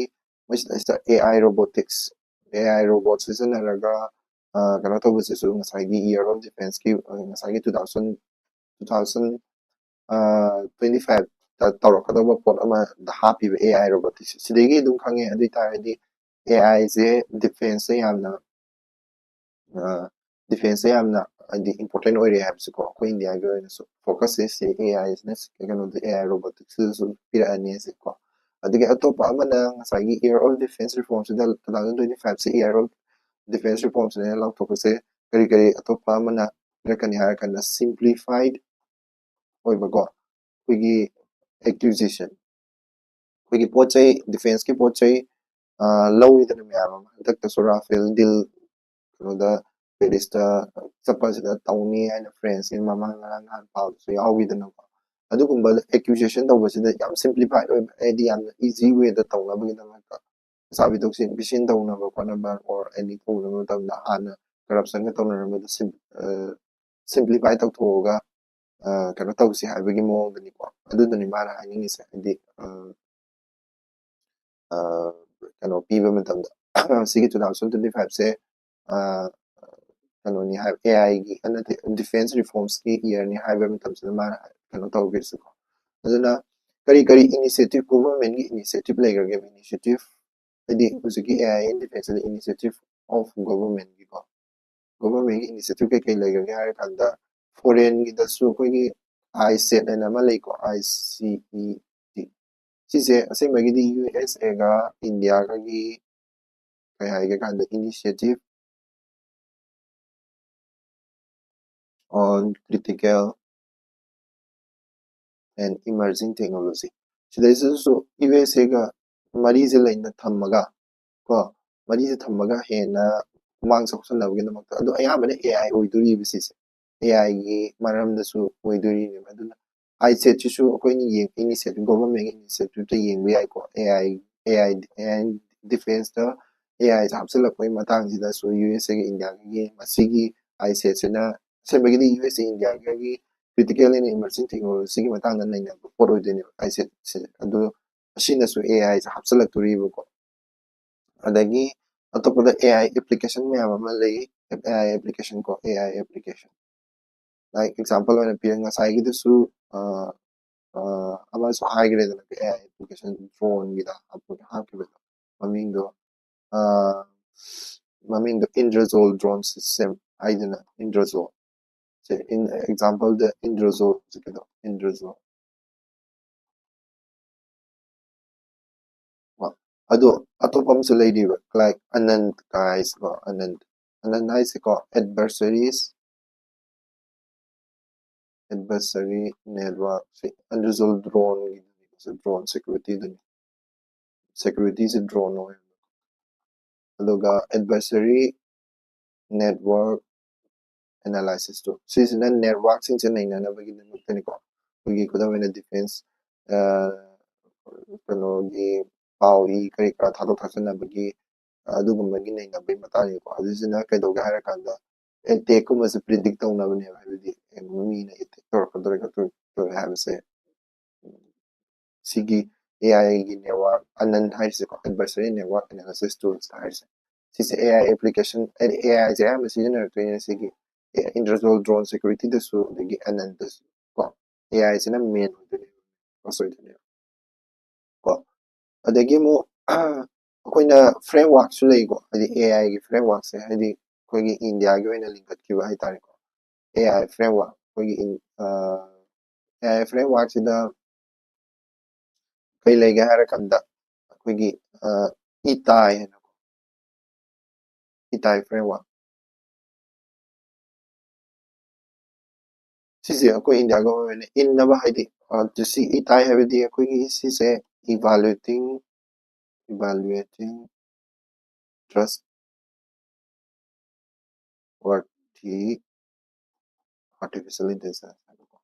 ꯃꯣꯏ ꯁꯤꯗꯩꯁꯤꯗ A I robotics, A I robot ꯁꯤꯖꯤꯟꯅꯔꯒ, ꯑ, ꯀꯩꯅꯣ ꯇꯧꯕꯁꯤꯁꯨ ꯉꯁꯥꯏꯒꯤ year of defense ꯀꯤ, ꯑ, ꯉꯁꯥꯏꯒꯤ two thousand, two thousand, ꯑ, twenty five ꯇ ꯇꯧꯔꯛꯀꯗꯧꯕ ꯄꯣꯠ ꯑꯃꯗ ꯍꯥꯞꯄꯤꯕ A I robotics꯫ ꯁꯤꯗꯒꯤ ꯑꯗꯨꯝ ꯈꯪꯉꯦ꯫ ꯑꯗꯨ ꯑꯣꯏ ꯇꯥꯔꯒꯗꯤ A I ꯁꯦ defense ꯇ ꯌꯥꯝꯅ, ꯑ, defense ꯇ ꯌꯥꯝꯅ, ꯍꯥꯏꯗꯤ, important ꯑꯣꯏꯔꯦ ꯍꯥꯏꯕꯁꯤꯀꯣ꯫ ꯑꯩꯈꯣꯏ ꯏꯟꯗꯤꯌꯥꯒꯤ ꯑꯣꯏꯅꯁꯨ focus ꯁꯦ ꯁꯤ A I ꯁꯤꯅ, ꯀꯩꯅꯣꯗ, A I robotics ꯁꯤꯗꯁꯨ ꯄꯤꯔꯛꯑꯅꯤ ꯍꯥꯏꯁꯦꯀꯣ꯫ ꯑꯗꯒꯤ ꯑꯇꯣꯞꯄ ꯑꯃꯅ ꯉꯁꯥꯏꯒꯤ year of defense reform ꯁꯤꯗ, two thousand twenty five say year of defense reform ꯁꯤꯅ ꯂꯥꯎꯊꯣꯛꯄꯁꯦ, ꯀꯔꯤ ꯀꯔꯤ ꯑꯇꯣꯞꯄ ꯑꯃꯅ ꯄꯤꯔꯛꯀꯅꯤ ꯍꯥꯏꯔ ꯀꯥꯟꯗ, simplified ꯑꯣꯏꯕꯀꯣ, ꯑꯩꯈꯣꯏꯒꯤ acquisition, ꯑꯩꯈꯣꯏꯒꯤ ꯄꯣꯠ ꯆꯩ, defense ꯀꯤ ꯄꯣꯠ ꯆꯩ, ꯑ, ꯂꯧꯋꯤꯗꯅ ꯃꯌꯥꯝ ꯑꯃ꯫ ꯍꯟꯗꯛꯇꯁꯨ Rafale deal ꯀꯩꯅꯣꯗ, Paris ꯇ ꯆꯠꯄꯁꯤꯗ ꯇꯧꯅꯤ ꯍꯥꯏꯅ France ꯀꯤ ꯃꯃꯥꯡ ꯉꯔꯥꯡ ꯅꯍꯥꯟ ꯄꯥꯎꯗꯁꯨ ꯌꯥꯎꯈꯤꯗꯅꯀꯣ꯫ ꯑꯗꯨꯒꯨꯝꯕ acquisition ꯇꯧꯕꯁꯤꯗ ꯌꯥꯝ simplified ꯑꯣꯏꯕ, ꯍꯥꯏꯗꯤ ꯌꯥꯝꯅ easy way ꯗ ꯇꯧꯅꯕꯒꯤꯗꯃꯛꯇ, ꯄꯩꯁꯥ ꯄꯤꯊꯣꯛ ꯄꯤꯁꯤꯟ ꯇꯧꯅꯕ ꯈꯣꯠꯅꯕ or any ꯇꯧꯅꯕ ꯃꯇꯝꯗ ꯍꯥꯟꯅ corruption ꯒ ꯇꯧꯅꯔꯝꯕꯗꯣ sim-, ꯑ, simplify ꯇꯧꯊꯣꯛꯑꯒ, ꯑ, ꯀꯩꯅꯣ ꯇꯧꯁꯤ ꯍꯥꯏꯕꯒꯤ ꯃꯑꯣꯡꯗꯅꯤꯀꯣ꯫ ꯑꯗꯨꯗꯨꯅꯤ ꯃꯥꯅ ꯍꯥꯏꯅꯤꯡꯉꯤꯁꯦ꯫ ꯍꯥꯏꯗꯤ, ꯑ, ꯑ, ꯀꯩꯅꯣ ꯄꯤꯕ ꯃꯇꯝꯗ, ꯁꯤꯒꯤ two thousand twenty five ꯁꯦ, ꯑ, ꯀꯩꯅꯣꯅꯤ ꯍꯥꯏꯕ, ꯑꯦ ꯑꯥꯏꯒꯤ ꯅꯠꯇꯦ, ꯗꯤꯐꯦꯟꯁ ꯔꯤꯐꯣꯔꯝꯁꯀꯤ ꯏꯌꯔꯅꯤ ꯍꯥꯏꯕ ꯃꯇꯝꯁꯤꯗ ꯃꯥꯅ ꯀꯩꯅꯣ ꯇꯧꯈ꯭ꯔꯤꯁꯤꯀꯣ꯫ ꯑꯗꯨꯅ ꯀꯔꯤ ꯀꯔꯤ ꯏꯅꯤꯁꯤꯌꯦꯇꯤꯞ, ꯒꯣꯚꯔꯟꯃꯦꯟꯒꯤ ꯏꯅꯤꯁꯤꯌꯦꯇꯤꯞ ꯂꯩꯈ꯭ꯔꯒꯦ? ꯏꯅꯤꯁꯤꯌꯦꯇꯤꯞ ꯍꯥꯏꯗꯤ ꯍꯧꯖꯤꯛꯀꯤ ꯑꯦ ꯑꯥꯏ ꯗꯤꯐꯦꯟꯁꯇ ꯏꯅꯤꯁꯤꯌꯦꯇꯤꯞ ꯑꯣꯐ ꯒꯣꯚꯔꯟꯃꯦꯟꯒꯤꯀꯣ, ꯒꯣꯚꯔꯟꯃꯦꯟꯒꯤ ꯏꯅꯤꯁꯤꯌꯦꯇꯤꯞ ꯀꯩꯀꯩ ꯂꯩꯈ꯭ꯔꯒꯦ ꯍꯥꯏꯔ ꯀꯥꯟꯗ, ꯐꯣꯔꯦꯟꯒꯤꯗꯁꯨ ꯑꯩꯈꯣꯏꯒꯤ ꯑꯥꯏꯁꯦꯠ ꯍꯥꯏꯅ ꯑꯃ ꯂꯩꯀꯣ, ꯑꯥꯏ ꯁꯤ ꯏ ꯇꯤ꯫ ꯁꯤꯁꯦ ꯑꯁꯦꯡꯕꯒꯤꯗꯤ ꯌꯨ ꯑꯦꯁ ꯑꯦꯒ ꯏꯟꯗꯤꯌꯥꯒꯒꯤ ꯀꯩ ꯍꯥꯏꯒꯦ ꯀꯥꯟꯗ initiative on critical and emerging technology꯫ ꯁꯤꯗꯩꯁꯤꯗꯁꯨ ꯌꯨ ꯑꯦꯁ ꯑꯦꯒ ꯃꯔꯤꯁꯦ ꯂꯩꯅ ꯊꯝꯃꯒ ꯀꯣ, ꯃꯔꯤꯁꯦ ꯊꯝꯃꯒ ꯍꯦꯟꯅ ꯈꯨꯃꯥꯡ ꯆꯥꯎꯁꯟꯅꯕꯒꯤꯗꯃꯛꯇ꯫ ꯑꯗꯣ ꯑꯌꯥꯝꯕꯅ ꯑꯦ ꯑꯥꯏ ꯑꯣꯏꯗꯣꯔꯤꯕ ꯁꯤꯁꯦ, ꯑꯦ ꯑꯥꯏꯒꯤ ꯃꯔꯝꯗꯁꯨ ꯑꯣꯏꯗꯣꯔꯤꯅꯦꯕ꯫ ꯑꯗꯨꯅ ꯑꯥꯏꯁꯦꯠꯁꯤꯁꯨ ꯑꯩꯈꯣꯏꯅ ꯌꯦꯡ initiative, ꯒꯣꯚꯔꯟꯃꯦꯟꯒꯤ ꯏꯅꯤꯁꯤꯌꯦꯇꯤꯞꯇ ꯌꯦꯡꯕ ꯌꯥꯏꯀꯣ꯫ A I, A I, A I ꯗꯤꯐꯦꯟꯁꯇ A ꯑꯥꯏꯁꯦ ꯍꯥꯞꯆꯤꯜꯂꯛꯄꯒꯤ ꯃꯇꯥꯡꯁꯤꯗꯁꯨ U S ꯑꯦꯒ ꯏꯟꯗꯤꯌꯥꯒꯤ ꯃꯁꯤꯒꯤ ꯑꯥꯏꯁꯦꯠꯁꯤꯅ ꯑꯁꯦꯡꯕꯒꯤꯗꯤ ꯌꯨ ꯑꯦꯁ ꯑꯦ ꯏꯟꯗꯤꯌꯥꯒꯤ critical and emerging technologyꯒꯤ ꯃꯇꯥꯡꯗ ꯅꯩꯅꯕ ꯄꯣꯠ ꯑꯣꯏꯗꯣꯏꯅꯦꯕ ꯑꯥꯏꯁꯦꯠꯁꯦ꯫ ꯑꯗꯣ ꯑꯁꯤꯅꯁꯨ ꯑꯦ ꯑꯥꯏꯁꯦ ꯍꯥꯞꯆꯤꯜꯂꯛꯇꯣꯔꯤꯕꯀꯣ꯫ ꯑꯗꯒꯤ ꯑꯇꯣꯞꯄꯗ ꯑꯦ ꯑꯥꯏ ꯑꯦꯄ꯭ꯂꯤꯀꯦꯁꯟ ꯃꯌꯥꯝ ꯑꯃ ꯂꯩ꯫ ꯑꯦ ꯑꯥꯏ ꯑꯦꯄ꯭ꯂꯤꯀꯦꯁꯟ ꯀꯣ, A I application. Like example ꯑꯣꯏꯅ ꯄꯤꯔ ꯉꯁꯥꯏꯒꯤꯗꯨꯁꯨ, ꯑ, ꯑ, ꯑꯃꯁꯨ ꯍꯥꯏꯈ꯭ꯔꯦꯗꯅ, ꯑꯦ ꯑꯥꯏ ꯑꯦꯄ꯭ꯂꯤꯀꯦꯁꯟ ꯗ꯭ꯔꯣꯟꯒꯤꯗ ꯍꯥꯞꯈꯤꯕꯗꯣ, ꯃꯃꯤꯡꯗꯣ, ꯑ, ꯃꯃꯤꯡꯗꯣ ꯏꯟꯗ꯭ꯔꯖꯣꯜ ꯗ꯭ꯔꯣꯟ ꯁꯤꯁꯇꯦꯝ ꯍꯥꯏꯗꯅ, ꯏꯟꯗ꯭ꯔꯖꯣꯜ꯫ ꯁꯦ, ꯏꯟ ꯑꯦꯛꯖꯥꯝꯄꯜꯗ ꯏꯟꯗ꯭ꯔꯖꯣꯜ ꯍꯧꯖꯤꯛꯀꯤꯗꯣ, ꯏꯟꯗ꯭ꯔꯖꯣꯜ꯫ ꯀꯣ꯫ ꯑꯗꯣ ꯑꯇꯣꯞꯄ ꯑꯃꯁꯨ ꯂꯩꯔꯤꯕ, ꯂꯥꯏꯛ ꯑꯅꯟ ꯀꯥꯏꯁ ꯀꯣ, ꯑꯅꯟ, ꯑꯅꯟ ꯍꯥꯏꯁꯦꯀꯣ, adversaries, adversary network ꯁꯦ, ꯑꯗꯨꯁꯨ ꯗ꯭ꯔꯣꯟꯒꯤ, ꯗ꯭ꯔꯣꯟ ꯁꯦꯀ꯭ꯌꯨꯔꯤꯇꯤꯗꯨꯅꯤ, ꯁꯦꯀ꯭ꯌꯨꯔꯤꯇꯤꯁꯦ ꯗ꯭ꯔꯣꯟ ꯑꯣꯏ꯫ ꯑꯗꯨꯒ adversary network analysisꯇꯣ, ꯁꯤꯁꯤꯅ ꯅꯦꯠꯋꯥꯔꯛꯁꯤꯡꯁꯦ ꯅꯩꯅꯅꯕꯒꯤꯗꯃꯛꯇꯅꯤꯀꯣ꯫ ꯑꯩꯈꯣꯏꯒꯤ ꯈꯨꯗꯝ ꯑꯣꯏꯅ ꯗꯤꯐꯦꯟꯁ, ꯀꯩꯅꯣꯒꯤ ꯄꯥꯎ ꯏ ꯀꯔꯤ ꯀꯔꯥ ꯊꯥꯗꯣꯛ ꯊꯥꯖꯤꯟꯅꯕꯒꯤ, ꯑꯗꯨꯒꯨꯝꯕꯒꯤ ꯅꯩꯅꯕꯒꯤ ꯃꯇꯥꯡꯅꯤꯀꯣ꯫ ꯑꯗꯨꯁꯤꯅ ꯀꯩꯗꯧꯒꯦ ꯍꯥꯏꯔꯀꯥꯟꯗ, ꯑꯦꯇꯦꯛꯀꯨꯝꯕꯁꯦ ꯄ꯭ꯔꯤꯗꯤꯛ ꯇꯧꯅꯕꯅꯦꯕ, ꯍꯥꯏꯕꯗꯤ ꯃꯤꯅ ꯑꯦꯇꯦꯛ ꯇꯧꯔꯛꯀꯗꯧꯔꯦ ꯈꯣꯠꯇꯧꯔꯦ ꯍꯥꯏꯕꯁꯦ꯫ ꯁꯤꯒꯤ ꯑꯦ ꯑꯥꯏꯒꯤ network ꯑꯅꯟ ꯍꯥꯏꯔꯤꯁꯦꯀꯣ, adversary network analysis tools ꯍꯥꯏꯔꯤꯁꯦ, ꯁꯤꯁꯦ AI application, AI ꯁꯦ ꯑꯌꯥꯝꯕ ꯁꯤꯖꯤꯟꯅꯔꯛꯇꯣꯏꯅꯦ ꯁꯤꯒꯤ ꯏꯟꯗ꯭ꯔꯖꯣꯜ ꯗ꯭ꯔꯣꯟ ꯁꯦꯀ꯭ꯌꯨꯔꯤꯇꯤꯗꯁꯨ, ꯑꯗꯒꯤ ꯑꯅꯟꯗꯁꯨ ꯀꯣ꯫ AI ꯁꯤꯅ ꯃꯦꯟ ꯑꯣꯏꯗꯣꯏꯅꯦꯕ, ꯐꯣꯀꯁ ꯑꯣꯏꯗꯣꯏꯅꯦꯕ ꯀꯣ꯫ ꯑꯗꯒꯤ ꯑꯃꯨꯛ ꯑꯩꯈꯣꯏꯅ ꯐ꯭ꯔꯦꯝꯋꯥꯔꯛꯁꯨ ꯂꯩꯀꯣ, ꯍꯥꯏꯗꯤ AI ꯒꯤ ꯐ꯭ꯔꯦꯝꯋꯥꯔꯛꯁꯦ, ꯍꯥꯏꯗꯤ ꯑꯩꯈꯣꯏꯒꯤ ꯏꯟꯗꯤꯌꯥꯒꯤ ꯑꯣꯏꯅ ꯂꯤꯡꯈꯠꯈꯤꯕ ꯍꯥꯏꯇꯥꯔꯦꯀꯣ, AI ꯐ꯭ꯔꯦꯝꯋꯥꯔꯛ꯫ ꯑꯩꯈꯣꯏꯒꯤ AI ꯐ꯭ꯔꯦꯝꯋꯥꯔꯛꯁꯤꯗ ꯀꯩ ꯂꯩꯒꯦ ꯍꯥꯏꯔꯀꯥꯟꯗ ꯑꯩꯈꯣꯏꯒꯤ ꯏꯇꯥꯏ ꯍꯥꯏꯅꯀꯣ, ꯏꯇꯥꯏ ꯐ꯭ꯔꯦꯝꯋꯥꯔꯛ꯫ ꯁꯤꯁꯦ ꯑꯩꯈꯣꯏ ꯏꯟꯗꯤꯌꯥ ꯒꯣꯚꯔꯟꯃꯦꯟꯅ ꯏꯟꯅꯕ, ꯍꯥꯏꯗꯤ ꯁꯤ ꯏꯇꯥꯏ ꯍꯥꯏꯕꯗꯤ ꯑꯩꯈꯣꯏꯒꯤ ꯁꯤꯁꯦ evaluating, evaluating trustworthy artificial intelligence ꯍꯥꯏꯕꯀꯣ꯫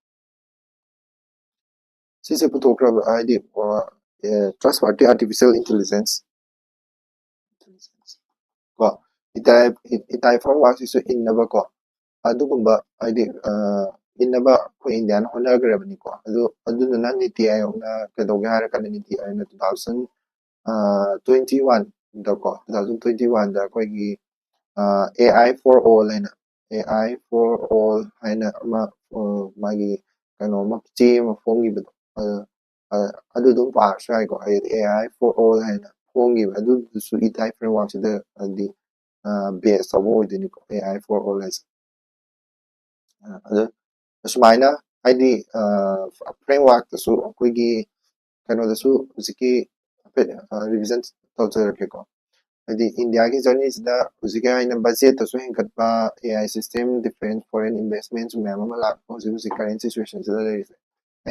ꯁꯤꯁꯦ ꯄꯨꯊꯣꯛꯈ꯭ꯔꯕ, ꯍꯥꯏꯗꯤ trustworthy artificial intelligence ꯀꯣ, ꯏꯇꯥꯏ ꯏꯇꯥꯏ ꯐ꯭ꯔꯦꯝꯋꯥꯔꯛꯁꯤꯁꯨ ꯏꯟꯅꯕꯀꯣ, ꯑꯗꯨꯒꯨꯝꯕ ꯍꯥꯏꯗꯤ ꯏꯟꯅꯕ ꯑꯩꯈꯣꯏ ꯏꯟꯗꯤꯌꯥꯅ ꯍꯣꯠꯅꯈ꯭ꯔꯕꯅꯤꯀꯣ꯫ ꯑꯗꯨ ꯑꯗꯨꯗꯨꯅ ꯅꯤꯇꯤ ꯑꯥꯌꯣꯒꯅ ꯀꯩꯗꯧꯒꯦ ꯍꯥꯏꯔꯀꯥꯟꯗ, ꯅꯤꯇꯤ ꯑꯥꯌꯣꯒꯅ two thousand twenty one ꯗꯀꯣ, two thousand twenty one ꯗ ꯑꯩꯈꯣꯏꯒꯤ AI for all ꯍꯥꯏꯅ, AI for all ꯍꯥꯏꯅ ꯑꯃ ꯃꯥꯒꯤ ꯀꯩꯅꯣ ꯑꯃ, ꯆꯦ ꯑꯃ ꯐꯣꯡꯈꯤꯕꯗꯣ, ꯑꯗꯨ ꯑꯗꯨꯝ ꯄꯥꯔꯁꯨ ꯌꯥꯏꯀꯣ꯫ ꯍꯥꯏꯗꯤ AI for all ꯍꯥꯏꯅ ꯐꯣꯡꯈꯤꯕ ꯑꯗꯨꯗꯨꯁꯨ ꯏꯇꯥꯏ ꯐ꯭ꯔꯦꯝꯋꯥꯔꯛꯁꯤꯗ ꯍꯥꯏꯗꯤ ꯕꯦꯁ ꯇꯧꯕ ꯑꯣꯏꯗꯣꯏꯅꯤꯀꯣ, AI for all ꯍꯥꯏꯁꯦ꯫ ꯑꯗꯨ ꯑꯁꯨꯃꯥꯏꯅ ꯍꯥꯏꯗꯤ ꯐ꯭ꯔꯦꯝꯋꯥꯔꯛꯇꯁꯨ ꯑꯩꯈꯣꯏꯒꯤ ꯀꯩꯅꯣꯗꯁꯨ ꯍꯧꯖꯤꯛꯀꯤ ꯍꯥꯏꯐꯦꯠ ꯔꯤꯚꯤꯖꯟ ꯇꯧꯖꯔꯛꯀꯦꯀꯣ꯫ ꯍꯥꯏꯗꯤ ꯏꯟꯗꯤꯌꯥꯒꯤ ꯖꯔꯅꯤꯁꯤꯗ ꯍꯧꯖꯤꯛꯀꯤ ꯑꯣꯏꯅ ꯕꯖꯦꯠꯇꯁꯨ ꯍꯦꯟꯒꯠꯄ, AI system, defense, foreign investment ꯃꯌꯥꯝ ꯑꯃ ꯂꯥꯛꯄ ꯍꯧꯖꯤꯛ ꯍꯧꯖꯤꯛ ꯀꯔꯦꯟ ꯁꯤꯆꯨꯋꯦꯁꯟꯁꯤꯗ ꯂꯩꯔꯤꯁꯦ꯫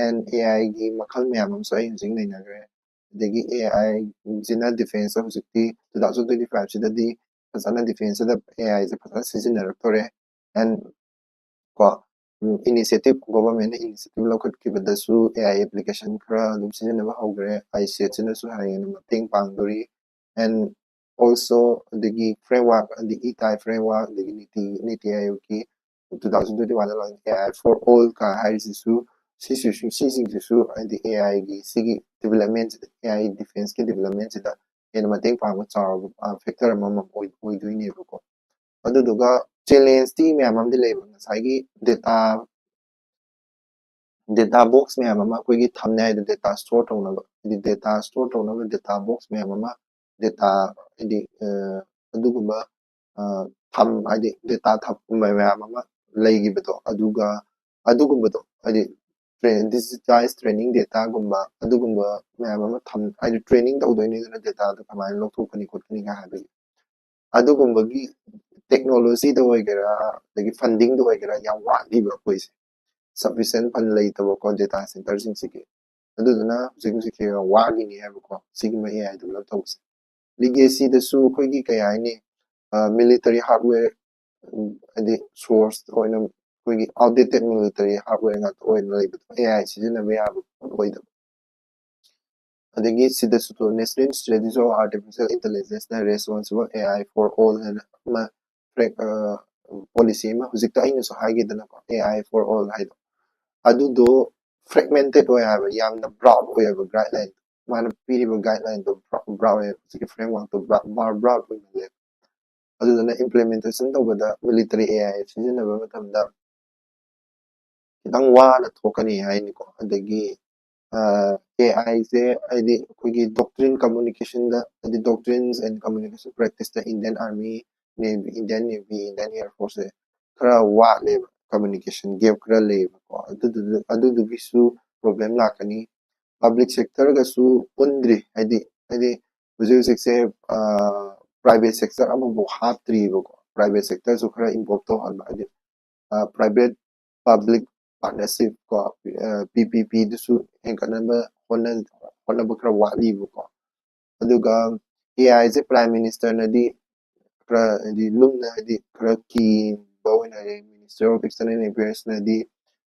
And AI ꯒꯤ ꯃꯈꯜ ꯃꯌꯥꯝ ꯑꯃꯁꯨ ꯑꯩ ꯍꯧꯖꯤꯛ ꯅꯩꯅꯈ꯭ꯔꯦ꯫ ꯑꯗꯒꯤ AI ꯁꯤꯅ ꯗꯤꯐꯦꯟꯁꯇ ꯍꯧꯖꯤꯛꯇꯤ two thousand twenty five ꯁꯤꯗꯗꯤ ꯐꯖꯅ ꯗꯤꯐꯦꯟꯁꯇ AI ꯁꯦ ꯐꯖꯅ ꯁꯤꯖꯤꯟꯅꯔꯛꯇꯣꯔꯦ꯫ And ꯀꯣ, initiative, ꯒꯣꯚꯔꯟꯃꯦꯟꯅ initiative ꯂꯧꯈꯠꯈꯤꯕꯗꯁꯨ AI application ꯈꯔ ꯑꯗꯨꯝ ꯁꯤꯖꯤꯟꯅꯕ ꯍꯧꯈ꯭ꯔꯦ꯫ ISAT ꯁꯤꯅꯁꯨ ꯍꯦꯟꯅ ꯃꯇꯦꯡ ꯄꯥꯡꯗꯣꯔꯤ꯫ And also ꯑꯗꯒꯤ ꯐ꯭ꯔꯦꯝꯋꯥꯔꯛ, ꯑꯗꯒꯤ ꯏꯇꯥꯏ ꯐ꯭ꯔꯦꯝꯋꯥꯔꯛ, ꯑꯗꯒꯤ ꯅꯤꯇꯤ ꯅꯤꯇꯤ ꯑꯥꯌꯣꯒꯀꯤ two thousand twenty one ꯗ ꯂꯥꯛꯏ AI for all ꯀ ꯍꯥꯏꯔꯤꯁꯤꯁꯨ, ꯁꯤꯁꯤꯁꯨ, ꯁꯤꯁꯤꯡꯁꯤꯁꯨ ꯍꯥꯏꯗꯤ AI ꯒꯤ ꯁꯤꯒꯤ ꯗꯤꯕꯂꯞꯃꯦꯟꯁꯤꯗ, AI ꯗꯤꯐꯦꯟꯁꯀꯤ ꯗꯤꯕꯂꯞꯃꯦꯟꯁꯤꯗ ꯍꯦꯟꯅ ꯃꯇꯦꯡ ꯄꯥꯡꯕ ꯆꯥꯎꯔꯕ ꯐꯦꯛꯇꯔ ꯑꯃꯃꯝ ꯑꯣꯏ- ꯑꯣꯏꯗꯣꯏꯅꯦꯕꯀꯣ꯫ ꯑꯗꯨꯗꯨꯒ ꯆꯦꯂꯦꯟꯖꯇꯤ ꯃꯌꯥꯝ ꯑꯃꯗꯤ ꯂꯩꯕ, ꯉꯁꯥꯏꯒꯤ ꯗꯦꯇꯥ ꯗꯦꯇꯥ ꯕꯣꯛꯁ ꯃꯌꯥꯝ ꯑꯃ ꯑꯩꯈꯣꯏꯒꯤ ꯊꯝꯅꯤ ꯍꯥꯏꯗꯤ ꯗꯦꯇꯥ ꯁ꯭ꯇꯣꯔ ꯇꯧꯅꯕ, ꯍꯥꯏꯗꯤ ꯗꯦꯇꯥ ꯁ꯭ꯇꯣꯔ ꯇꯧꯅꯕ ꯗꯦꯇꯥ ꯕꯣꯛꯁ ꯃꯌꯥꯝ ꯑꯃ, ꯗꯦꯇꯥ ꯍꯥꯏꯗꯤ ꯑꯗꯨꯒꯨꯝꯕ ꯊꯝ ꯍꯥꯏꯗꯤ ꯗꯦꯇꯥ ꯊꯝꯕ ꯃꯌꯥꯝ ꯑꯃ ꯂꯩꯈꯤꯕꯗꯣ, ꯑꯗꯨꯒ ꯑꯗꯨꯒꯨꯝꯕꯗꯣ ꯍꯥꯏꯗꯤ ꯗꯤꯖꯤꯇꯥꯏꯁ ꯇ꯭ꯔꯦꯅꯤꯡ ꯗꯦꯇꯥꯒꯨꯝꯕ ꯑꯗꯨꯒꯨꯝꯕ ꯃꯌꯥꯝ ꯑꯃ ꯊꯝ ꯍꯥꯏꯗꯤ ꯇ꯭ꯔꯦꯅꯤꯡ ꯇꯧꯗꯣꯏꯅꯤꯗꯅ ꯗꯦꯇꯥꯗꯣ ꯀꯃꯥꯏꯅ ꯂꯧꯊꯣꯛꯀꯅꯤ ꯈꯣꯠꯀꯅꯤꯒ ꯍꯥꯏꯕꯒꯤ꯫ ꯑꯗꯨꯒꯨꯝꯕꯒꯤ ꯇꯦꯛꯅꯣꯂꯣꯖꯤꯗ ꯑꯣꯏꯒꯦꯔꯥ, ꯑꯗꯒꯤ ꯐꯟꯗꯤꯡꯗ ꯑꯣꯏꯒꯦꯔꯥ, ꯌꯥꯝ ꯋꯥꯠꯂꯤꯕ ꯑꯩꯈꯣꯏꯁꯦ꯫ ꯁꯐꯤꯁꯦꯟ ꯐꯟ ꯂꯩꯇꯕꯀꯣ ꯗꯦꯇꯥ ꯁꯦꯟꯇꯔꯁꯤꯡꯁꯤꯒꯤ꯫ ꯑꯗꯨꯗꯨꯅ ꯍꯧꯖꯤꯛ ꯍꯧꯖꯤꯛꯁꯦ ꯌꯥꯝ ꯋꯥꯠꯂꯤꯅꯤ ꯍꯥꯏꯕꯀꯣ ꯁꯤꯒꯨꯝꯕ ꯑꯦ ꯑꯥꯏ ꯗꯤꯕꯂꯞ ꯇꯧꯕꯁꯦ꯫ ꯂꯤꯒꯦꯁꯤꯗꯁꯨ ꯑꯩꯈꯣꯏꯒꯤ ꯀꯩ ꯍꯥꯏꯅꯤ, ꯃꯤꯂꯤꯇꯔꯤ ꯍꯥꯔꯗꯋꯦꯔ, ꯍꯥꯏꯗꯤ ꯁꯣꯔꯁ ꯑꯣꯏꯅ ꯑꯩꯈꯣꯏꯒꯤ ꯑꯥꯎꯠꯗꯦꯇꯦꯠ ꯃꯤꯂꯤꯇꯔꯤ ꯍꯥꯔꯗꯋꯦꯔ ꯉꯥꯛꯇ ꯑꯣꯏꯅ ꯂꯩꯕꯗꯣ ꯑꯦ ꯑꯥꯏ ꯁꯤꯖꯤꯟꯅꯕ ꯌꯥꯕ ꯑꯣꯏꯗꯕ꯫ ꯑꯗꯒꯤ ꯁꯤꯗꯁꯨ National Strategy of Artificial Intelligence ꯅ Responsible A I for All ꯍꯥꯏꯅ ꯑꯃ ꯄꯣꯂꯤꯁꯤ ꯑꯃ ꯍꯧꯖꯤꯛꯇ ꯑꯩꯅꯁꯨ ꯍꯥꯏꯈꯤꯗꯅꯀꯣ, A I for All ꯍꯥꯏꯗꯣ, ꯑꯗꯨꯗꯣ ꯐ꯭ꯔꯦꯒꯃꯦꯟꯇꯦꯠ ꯑꯣꯏ ꯍꯥꯏꯕ, ꯌꯥꯝꯅ ꯕ꯭ꯔꯥꯎꯗ ꯑꯣꯏꯌꯦꯕ ꯒꯥꯏꯗꯂꯥꯏꯟ꯫ ꯃꯥꯅ ꯄꯤꯔꯤꯕ ꯒꯥꯏꯗꯂꯥꯏꯟꯗꯣ ꯕ꯭ꯔꯥꯎꯗ ꯑꯣꯏꯌꯦꯕ, ꯍꯧꯖꯤꯛꯀꯤ ꯐ꯭ꯔꯦꯝꯋꯥꯔꯛꯇꯣ ꯕ꯭ꯔꯥꯎꯗ ꯑꯣꯏꯃꯜꯂꯦꯕ꯫ ꯑꯗꯨꯗꯨꯅ ꯏꯝꯄ꯭ꯂꯤꯃꯦꯟꯇꯦꯁꯟ ꯇꯧꯕꯗ ꯃꯤꯂꯤꯇꯔꯤ ꯑꯦ ꯑꯥꯏ ꯁꯤꯖꯤꯟꯅꯕ ꯃꯇꯝꯗ ꯈꯤꯇꯪ ꯋꯥꯅ ꯊꯣꯛꯀꯅꯤ ꯍꯥꯏꯅꯤꯀꯣ꯫ ꯑꯗꯒꯤ ꯑꯦ ꯑꯥꯏꯁꯦ ꯍꯥꯏꯗꯤ ꯑꯩꯈꯣꯏꯒꯤ ꯗꯣꯛꯇ꯭ꯔꯤꯟ ꯀꯝꯃꯨꯅꯤꯀꯦꯁꯟꯗ, ꯍꯥꯏꯗꯤ doctrines and communication practice ꯇ Indian Army, Navy, Indian Navy, Indian Air Force ꯁꯦ ꯈꯔ ꯋꯥꯠꯂꯦꯕ, ꯀꯝꯃꯨꯅꯤꯀꯦꯁꯟ ꯒꯦꯞ ꯈꯔ ꯂꯩꯌꯦꯕꯀꯣ꯫ ꯑꯗꯨꯗꯨ ꯑꯗꯨꯗꯨꯒꯤꯁꯨ ꯄ꯭ꯔꯣꯕ꯭ꯂꯦꯝ ꯂꯥꯛꯀꯅꯤ꯫ ꯄꯕ꯭ꯂꯤꯛ ꯁꯦꯛꯇꯔꯒꯁꯨ ꯄꯨꯟꯗ꯭ꯔꯤ, ꯍꯥꯏꯗꯤ ꯍꯥꯏꯗꯤ ꯍꯧꯖꯤꯛ ꯍꯧꯖꯤꯛꯁꯦ ꯄ꯭ꯔꯥꯏꯚꯦꯠ ꯁꯦꯛꯇꯔ ꯑꯃꯐꯥꯎ ꯍꯥꯞꯇ꯭ꯔꯤꯕꯀꯣ꯫ ꯄ꯭ꯔꯥꯏꯚꯦꯠ ꯁꯦꯛꯇꯔꯁꯨ ꯈꯔ ꯏꯟꯚꯣꯜꯕ ꯇꯧꯍꯟꯕ, ꯍꯥꯏꯗꯤ ꯄ꯭ꯔꯥꯏꯚꯦꯠ ꯄꯕ꯭ꯂꯤꯛ ꯄꯥꯔꯠꯅꯔꯁꯤꯞ ꯀꯣ, ꯄꯤ ꯄꯤ ꯄꯤꯗꯨꯁꯨ ꯍꯦꯟꯒꯠꯅꯕ ꯍꯣꯠꯅ ꯍꯣꯠꯅꯕ ꯈꯔ ꯋꯥꯠꯂꯤꯕꯀꯣ꯫ ꯑꯗꯨꯒ ꯑꯦ ꯑꯥꯏꯁꯦ ꯄ꯭ꯔꯥꯏꯝ ꯃꯤꯅꯤꯁꯇꯔꯅꯗꯤ ꯈꯔ ꯍꯥꯏꯗꯤ ꯂꯨꯝꯅ, ꯍꯥꯏꯗꯤ ꯈꯔ ꯀꯤꯕ ꯑꯣꯏꯅ, ꯍꯥꯏꯗꯤ Minister of External Affairs ꯅꯗꯤ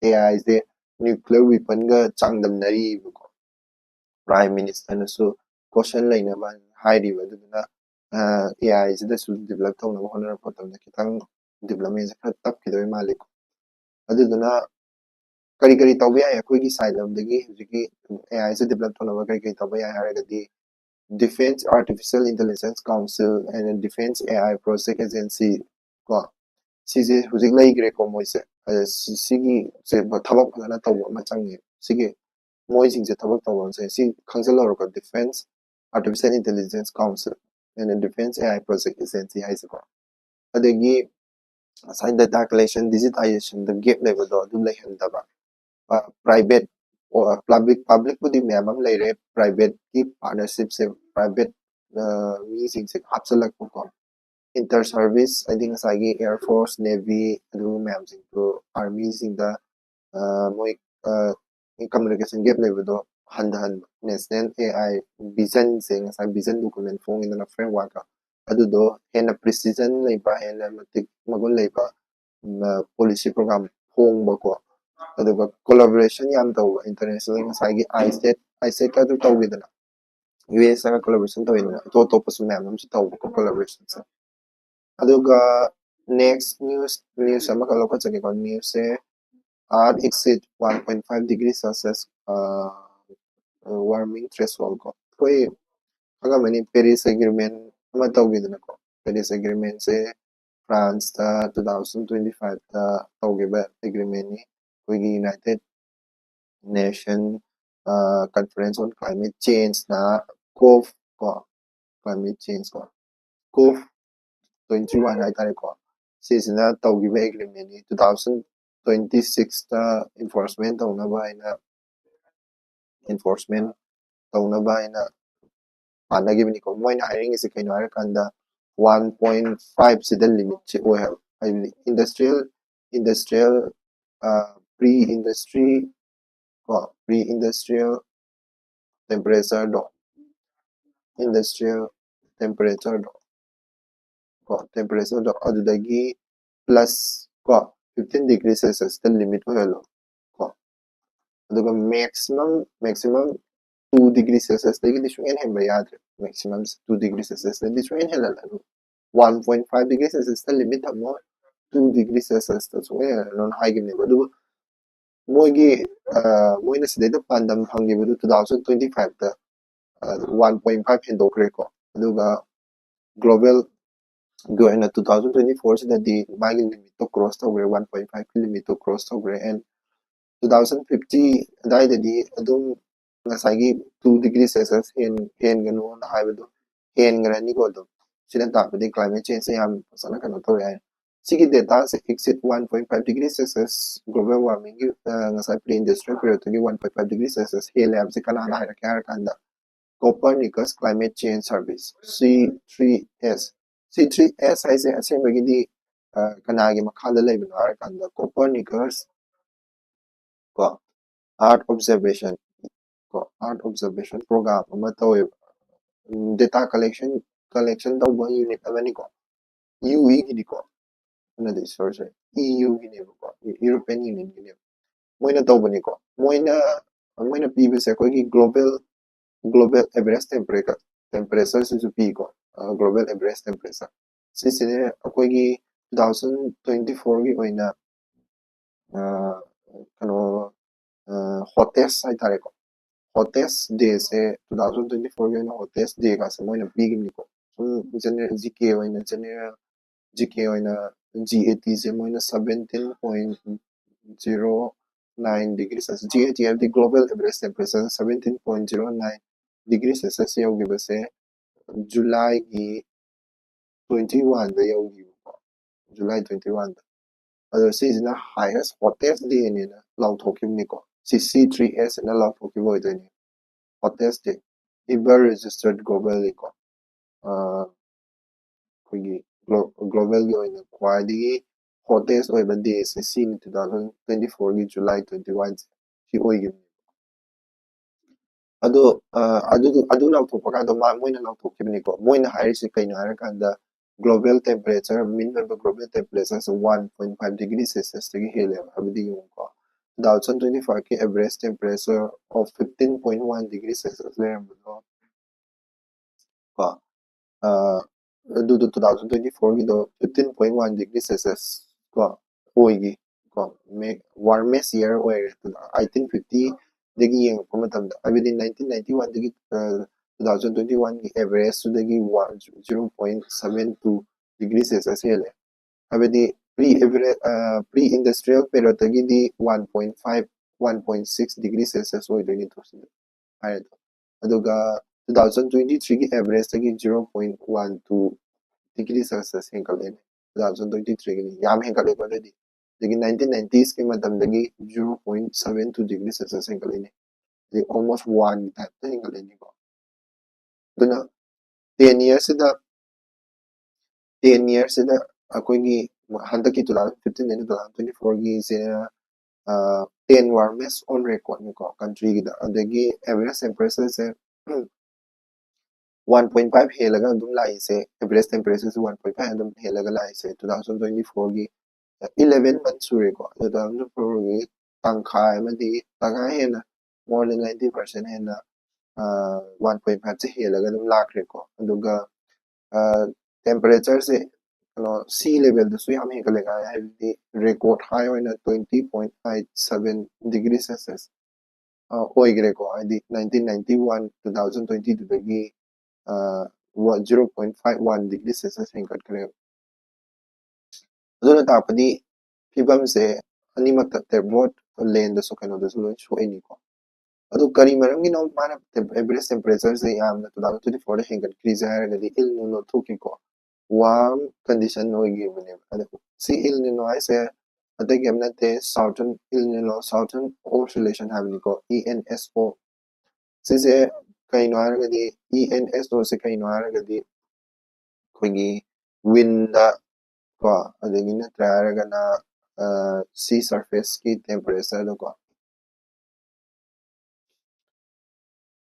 ꯑꯦ ꯑꯥꯏꯁꯦ ꯅ꯭ꯌꯨꯀ꯭ꯂꯤꯌꯔ ꯋꯤꯄꯟꯒ ꯆꯥꯡꯗꯝꯅꯔꯤꯕꯀꯣ꯫ ꯄ꯭ꯔꯥꯏꯝ ꯃꯤꯅꯤꯁꯇꯔꯅꯁꯨ ꯀꯣꯁꯟ ꯂꯩꯅꯕ ꯍꯥꯏꯔꯤꯕ꯫ ꯑꯗꯨꯗꯨꯅ ꯑꯦ ꯑꯥꯏꯁꯤꯗꯁꯨ ꯗꯤꯕꯂꯞ ꯇꯧꯅꯕ ꯍꯣꯠꯅꯔꯛꯄ ꯃꯇꯝꯗ ꯈꯤꯇꯪ ꯗꯤꯕꯂꯞꯃꯦꯟꯁꯦ ꯈꯔ ꯇꯞꯈꯤꯗꯣꯏ ꯃꯥꯜꯂꯤꯀꯣ꯫ ꯑꯗꯨꯗꯨꯅ ꯀꯔꯤ ꯀꯔꯤ ꯇꯧꯕ ꯌꯥꯏ ꯑꯩꯈꯣꯏꯒꯤ ꯁꯥꯏꯠ ꯂꯣꯝꯗꯒꯤ ꯍꯧꯖꯤꯛꯀꯤ ꯑꯦ ꯑꯥꯏꯁꯦ ꯗꯤꯕꯂꯞ ꯇꯧꯅꯕ ꯀꯔꯤ ꯀꯔꯤ ꯇꯧꯕ ꯌꯥꯏ ꯍꯥꯏꯔꯒꯗꯤ, Defense Artificial Intelligence Council and Defense A I Project Agency ꯀꯣ, ꯁꯤꯁꯦ ꯍꯧꯖꯤꯛ ꯂꯩꯈ꯭ꯔꯦꯀꯣ ꯃꯣꯏꯁꯦ꯫ ꯑꯗ ꯁꯤ- ꯁꯤꯒꯤꯁꯦ ꯊꯕꯛ ꯐꯖꯅ ꯇꯧꯕ ꯑꯃ ꯆꯪꯉꯦ꯫ ꯁꯤꯒꯤ ꯃꯣꯏꯁꯤꯡꯁꯦ ꯊꯕꯛ ꯇꯧꯕꯁꯦ ꯁꯤ ꯈꯪꯖꯤꯜꯍꯧꯔꯒ Defense Artificial Intelligence Council and Defense A I Project Agency ꯍꯥꯏꯁꯦꯀꯣ꯫ ꯑꯗꯒꯤ ꯉꯁꯥꯏ data collection, digitization ꯗ gap ꯂꯩꯕꯗꯣ ꯑꯗꯨ ꯂꯩꯍꯟꯗꯕ꯫ Private, public, public ꯄꯨꯗꯤ ꯃꯌꯥꯝ ꯑꯃ ꯂꯩꯔꯦ, private ꯀꯤ partnership ꯁꯦ, private ꯃꯤꯁꯤꯡꯁꯦ ꯍꯥꯞꯆꯤꯜꯂꯛꯄꯀꯣ꯫ Inter service ꯍꯥꯏꯗꯤ ꯉꯁꯥꯏꯒꯤ Air Force, Navy ꯑꯗꯨ ꯃꯌꯥꯝꯁꯤꯡꯗꯣ army ꯁꯤꯡꯗ ꯃꯣꯏ communication gap ꯂꯩꯕꯗꯣ ꯍꯟꯊꯍꯟꯕ꯫ National A I vision ꯁꯦ ꯉꯁꯥꯏ vision document ꯐꯣꯡꯉꯤꯗꯅ framework, ꯑꯗꯨꯗꯣ ꯍꯦꯟꯅ precision ꯂꯩꯕ, ꯍꯦꯟꯅ ꯃꯇꯤꯛ ꯃꯒꯨꯟ ꯂꯩꯕ policy program ꯐꯣꯡꯕꯀꯣ꯫ ꯑꯗꯨꯒ collaboration ꯌꯥꯝ ꯇꯧꯕ international, ꯉꯁꯥꯏꯒꯤ ISAT, ISAT ꯀ ꯑꯗꯨ ꯇꯧꯈꯤꯗꯅ, U S ꯀ collaboration ꯇꯧꯋꯤꯗꯅ, ꯑꯇꯣꯞ ꯑꯇꯣꯞꯄꯁꯨ ꯃꯌꯥꯝ ꯑꯃꯁꯨ ꯇꯧꯕꯀꯣ collaboration ꯁꯦ꯫ ꯑꯗꯨꯒ next news, news ꯑꯃꯈꯛ ꯂꯧꯈꯠꯆꯒꯦꯀꯣ꯫ News ꯁꯦ Earth exceed one point five degree Celsius warming threshold ꯀꯣ꯫ ꯑꯩꯈꯣꯏ ꯈꯪꯉꯝꯃꯅꯤ, Paris Agreement ꯑꯃ ꯇꯧꯈꯤꯗꯅꯀꯣ꯫ Paris Agreement ꯁꯦ France ꯇ two thousand twenty five ꯇ ꯇꯧꯈꯤꯕ agreement ꯅꯤ꯫ ꯑꯩꯈꯣꯏꯒꯤ United Nation Conference on Climate Change ꯅ COP ꯀꯣ, climate change ꯀꯣ, COP twenty one ꯍꯥꯏꯇꯥꯔꯦꯀꯣ, ꯁꯤꯁꯤꯅ ꯇꯧꯈꯤꯕ agreement ꯅꯤ꯫ Two thousand twenty six ꯇ enforcement ꯇꯧꯅꯕ ꯍꯥꯏꯅ, enforcement ꯇꯧꯅꯕ ꯍꯥꯏꯅ ꯄꯥꯟꯅꯈꯤꯕꯅꯤꯀꯣ꯫ ꯃꯣꯏꯅ ꯍꯥꯏꯅꯤꯡꯉꯤꯁꯦ ꯀꯩꯅꯣ ꯍꯥꯏꯔꯀꯥꯟꯗ, one point five ꯁꯤꯗ limit ꯁꯤ ꯑꯣꯏ ꯍꯥꯏꯕ, ꯍꯥꯏꯕꯗꯤ industrial, industrial, pre industry ꯀꯣ, pre industrial temperature ꯗꯣ, industrial temperature ꯗꯣ ꯀꯣ, temperature ꯗꯣ ꯑꯗꯨꯗꯒꯤ plus ꯀꯣ fifteen degree Celsius ꯇ limit ꯑꯣꯏꯍꯜꯂꯣ ꯀꯣ꯫ ꯑꯗꯨꯒ maximum, maximum two degree Celsius ꯇꯒꯤꯗꯤ ꯁꯨꯡꯍꯦꯟ ꯍꯦꯟꯕ ꯌꯥꯗ꯭ꯔꯦ꯫ Maximum two degree Celsius ꯇꯒꯤꯗꯤ ꯁꯨꯡꯍꯦꯟ ꯍꯦꯜꯍꯜꯂꯅꯨ꯫ One point five degree Celsius ꯇ limit ꯊꯝꯃꯣ, two degree Celsius ꯇ ꯁꯨꯡꯍꯦꯟ ꯍꯦꯜꯍꯜꯂꯅꯨ ꯍꯥꯏꯈꯤꯕꯅꯦꯕ꯫ ꯑꯗꯨꯕꯨ ꯃꯣꯏꯒꯤ ꯃꯣꯏꯅ ꯁꯤꯗꯩꯗ ꯄꯥꯟꯗꯝ ꯐꯪꯈꯤꯕꯗꯨ two thousand twenty five ꯇ one point five ꯍꯦꯟꯗꯣꯛꯈ꯭ꯔꯦꯀꯣ꯫ ꯑꯗꯨꯒ global ꯒꯤ ꯑꯣꯏꯅ two thousand twenty four ꯁꯤꯗꯗꯤ ꯃꯥꯒꯤ limit ꯇꯣ cross ꯇꯧꯈ꯭ꯔꯦ, one point five ꯀꯤ limit ꯇꯣ cross ꯇꯧꯈ꯭ꯔꯦ꯫ And two thousand fifty ꯑꯗꯨꯋꯥꯏꯗꯗꯤ ꯑꯗꯨꯝ ꯉꯁꯥꯏꯒꯤ two degree Celsius ꯍꯦꯟ ꯍꯦꯟꯒꯅꯨꯅ ꯍꯥꯏꯕꯗꯣ ꯍꯦꯟꯈ꯭ꯔꯅꯤꯀꯣ꯫ ꯑꯗꯨꯝ ꯁꯤꯅ ꯇꯥꯛꯄꯗꯤ climate change ꯁꯦ ꯌꯥꯝ ꯐꯖꯅ ꯀꯩꯅꯣ ꯇꯧꯔꯦ ꯍꯥꯏ꯫ ꯁꯤꯒꯤ data ꯁꯦ exceed one point five degree Celsius global warming ꯒꯤ ꯉꯁꯥꯏ pre industrial period ꯇꯨꯒꯤ one point five degree Celsius ꯍꯦꯜꯂꯦ ꯍꯥꯏꯕꯁꯦ ꯀꯅꯥꯅ ꯍꯥꯏꯔꯛꯀꯦ ꯍꯥꯏꯔ ꯀꯥꯟꯗ Copernicus Climate Change Service, C three S꯫ C three S ꯍꯥꯏꯁꯦ ꯑꯁꯦꯡꯕꯒꯤꯗꯤ ꯀꯅꯥꯒꯤ ꯃꯈꯥꯗ ꯂꯩꯕꯅꯣ ꯍꯥꯏꯔ ꯀꯥꯟꯗ Copernicus ꯀꯣ Earth Observation ꯀꯣ Earth Observation Program ꯑꯃ ꯇꯧꯋꯦꯕ꯫ Data collection collection ꯇꯧꯕ unit ꯑꯃꯅꯤꯀꯣ꯫ U E ꯒꯤꯅꯤꯀꯣ꯫ ꯑꯗꯨꯅꯗꯤ sorry sorry, E U ꯒꯤꯅꯦꯕꯀꯣ, European Union ꯒꯤꯅꯦꯕ꯫ ꯃꯣꯏꯅ ꯇꯧꯕꯅꯤꯀꯣ꯫ ꯃꯣꯏꯅ ꯃꯣꯏꯅ ꯄꯤꯕꯁꯦ ꯑꯩꯈꯣꯏꯒꯤ global global average temperature temperature ꯁꯤꯁꯨ ꯄꯤꯀꯣ꯫ Global average temperature ꯁꯤꯁꯤꯅꯦ ꯑꯩꯈꯣꯏꯒꯤ two thousand twenty four ꯒꯤ ꯑꯣꯏꯅ ꯀꯩꯅꯣ hottest ꯍꯥꯏꯇꯥꯔꯦꯀꯣ꯫ Hottest day ꯁꯦ two thousand twenty four ꯒꯤ ꯑꯣꯏꯅ hottest day ꯒꯥꯁꯦ ꯃꯣꯏꯅ ꯄꯤꯈꯤꯕꯅꯤꯀꯣ꯫ ꯁꯨꯝ general G K ꯑꯣꯏꯅ general G K ꯑꯣꯏꯅ G A T ꯁꯦ ꯃꯣꯏꯅ seventeen point zero nine degree Celsius, G A T ꯍꯥꯏꯕꯗꯤ global average temperature seventeen point zero nine degree Celsius ꯌꯧꯈꯤꯕꯁꯦ July ꯒꯤ twenty one ꯗ ꯌꯧꯈꯤꯕꯀꯣ꯫ July twenty one ꯗ꯫ ꯑꯗꯣ ꯁꯤꯁꯤꯅ highest hottest day ꯅꯦꯅ ꯂꯥꯎꯊꯣꯛꯈꯤꯕꯅꯤꯀꯣ꯫ ꯁꯤ C three S ꯅ ꯂꯥꯎꯊꯣꯛꯈꯤꯕ ꯑꯣꯏꯗꯣꯏꯅꯤ꯫ Hottest day ever registered globally ꯀꯣ꯫ ꯑꯩꯈꯣꯏꯒꯤ global ꯒꯤ ꯑꯣꯏꯅ ꯈ꯭ꯋꯥꯏꯗꯒꯤ hottest ꯑꯣꯏꯕ day ꯁꯦ ꯁꯤꯅꯤ, two thousand twenty four ꯒꯤ July twenty one ꯁꯦ ꯁꯤ ꯑꯣꯏꯈꯤꯕꯅꯤ꯫ ꯑꯗꯣ ꯑꯗꯨ ꯑꯗꯨ ꯂꯥꯎꯊꯣꯛꯄ ꯀꯥꯟꯗ ꯃꯣꯏꯅ ꯂꯥꯎꯊꯣꯛꯈꯤꯕꯅꯤꯀꯣ꯫ ꯃꯣꯏꯅ ꯍꯥꯏꯔꯤꯁꯦ ꯀꯩꯅꯣ ꯍꯥꯏꯔꯀꯥꯟꯗ global temperature, mean ꯑꯣꯏꯕ global temperature ꯁꯦ one point five degree Celsius ꯇꯒꯤ ꯍꯦꯜꯂꯦꯕ꯫ ꯍꯥꯏꯕꯗꯤ ꯌꯦꯡꯉꯨꯀꯣ, two thousand twenty five ꯀꯤ average temperature of fifteen point one degree Celsius ꯂꯩꯔꯝꯕꯗꯣ ꯀꯣ ꯑꯗꯨꯗꯣ two thousand twenty four ꯒꯤꯗꯣ fifteen point one degree Celsius ꯀꯣ ꯑꯣꯏꯒꯤ ꯀꯣ warmest year ꯑꯣꯏꯔꯦ꯫ Eighteen fifty ꯗꯒꯤ ꯌꯦꯡꯉꯛꯄ ꯃꯇꯝꯗ, ꯍꯥꯏꯕꯗꯤ nineteen ninety one ꯗꯒꯤ two thousand twenty one ꯒꯤ average ꯇꯨꯗꯒꯤ one zero point seven two degree Celsius ꯍꯦꯜꯂꯦ꯫ ꯍꯥꯏꯕꯗꯤ pre average, pre industrial period ꯇꯒꯤꯗꯤ one point five, one point six degree Celsius ꯑꯣꯏꯗꯣꯏꯅꯤ ꯇꯣ ꯁꯤꯗ ꯍꯥꯏꯔꯗꯤ꯫ ꯑꯗꯨꯒ two thousand twenty three ꯒꯤ average ꯇꯒꯤ zero point one two degree Celsius ꯍꯦꯟꯒꯠꯂꯦꯅꯦ꯫ Two thousand twenty three ꯒꯤꯗꯤ ꯌꯥꯝ ꯍꯦꯟꯒꯠꯂꯦꯀꯣ ꯑꯗꯨꯗꯤ꯫ ꯑꯗꯒꯤ nineteen ninety s ꯀꯤ ꯃꯇꯝꯗꯒꯤ zero point seven two degree Celsius ꯍꯦꯟꯒꯠꯂꯦꯅꯦ꯫ ꯑꯗꯩ almost one ꯒꯤ type ꯇ ꯍꯦꯟꯒꯠꯂꯦꯅꯦꯀꯣ꯫ ꯑꯗꯨꯅ ten year ꯁꯤꯗ ten year ꯁꯤꯗ ꯑꯩꯈꯣꯏꯒꯤ ꯍꯟꯗꯛꯀꯤ two thousand fifteen ꯗꯩꯅ two thousand twenty four ꯒꯤꯁꯤꯅ ten warmest on record ꯅꯤꯀꯣ country ꯒꯤꯗ꯫ ꯑꯗꯒꯤ average temperature ꯁꯦ one point five ꯍꯦꯜꯂꯒ ꯑꯗꯨꯝ ꯂꯥꯛꯏꯁꯦ, average temperature ꯁꯦ one point five ꯑꯗꯨꯝ ꯍꯦꯜꯂꯒ ꯂꯥꯛꯏꯁꯦ two thousand twenty four ꯒꯤ eleven month ꯁꯨꯔꯦꯀꯣ꯫ ꯑꯗꯨ two thousand twenty four ꯒꯤ ꯇꯪꯈꯥꯏ ꯑꯃꯗꯤ ꯇꯪꯈꯥꯏ ꯍꯦꯟꯅ, more than ninety percent ꯍꯦꯟꯅ one point five ꯁꯦ ꯍꯦꯜꯂꯒ ꯑꯗꯨꯝ ꯂꯥꯛꯈ꯭ꯔꯦꯀꯣ꯫ ꯑꯗꯨꯒ temperature ꯁꯦ ꯀꯩꯅꯣ sea level ꯗꯁꯨ ꯌꯥꯝ ꯍꯦꯟꯒꯠꯂꯦ ꯍꯥꯏ, ꯍꯥꯏꯕꯗꯤ record high ꯑꯣꯏꯅ twenty point eight seven degree Celsius ꯑꯣꯏꯈ꯭ꯔꯦꯀꯣ꯫ ꯍꯥꯏꯗꯤ nineteen ninety one two thousand twenty two ꯗꯒꯤ zero point five one degree Celsius ꯍꯦꯟꯒꯠꯈ꯭ꯔꯦꯕ꯫ ꯑꯗꯨꯅ ꯇꯥꯛꯄꯗꯤ ꯐꯤꯕꯝꯁꯦ ꯑꯅꯤꯃꯛꯇ, both land ꯗꯁꯨ ꯀꯩꯅꯣꯗꯁꯨ ꯂꯣꯏ ꯁꯣꯛꯏꯅꯤꯀꯣ꯫ ꯑꯗꯨ ꯀꯔꯤ ꯃꯔꯝꯒꯤꯅꯣ ꯃꯥꯅ average temperature ꯁꯦ ꯌꯥꯝꯅ two thousand twenty four ꯗ ꯍꯦꯟꯒꯠꯈ꯭ꯔꯤꯁꯦ ꯍꯥꯏꯔꯒꯗꯤ El Nino ꯊꯣꯛꯈꯤꯀꯣ, warm condition ꯑꯣꯏꯈꯤꯕꯅꯦꯕ꯫ ꯑꯗ ꯁꯤ El Nino ꯍꯥꯏꯁꯦ ꯑꯇꯩ ꯀꯩꯝ ꯅꯠꯇꯦ, Southern El Nino, Southern Oscillation ꯍꯥꯏꯕꯅꯤꯀꯣ, E N S O꯫ ꯁꯤꯁꯦ ꯀꯩꯅꯣ ꯍꯥꯏꯔꯒꯗꯤ, E N S O ꯁꯦ ꯀꯩꯅꯣ ꯍꯥꯏꯔꯒꯗꯤ ꯑꯩꯈꯣꯏꯒꯤ wind ꯗ ꯀꯣ, ꯑꯗꯒꯤ ꯅꯠꯇ꯭ꯔꯥ ꯍꯥꯏꯔꯒꯅ sea surface ꯀꯤ temperature ꯗꯀꯣ,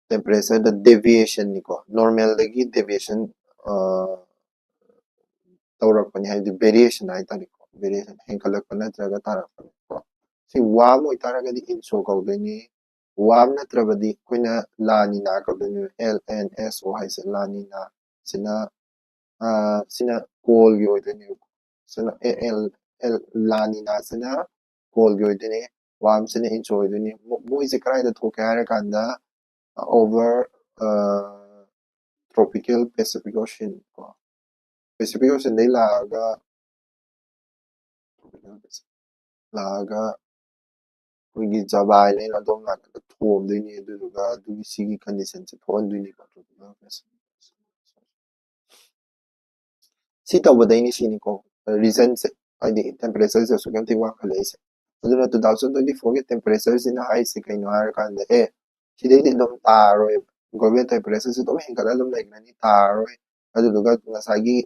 temperature ꯗ deviation ꯅꯤꯀꯣ, normal ꯗꯒꯤ deviation ꯇꯧꯔꯛꯄꯅꯤ, ꯍꯥꯏꯕꯗꯤ variation ꯍꯥꯏꯇꯥꯔꯦꯀꯣ, variation ꯍꯦꯟꯒꯠꯂꯛꯄ ꯅꯠꯇ꯭ꯔꯒ ꯇꯥꯔꯛꯄꯅꯤꯀꯣ꯫ ꯁꯤ warm ꯑꯣꯏꯇꯥꯔꯒꯗꯤ INSO ꯀꯧꯗꯣꯏꯅꯤ, warm ꯅꯠꯇ꯭ꯔꯕꯗꯤ ꯑꯩꯈꯣꯏꯅ La Nina ꯀꯧꯗꯣꯏꯅꯤ, L N S O ꯍꯥꯏꯁꯦ La Nina ꯁꯤꯅ, ꯁꯤꯅ cold ꯒꯤ ꯑꯣꯏꯗꯣꯏꯅꯦꯕꯀꯣ꯫ ꯁꯤꯅ La Nina ꯁꯤꯅ cold ꯒꯤ ꯑꯣꯏꯗꯣꯏꯅꯦ, ꯋꯥꯝꯁꯤꯅ ꯏꯟꯆ ꯑꯣꯏꯗꯣꯏꯅꯤ꯫ ꯃꯣ- ꯃꯣꯏꯁꯦ ꯀꯗꯥꯏꯗ ꯊꯣꯛꯀꯦ ꯍꯥꯏꯔꯀꯥꯟꯗ, over tropical Pacific Ocean ꯀꯣ, Pacific Oceanꯗꯩ ꯂꯥꯛꯑꯒ ꯂꯥꯛꯑꯒ ꯑꯩꯈꯣꯏꯒꯤ Java Island ꯑꯗꯣꯝ ꯅꯥꯀꯟꯗ ꯊꯣꯝꯗꯣꯏꯅꯤ꯫ ꯑꯗꯨꯗꯨꯒ ꯑꯗꯨꯒꯤ ꯁꯤꯒꯤ conditionꯁꯦ ꯊꯣꯛꯍꯟꯗꯣꯏꯅꯤꯀꯣ꯫ ꯁꯤ ꯇꯧꯕꯗꯩꯅꯤ ꯁꯤꯅꯤꯀꯣ, regionꯁꯦ, ꯍꯥꯏꯗꯤ temperatureꯁꯦ ꯑꯁꯨꯛ ꯌꯥꯝ ꯊꯤꯅ ꯋꯥꯡꯈꯠꯂꯛꯏꯁꯦ꯫ ꯑꯗꯨꯅ two thousand twenty fourꯒꯤ temperatureꯁꯤꯅ ꯍꯥꯏꯁꯦ ꯀꯩꯅꯣ ꯍꯥꯏꯔꯀꯥꯟꯗ, ꯑꯦ, ꯁꯤꯗꯩꯗꯤ ꯑꯗꯨꯝ ꯇꯥꯔꯔꯣꯏ, global temperatureꯁꯦ ꯑꯗꯨꯝ ꯍꯦꯟꯒꯠꯂ ꯑꯗꯨꯝ ꯂꯩꯈ꯭ꯔꯅꯤ, ꯇꯥꯔꯔꯣꯏ꯫ ꯑꯗꯨꯗꯨꯒ ꯉꯁꯥꯏꯒꯤ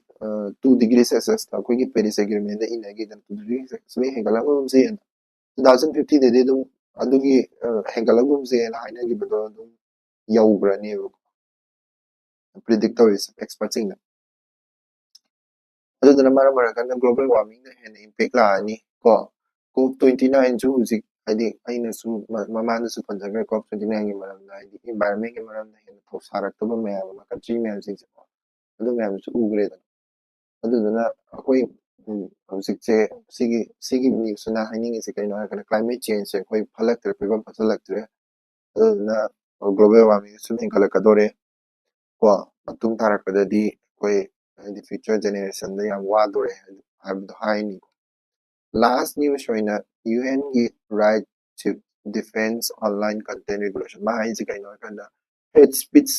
two degree Celsiusꯇ ꯑꯩꯈꯣꯏꯒꯤ Paris Agreementꯗ ꯏꯟꯅꯈꯤꯗꯅ two degree Celsius ꯍꯦꯟꯒꯠꯂꯛꯄꯒꯨꯝꯁꯦꯅ, two thousand fiftyꯗꯗꯤ ꯑꯗꯨꯝ ꯑꯗꯨꯒꯤ ꯍꯦꯟꯒꯠꯂꯛꯀꯨꯝꯁꯦꯅ ꯍꯥꯏꯅꯈꯤꯕꯗꯣ ꯑꯗꯨꯝ ꯌꯧꯈ꯭ꯔꯅꯦꯕꯀꯣ, predict ꯇꯧꯔꯤꯁꯦ expertꯁꯤꯡꯅ꯫ ꯑꯗꯨꯗꯨꯅ ꯃꯔꯝ ꯑꯣꯏꯔꯀꯥꯟꯗ global warmingꯅ ꯍꯦꯟꯅ impact ꯂꯥꯛꯑꯅꯤ ꯀꯣ꯫ COP twenty nineꯁꯨ ꯍꯧꯖꯤꯛ, ꯍꯥꯏꯗꯤ ꯑꯩꯅꯁꯨ ꯃ- ꯃꯃꯥꯡꯗꯁꯨ ꯄꯟꯖꯈ꯭ꯔꯦ, COP twenty nineꯒꯤ ꯃꯔꯝꯗ, ꯍꯥꯏꯗꯤ environmentꯀꯤ ꯃꯔꯝꯗ ꯍꯦꯟꯅ ꯊꯧꯁꯥꯔꯛꯇꯕ ꯃꯌꯥꯝ ꯑꯃ, country ꯃꯌꯥꯝꯁꯤꯡꯁꯦꯀꯣ, ꯑꯗꯨ ꯃꯌꯥꯝꯁꯨ ꯎꯈ꯭ꯔꯦꯗꯅ꯫ ꯑꯗꯨꯗꯨꯅ ꯑꯩꯈꯣꯏ ꯎꯝ, ꯍꯧꯖꯤꯛꯁꯦ ꯁꯤꯒꯤ ꯁꯤꯒꯤ newsꯁꯤꯅ ꯍꯥꯏꯅꯤꯡꯉꯤꯁꯦ ꯀꯩꯅꯣ ꯍꯥꯏꯔꯀꯥꯟꯗ, climate changeꯁꯦ ꯑꯩꯈꯣꯏ ꯐꯠꯂꯛꯇ꯭ꯔꯦ, ꯐꯤꯕꯝ ꯐꯠꯆꯜꯂꯛꯇ꯭ꯔꯦ꯫ ꯑꯗꯨꯗꯨꯅ global warming ꯁꯨꯝ ꯍꯦꯟꯒꯠꯂꯛꯀꯗꯣꯔꯦ ꯀꯣ꯫ ꯃꯇꯨꯡ ꯇꯥꯔꯛꯄꯗꯗꯤ ꯑꯩꯈꯣꯏ, ꯍꯥꯏꯗꯤ future generationꯗ ꯌꯥꯝ ꯋꯥꯗꯣꯔꯦ ꯍꯥꯏꯕꯗꯣ ꯍꯥꯏꯅꯤꯀꯣ꯫ Last news ꯑꯣꯏꯅ UNꯒꯤ right to defense online content regulation, ꯃꯥ ꯍꯥꯏꯁꯦ ꯀꯩꯅꯣ ꯍꯥꯏꯔꯀꯥꯟꯗ, hate speech,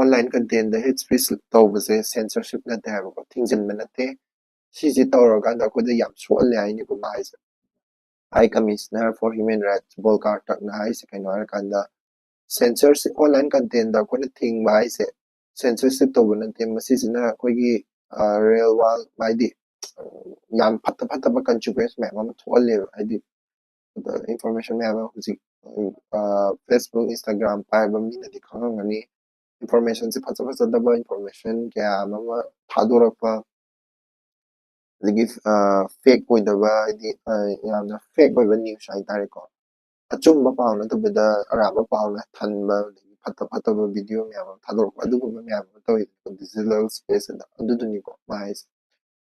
online contentꯗ hate speech ꯇꯧꯕꯁꯦ censorship ꯅꯠꯇꯦ ꯍꯥꯏꯕꯀꯣ, ꯊꯤꯡꯖꯤꯟꯕ ꯅꯠꯇꯦ꯫ ꯁꯤꯁꯦ ꯇꯧꯔꯀꯥꯟꯗ ꯑꯩꯈꯣꯏꯗ ꯌꯥꯝ ꯁꯣꯛꯍꯜꯂꯦ ꯍꯥꯏꯅꯤꯀꯣ ꯃꯥ ꯍꯥꯏꯁꯦ꯫ High Commissioner for Human Rights Volker Turkꯅ ꯍꯥꯏꯁꯦ ꯀꯩꯅꯣ ꯍꯥꯏꯔꯀꯥꯟꯗ, censorship, online contentꯗ ꯑꯩꯈꯣꯏꯅ ꯊꯤꯡꯕ ꯍꯥꯏꯁꯦ censorship ꯇꯧꯕ ꯅꯠꯇꯦ, ꯃꯁꯤꯁꯤꯅ ꯑꯩꯈꯣꯏꯒꯤ real world, ꯍꯥꯏꯗꯤ ꯌꯥꯝ ꯐꯠꯇ ꯐꯠꯇꯕ consequence ꯃꯌꯥꯝ ꯑꯃ ꯊꯣꯛꯍꯜꯂꯦꯕ꯫ ꯍꯥꯏꯗꯤ information ꯃꯌꯥꯝ ꯑꯃ ꯍꯧꯖꯤꯛ Facebook, Instagram ꯄꯥꯏꯕ ꯃꯤꯅꯗꯤ ꯈꯪꯉꯝꯒꯅꯤ, informationꯁꯦ ꯐꯖ ꯐꯖꯗꯕ information ꯀꯌꯥ ꯑꯃ ꯊꯥꯗꯣꯔꯛꯄ, ꯑꯗꯒꯤ fake ꯑꯣꯏꯗꯕ, ꯍꯥꯏꯗꯤ ꯌꯥꯝꯅ fake ꯑꯣꯏꯕ news ꯍꯥꯏꯇꯥꯔꯦꯀꯣ, ꯑꯆꯨꯝꯕ ꯄꯥꯎ ꯅꯠꯇꯕꯤꯗ ꯑꯔꯥꯟꯕ ꯄꯥꯎꯅ ꯊꯟꯕ, ꯑꯗꯒꯤ ꯐꯠꯇ ꯐꯠꯇꯕ video ꯃꯌꯥꯝ ꯑꯃ ꯊꯥꯗꯣꯔꯛꯄ, ꯑꯗꯨꯒꯨꯝꯕ ꯃꯌꯥꯝ ꯑꯃ ꯇꯧꯋꯤꯗꯅꯀꯣ digital space ꯑꯗ, ꯑꯗꯨꯗꯨꯅꯤꯀꯣ ꯃꯥ ꯍꯥꯏꯁꯦ꯫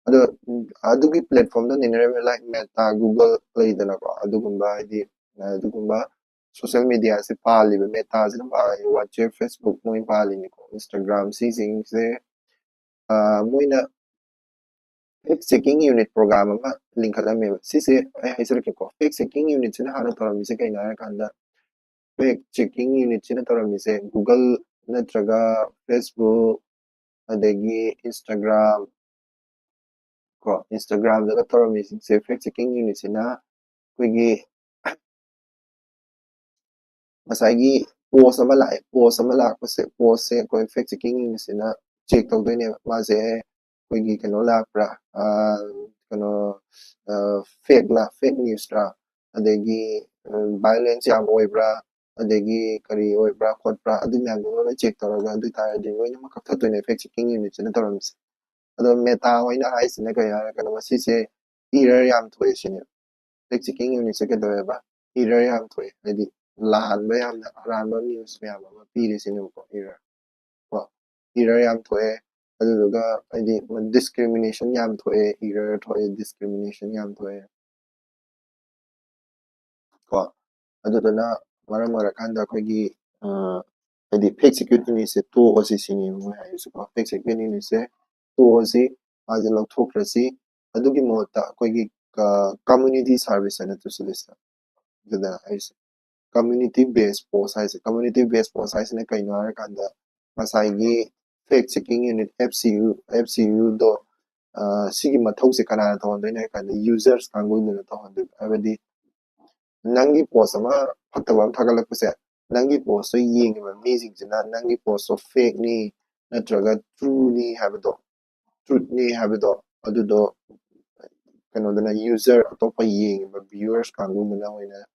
ꯑꯗꯣ ꯎꯝ, ꯑꯗꯨꯒꯤ platformꯗ ꯅꯩꯅꯔꯤꯕ like Meta, Google ꯂꯩꯗꯅꯀꯣ, ꯑꯗꯨꯒꯨꯝꯕ ꯍꯥꯏꯗꯤ ꯑꯗꯨꯒꯨꯝꯕ social mediaꯁꯦ ꯄꯥꯜꯂꯤꯕ, Metaꯁꯤꯅ ꯄꯥꯜꯂꯤ, WhatsApp, Facebook ꯃꯣꯏ ꯄꯥꯜꯂꯤꯅꯤꯀꯣ, Instagram, ꯁꯤꯁꯤꯡꯁꯦ ꯃꯣꯏꯅ fact checking unit program ꯑꯃ ꯂꯤꯡꯈꯠꯂꯝꯃꯦꯕ꯫ ꯁꯤꯁꯦ ꯑꯩ ꯍꯥꯏꯖꯔꯛꯀꯦꯀꯣ, fact checking unitꯁꯤꯅ ꯍꯥꯟꯅ ꯇꯧꯔꯝꯃꯤꯁꯦ ꯀꯩꯅꯣ ꯍꯥꯏꯔꯀꯥꯟꯗ, fact checking unitꯁꯤꯅ ꯇꯧꯔꯝꯃꯤꯁꯦ Google ꯅꯠꯇ꯭ꯔꯒ Facebook, ꯑꯗꯒꯤ Instagram ꯀꯣ, Instagramꯗꯒ ꯇꯧꯔꯝꯃꯤꯁꯤꯡꯁꯦ fact checking unitꯁꯤꯅ ꯑꯩꯈꯣꯏꯒꯤ ꯉꯁꯥꯏꯒꯤ post ꯑꯃ ꯂꯥꯛꯑꯦ, post ꯑꯃ ꯂꯥꯛꯄꯁꯦ, postꯁꯦ ꯑꯩꯈꯣꯏ fact checking unitꯁꯤꯅ check ꯇꯧꯗꯣꯏꯅꯦꯕ꯫ ꯃꯥꯁꯦ ꯑꯩꯈꯣꯏꯒꯤ ꯀꯩꯅꯣ ꯂꯥꯛꯄ꯭ꯔꯥ, ꯀꯩꯅꯣ, fakeꯂꯥ, fake newsꯔꯥ, ꯑꯗꯒꯤ violence ꯌꯥꯝ ꯑꯣꯏꯕ꯭ꯔꯥ, ꯑꯗꯒꯤ ꯀꯔꯤ ꯑꯣꯏꯕ꯭ꯔꯥ ꯈꯣꯠꯄ꯭ꯔꯥ, ꯑꯗꯨ ꯃꯌꯥꯝꯗꯣ ꯂꯣꯏꯅ check ꯇꯧꯔꯒ, ꯑꯗꯨ ꯑꯣꯏꯇꯥꯔꯗꯤ ꯂꯣꯏꯅꯃꯛ ꯀꯛꯊꯠꯇꯣꯏꯅꯦ fact checking unitꯁꯤꯅ ꯇꯧꯔꯝꯃꯤꯁꯦ꯫ ꯑꯗꯣ Meta ꯍꯣꯏꯅ ꯍꯥꯏꯁꯤꯅ ꯀꯩ ꯍꯥꯏꯔꯀꯥꯟꯗ, ꯃꯁꯤꯁꯦ error ꯌꯥꯝ ꯊꯣꯛꯑꯦ ꯁꯤꯅꯦ꯫ Fact checking unitꯁꯦ ꯀꯩꯗꯧꯋꯦꯕ? Error ꯌꯥꯝ ꯊꯣꯛꯑꯦ, ꯍꯥꯏꯗꯤ ꯂꯥꯟꯕ, ꯌꯥꯝꯅ ꯑꯔꯥꯟꯕ news ꯃꯌꯥꯝ ꯑꯃ ꯄꯤꯔꯦ ꯁꯤꯅꯦꯕꯀꯣ, error ꯀꯣ, error ꯌꯥꯝ ꯊꯣꯛꯑꯦ꯫ ꯑꯗꯨꯗꯨꯒ ꯍꯥꯏꯗꯤ discrimination ꯌꯥꯝ ꯊꯣꯛꯑꯦ, error ꯊꯣꯛꯑꯦ, discrimination ꯌꯥꯝ ꯊꯣꯛꯑꯦ ꯀꯣ꯫ ꯑꯗꯨꯗꯨꯅ ꯃꯔꯝ ꯑꯣꯏꯔꯀꯥꯟꯗ ꯑꯩꯈꯣꯏꯒꯤ ꯍꯥꯏꯗꯤ fact checking unitꯁꯦ ꯇꯣꯛꯑꯁꯤ ꯁꯤꯅꯤ ꯃꯣꯏ ꯍꯥꯏꯔꯤꯁꯦꯀꯣ꯫ Fact checking unitꯁꯦ ꯇꯣꯛꯑꯁꯤ, ꯃꯥꯁꯦ ꯂꯧꯊꯣꯛꯈ꯭ꯔꯁꯤ꯫ ꯑꯗꯨꯒꯤ ꯃꯍꯨꯠꯇ ꯑꯩꯈꯣꯏꯒꯤ community service ꯍꯥꯏꯅ ꯇꯧꯁꯤꯜꯂꯁꯤ꯫ ꯑꯗꯨꯗ ꯑꯩꯁꯦ community based post ꯍꯥꯏꯁꯦ, community based post ꯍꯥꯏꯁꯤꯅ ꯀꯩꯅꯣ ꯍꯥꯏꯔꯀꯥꯟꯗ, ꯉꯁꯥꯏꯒꯤ fact checking unit, F C U, F C Uꯗꯣ ꯁꯤꯒꯤ ꯃꯊꯧꯁꯦ ꯀꯅꯥꯅ ꯇꯧꯍꯟꯗꯣꯏꯅꯣ ꯍꯥꯏ ꯀꯥꯟꯗ, users ꯀꯥꯡꯕꯨꯗꯨꯅ ꯇꯧꯍꯟꯗꯣꯏꯕ꯫ ꯍꯥꯏꯕꯗꯤ ꯅꯪꯒꯤ post ꯑꯃ ꯐꯠꯇꯕ ꯑꯃ ꯊꯥꯒꯠꯂꯛꯄꯁꯦ, ꯅꯪꯒꯤ postꯇꯣ ꯌꯦꯡꯉꯤꯕ ꯃꯤꯁꯤꯡꯁꯤꯅ ꯅꯪꯒꯤ postꯇꯣ fakeꯅꯤ ꯅꯠꯇ꯭ꯔꯒ trueꯅꯤ ꯍꯥꯏꯕꯗꯣ, truthꯅꯤ ꯍꯥꯏꯕꯗꯣ, ꯑꯗꯨꯗꯣ ꯀꯩꯅꯣꯗꯅ, user ꯑꯇꯣꯞꯄ ꯌꯦꯡꯉꯤꯕ viewers ꯀꯥꯡꯕꯨꯗꯨꯅ ꯑꯣꯏꯅ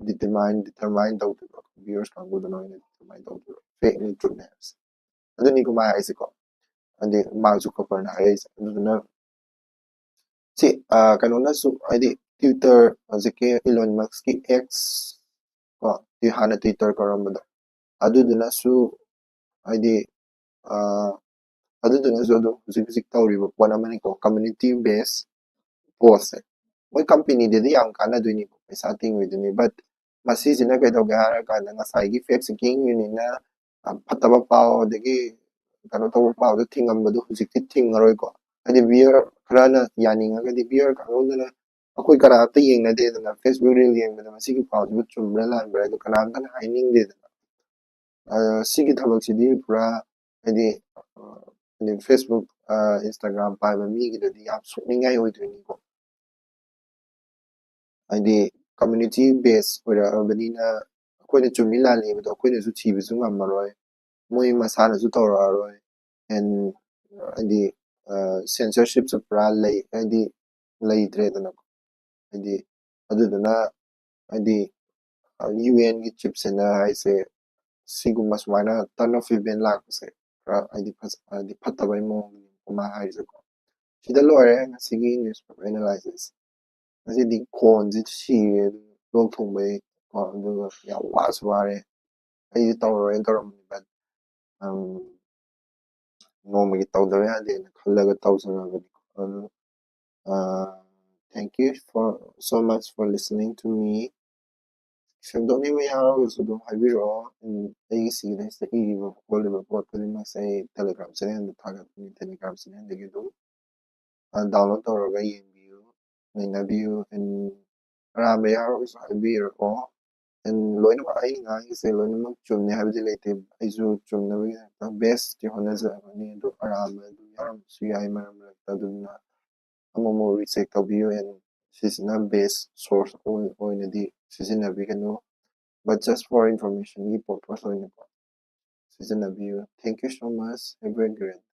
determine determine ꯇꯧꯗꯣꯏꯕ, viewers ꯀꯥꯡꯕꯨꯗꯨꯅ ꯑꯣꯏꯅ determine ꯇꯧꯗꯣꯏꯕ fakeꯅꯤ truthꯅꯤ ꯍꯥꯏꯕꯁꯦ꯫ ꯑꯗꯨꯅꯤ ꯀꯃꯥꯏ ꯍꯥꯏꯁꯦꯀꯣ, ꯍꯥꯏꯗꯤ Mark Zuckerbergꯅ ꯍꯥꯏꯔꯛꯏꯁꯦ꯫ ꯑꯗꯨꯗꯨꯅ ꯁꯤ ꯀꯩꯅꯣꯅꯁꯨ, ꯍꯥꯏꯗꯤ Twitter, ꯍꯧꯖꯤꯛꯀꯤ Elon Muskꯀꯤ X ꯀꯣ, ꯍꯥꯟꯅ Twitter ꯀꯧꯔꯝꯕꯗꯣ, ꯑꯗꯨꯗꯨꯅꯁꯨ ꯍꯥꯏꯗꯤ ꯑꯗꯨꯗꯨꯅꯁꯨ ꯑꯗꯨꯝ ꯍꯧꯖꯤꯛ ꯍꯧꯖꯤꯛ ꯇꯧꯔꯤꯕ ꯄꯣꯠ ꯑꯃꯅꯤꯀꯣ, community based postꯁꯦ꯫ ꯃꯣꯏ companyꯗꯗꯤ ꯌꯥꯝ ꯀꯥꯟꯅꯗꯣꯏꯅꯤꯀꯣ, ꯄꯩꯁꯥ ꯇꯤꯡꯉꯣꯏꯗꯣꯏꯅꯤ, but ꯃꯁꯤꯁꯤꯅ ꯀꯩꯗꯧꯒꯦ ꯍꯥꯏꯔꯀꯥꯟꯗ ꯉꯁꯥꯏꯒꯤ fact checking unitꯅ ꯐꯠꯇꯕ ꯄꯥꯎ ꯑꯗꯒꯤ ꯀꯩꯅꯣ ꯇꯧꯕ ꯄꯥꯎꯗꯣ ꯊꯤꯡꯉꯝꯕꯗꯣ ꯍꯧꯖꯤꯛꯇꯤ ꯊꯤꯡꯉꯔꯣꯏꯀꯣ꯫ ꯍꯥꯏꯗꯤ viewer ꯈꯔꯅ ꯌꯥꯅꯤꯡꯉꯒꯗꯤ viewer ꯀꯥꯡꯕꯨꯗꯨꯅ ꯑꯩꯈꯣꯏ ꯀꯅꯥꯝꯇ ꯌꯦꯡꯅꯗꯦꯗꯅ, Facebook reel ꯌꯦꯡꯕꯗ ꯃꯁꯤꯒꯤ ꯄꯥꯎꯁꯤꯕꯨ ꯆꯨꯝꯕ꯭ꯔꯥ ꯂꯥꯟꯕ꯭ꯔꯥ ꯍꯥꯏꯗꯣ ꯀꯅꯥꯝꯇꯅ ꯍꯥꯏꯅꯤꯡꯗꯦꯗꯅ꯫ ꯁꯤꯒꯤ ꯊꯕꯛꯁꯤꯗꯤ ꯄꯨꯔꯥ ꯍꯥꯏꯗꯤ ꯍꯥꯏꯗꯤ Facebook, Instagram ꯄꯥꯏꯕ ꯃꯤꯒꯤꯗꯗꯤ ꯌꯥꯝ ꯁꯣꯛꯅꯤꯡꯉꯥꯏ ꯑꯣꯏꯗꯣꯏꯅꯤꯀꯣ꯫ ꯍꯥꯏꯗꯤ community base ꯑꯣꯏꯔꯛꯑꯕꯅꯤꯅ ꯑꯩꯈꯣꯏꯅ ꯆꯨꯝꯃꯤ ꯂꯥꯜꯂꯤ ꯍꯥꯏꯕꯗꯣ ꯑꯩꯈꯣꯏꯅꯁꯨ ꯊꯤꯕꯁꯨ ꯉꯝꯃꯔꯣꯏ, ꯃꯣꯏ ꯃꯁꯥꯅꯁꯨ ꯇꯧꯔꯛꯑꯔꯣꯏ꯫ And ꯍꯥꯏꯗꯤ censorshipꯁꯨ ꯄꯨꯔꯥ ꯂꯩ, ꯍꯥꯏꯗꯤ ꯂꯩꯇ꯭ꯔꯦꯗꯅꯀꯣ꯫ ꯍꯥꯏꯗꯤ ꯑꯗꯨꯗꯨꯅ ꯍꯥꯏꯗꯤ UNꯒꯤ chiefꯁꯤꯅ ꯍꯥꯏꯁꯦ ꯁꯤꯒꯨꯝꯕ ꯁꯨꯃꯥꯏꯅ turn of event ꯂꯥꯛꯄꯁꯦ ꯈꯔ ꯍꯥꯏꯗꯤ ꯐꯖ-, ꯍꯥꯏꯗꯤ ꯐꯠꯇꯕꯩ ꯃꯑꯣꯡꯗꯅꯦꯕꯀꯣ ꯃꯥ ꯍꯥꯏꯔꯤꯁꯦꯀꯣ꯫ ꯁꯤꯗ ꯂꯣꯏꯔꯦ ꯉꯁꯤꯒꯤ newspaper analysis꯫ ꯉꯁꯤꯗꯤ ꯈꯣꯟꯁꯤ ꯁꯤꯔꯦ, ꯑꯗꯨ ꯂꯣꯛ ꯊꯨꯡꯕꯩ ꯀꯣ, ꯑꯗꯨꯒ ꯌꯥꯝ ꯋꯥꯁꯨ ꯋꯥꯔꯦ꯫ ꯑꯩꯗꯤ ꯇꯧꯔꯔꯣꯏꯅ ꯇꯧꯔꯝꯕꯅꯤ, but ꯅꯣꯡꯃꯒꯤ ꯇꯧꯗꯕ ꯌꯥꯗꯦꯅ ꯈꯜꯂꯒ ꯇꯧꯖꯔꯕꯅꯤꯀꯣ꯫ ꯑꯗꯨ thank you for so much for listening to me. ꯁꯦꯝꯗꯣꯛꯅꯤꯡꯕ ꯌꯥꯎꯔꯒꯁꯨ ꯑꯗꯨꯝ ꯍꯥꯏꯕꯤꯔꯛꯑꯣ꯫ ꯑꯩꯒꯤ ꯁꯤꯗꯩꯁꯤꯗ ꯏꯔꯤꯕ ꯈꯣꯠꯂꯤꯕ ꯄꯣꯠ ꯈꯨꯗꯤꯡꯃꯛꯁꯦ ꯑꯩ Telegram channelꯗ ꯊꯥꯒꯠꯄꯅꯤ꯫ Telegram channelꯗꯒꯤ ꯑꯗꯨꯝ download ꯇꯧꯔꯒ ꯌꯦꯡꯕꯤꯌꯨ, ꯅꯩꯅꯕꯤꯌꯨ꯫ And ꯑꯔꯥꯟꯕ ꯌꯥꯎꯔꯒꯁꯨ ꯍꯥꯏꯕꯤꯔꯛꯑꯣ꯫ And ꯂꯣꯏꯅꯃꯛ ꯑꯩꯅ ꯉꯥꯡꯉꯤꯁꯦ ꯂꯣꯏꯅꯃꯛ ꯆꯨꯝꯅꯤ ꯍꯥꯏꯕꯗꯤ ꯂꯩꯇꯦ꯫ ꯑꯩꯁꯨ ꯆꯨꯝꯅꯕꯒꯤꯗꯃꯛꯇ bestꯇꯤ ꯍꯣꯠꯅꯖꯔꯕꯅꯤ, ꯑꯗꯨ ꯑꯔꯥꯟꯕ ꯑꯗꯨꯝ ꯌꯥꯎꯔꯝꯕꯁꯨ ꯌꯥꯏ ꯃꯔꯛ ꯃꯔꯛꯇ꯫ ꯑꯗꯨꯅ ꯑꯃꯨꯛ ꯑꯃꯨꯛ recheck ꯇꯧꯕꯤꯌꯨ꯫ And ꯁꯤꯁꯤꯅ best source ꯑꯣꯏ-, ꯑꯣꯏꯅꯗꯤ ꯁꯤꯖꯤꯟꯅꯕꯤꯒꯅꯨ, but just for informationꯒꯤ purpose ꯑꯣꯏꯅꯀꯣ ꯁꯤꯖꯤꯟꯅꯕꯤꯌꯨ꯫ Thank you so much. Have a great day.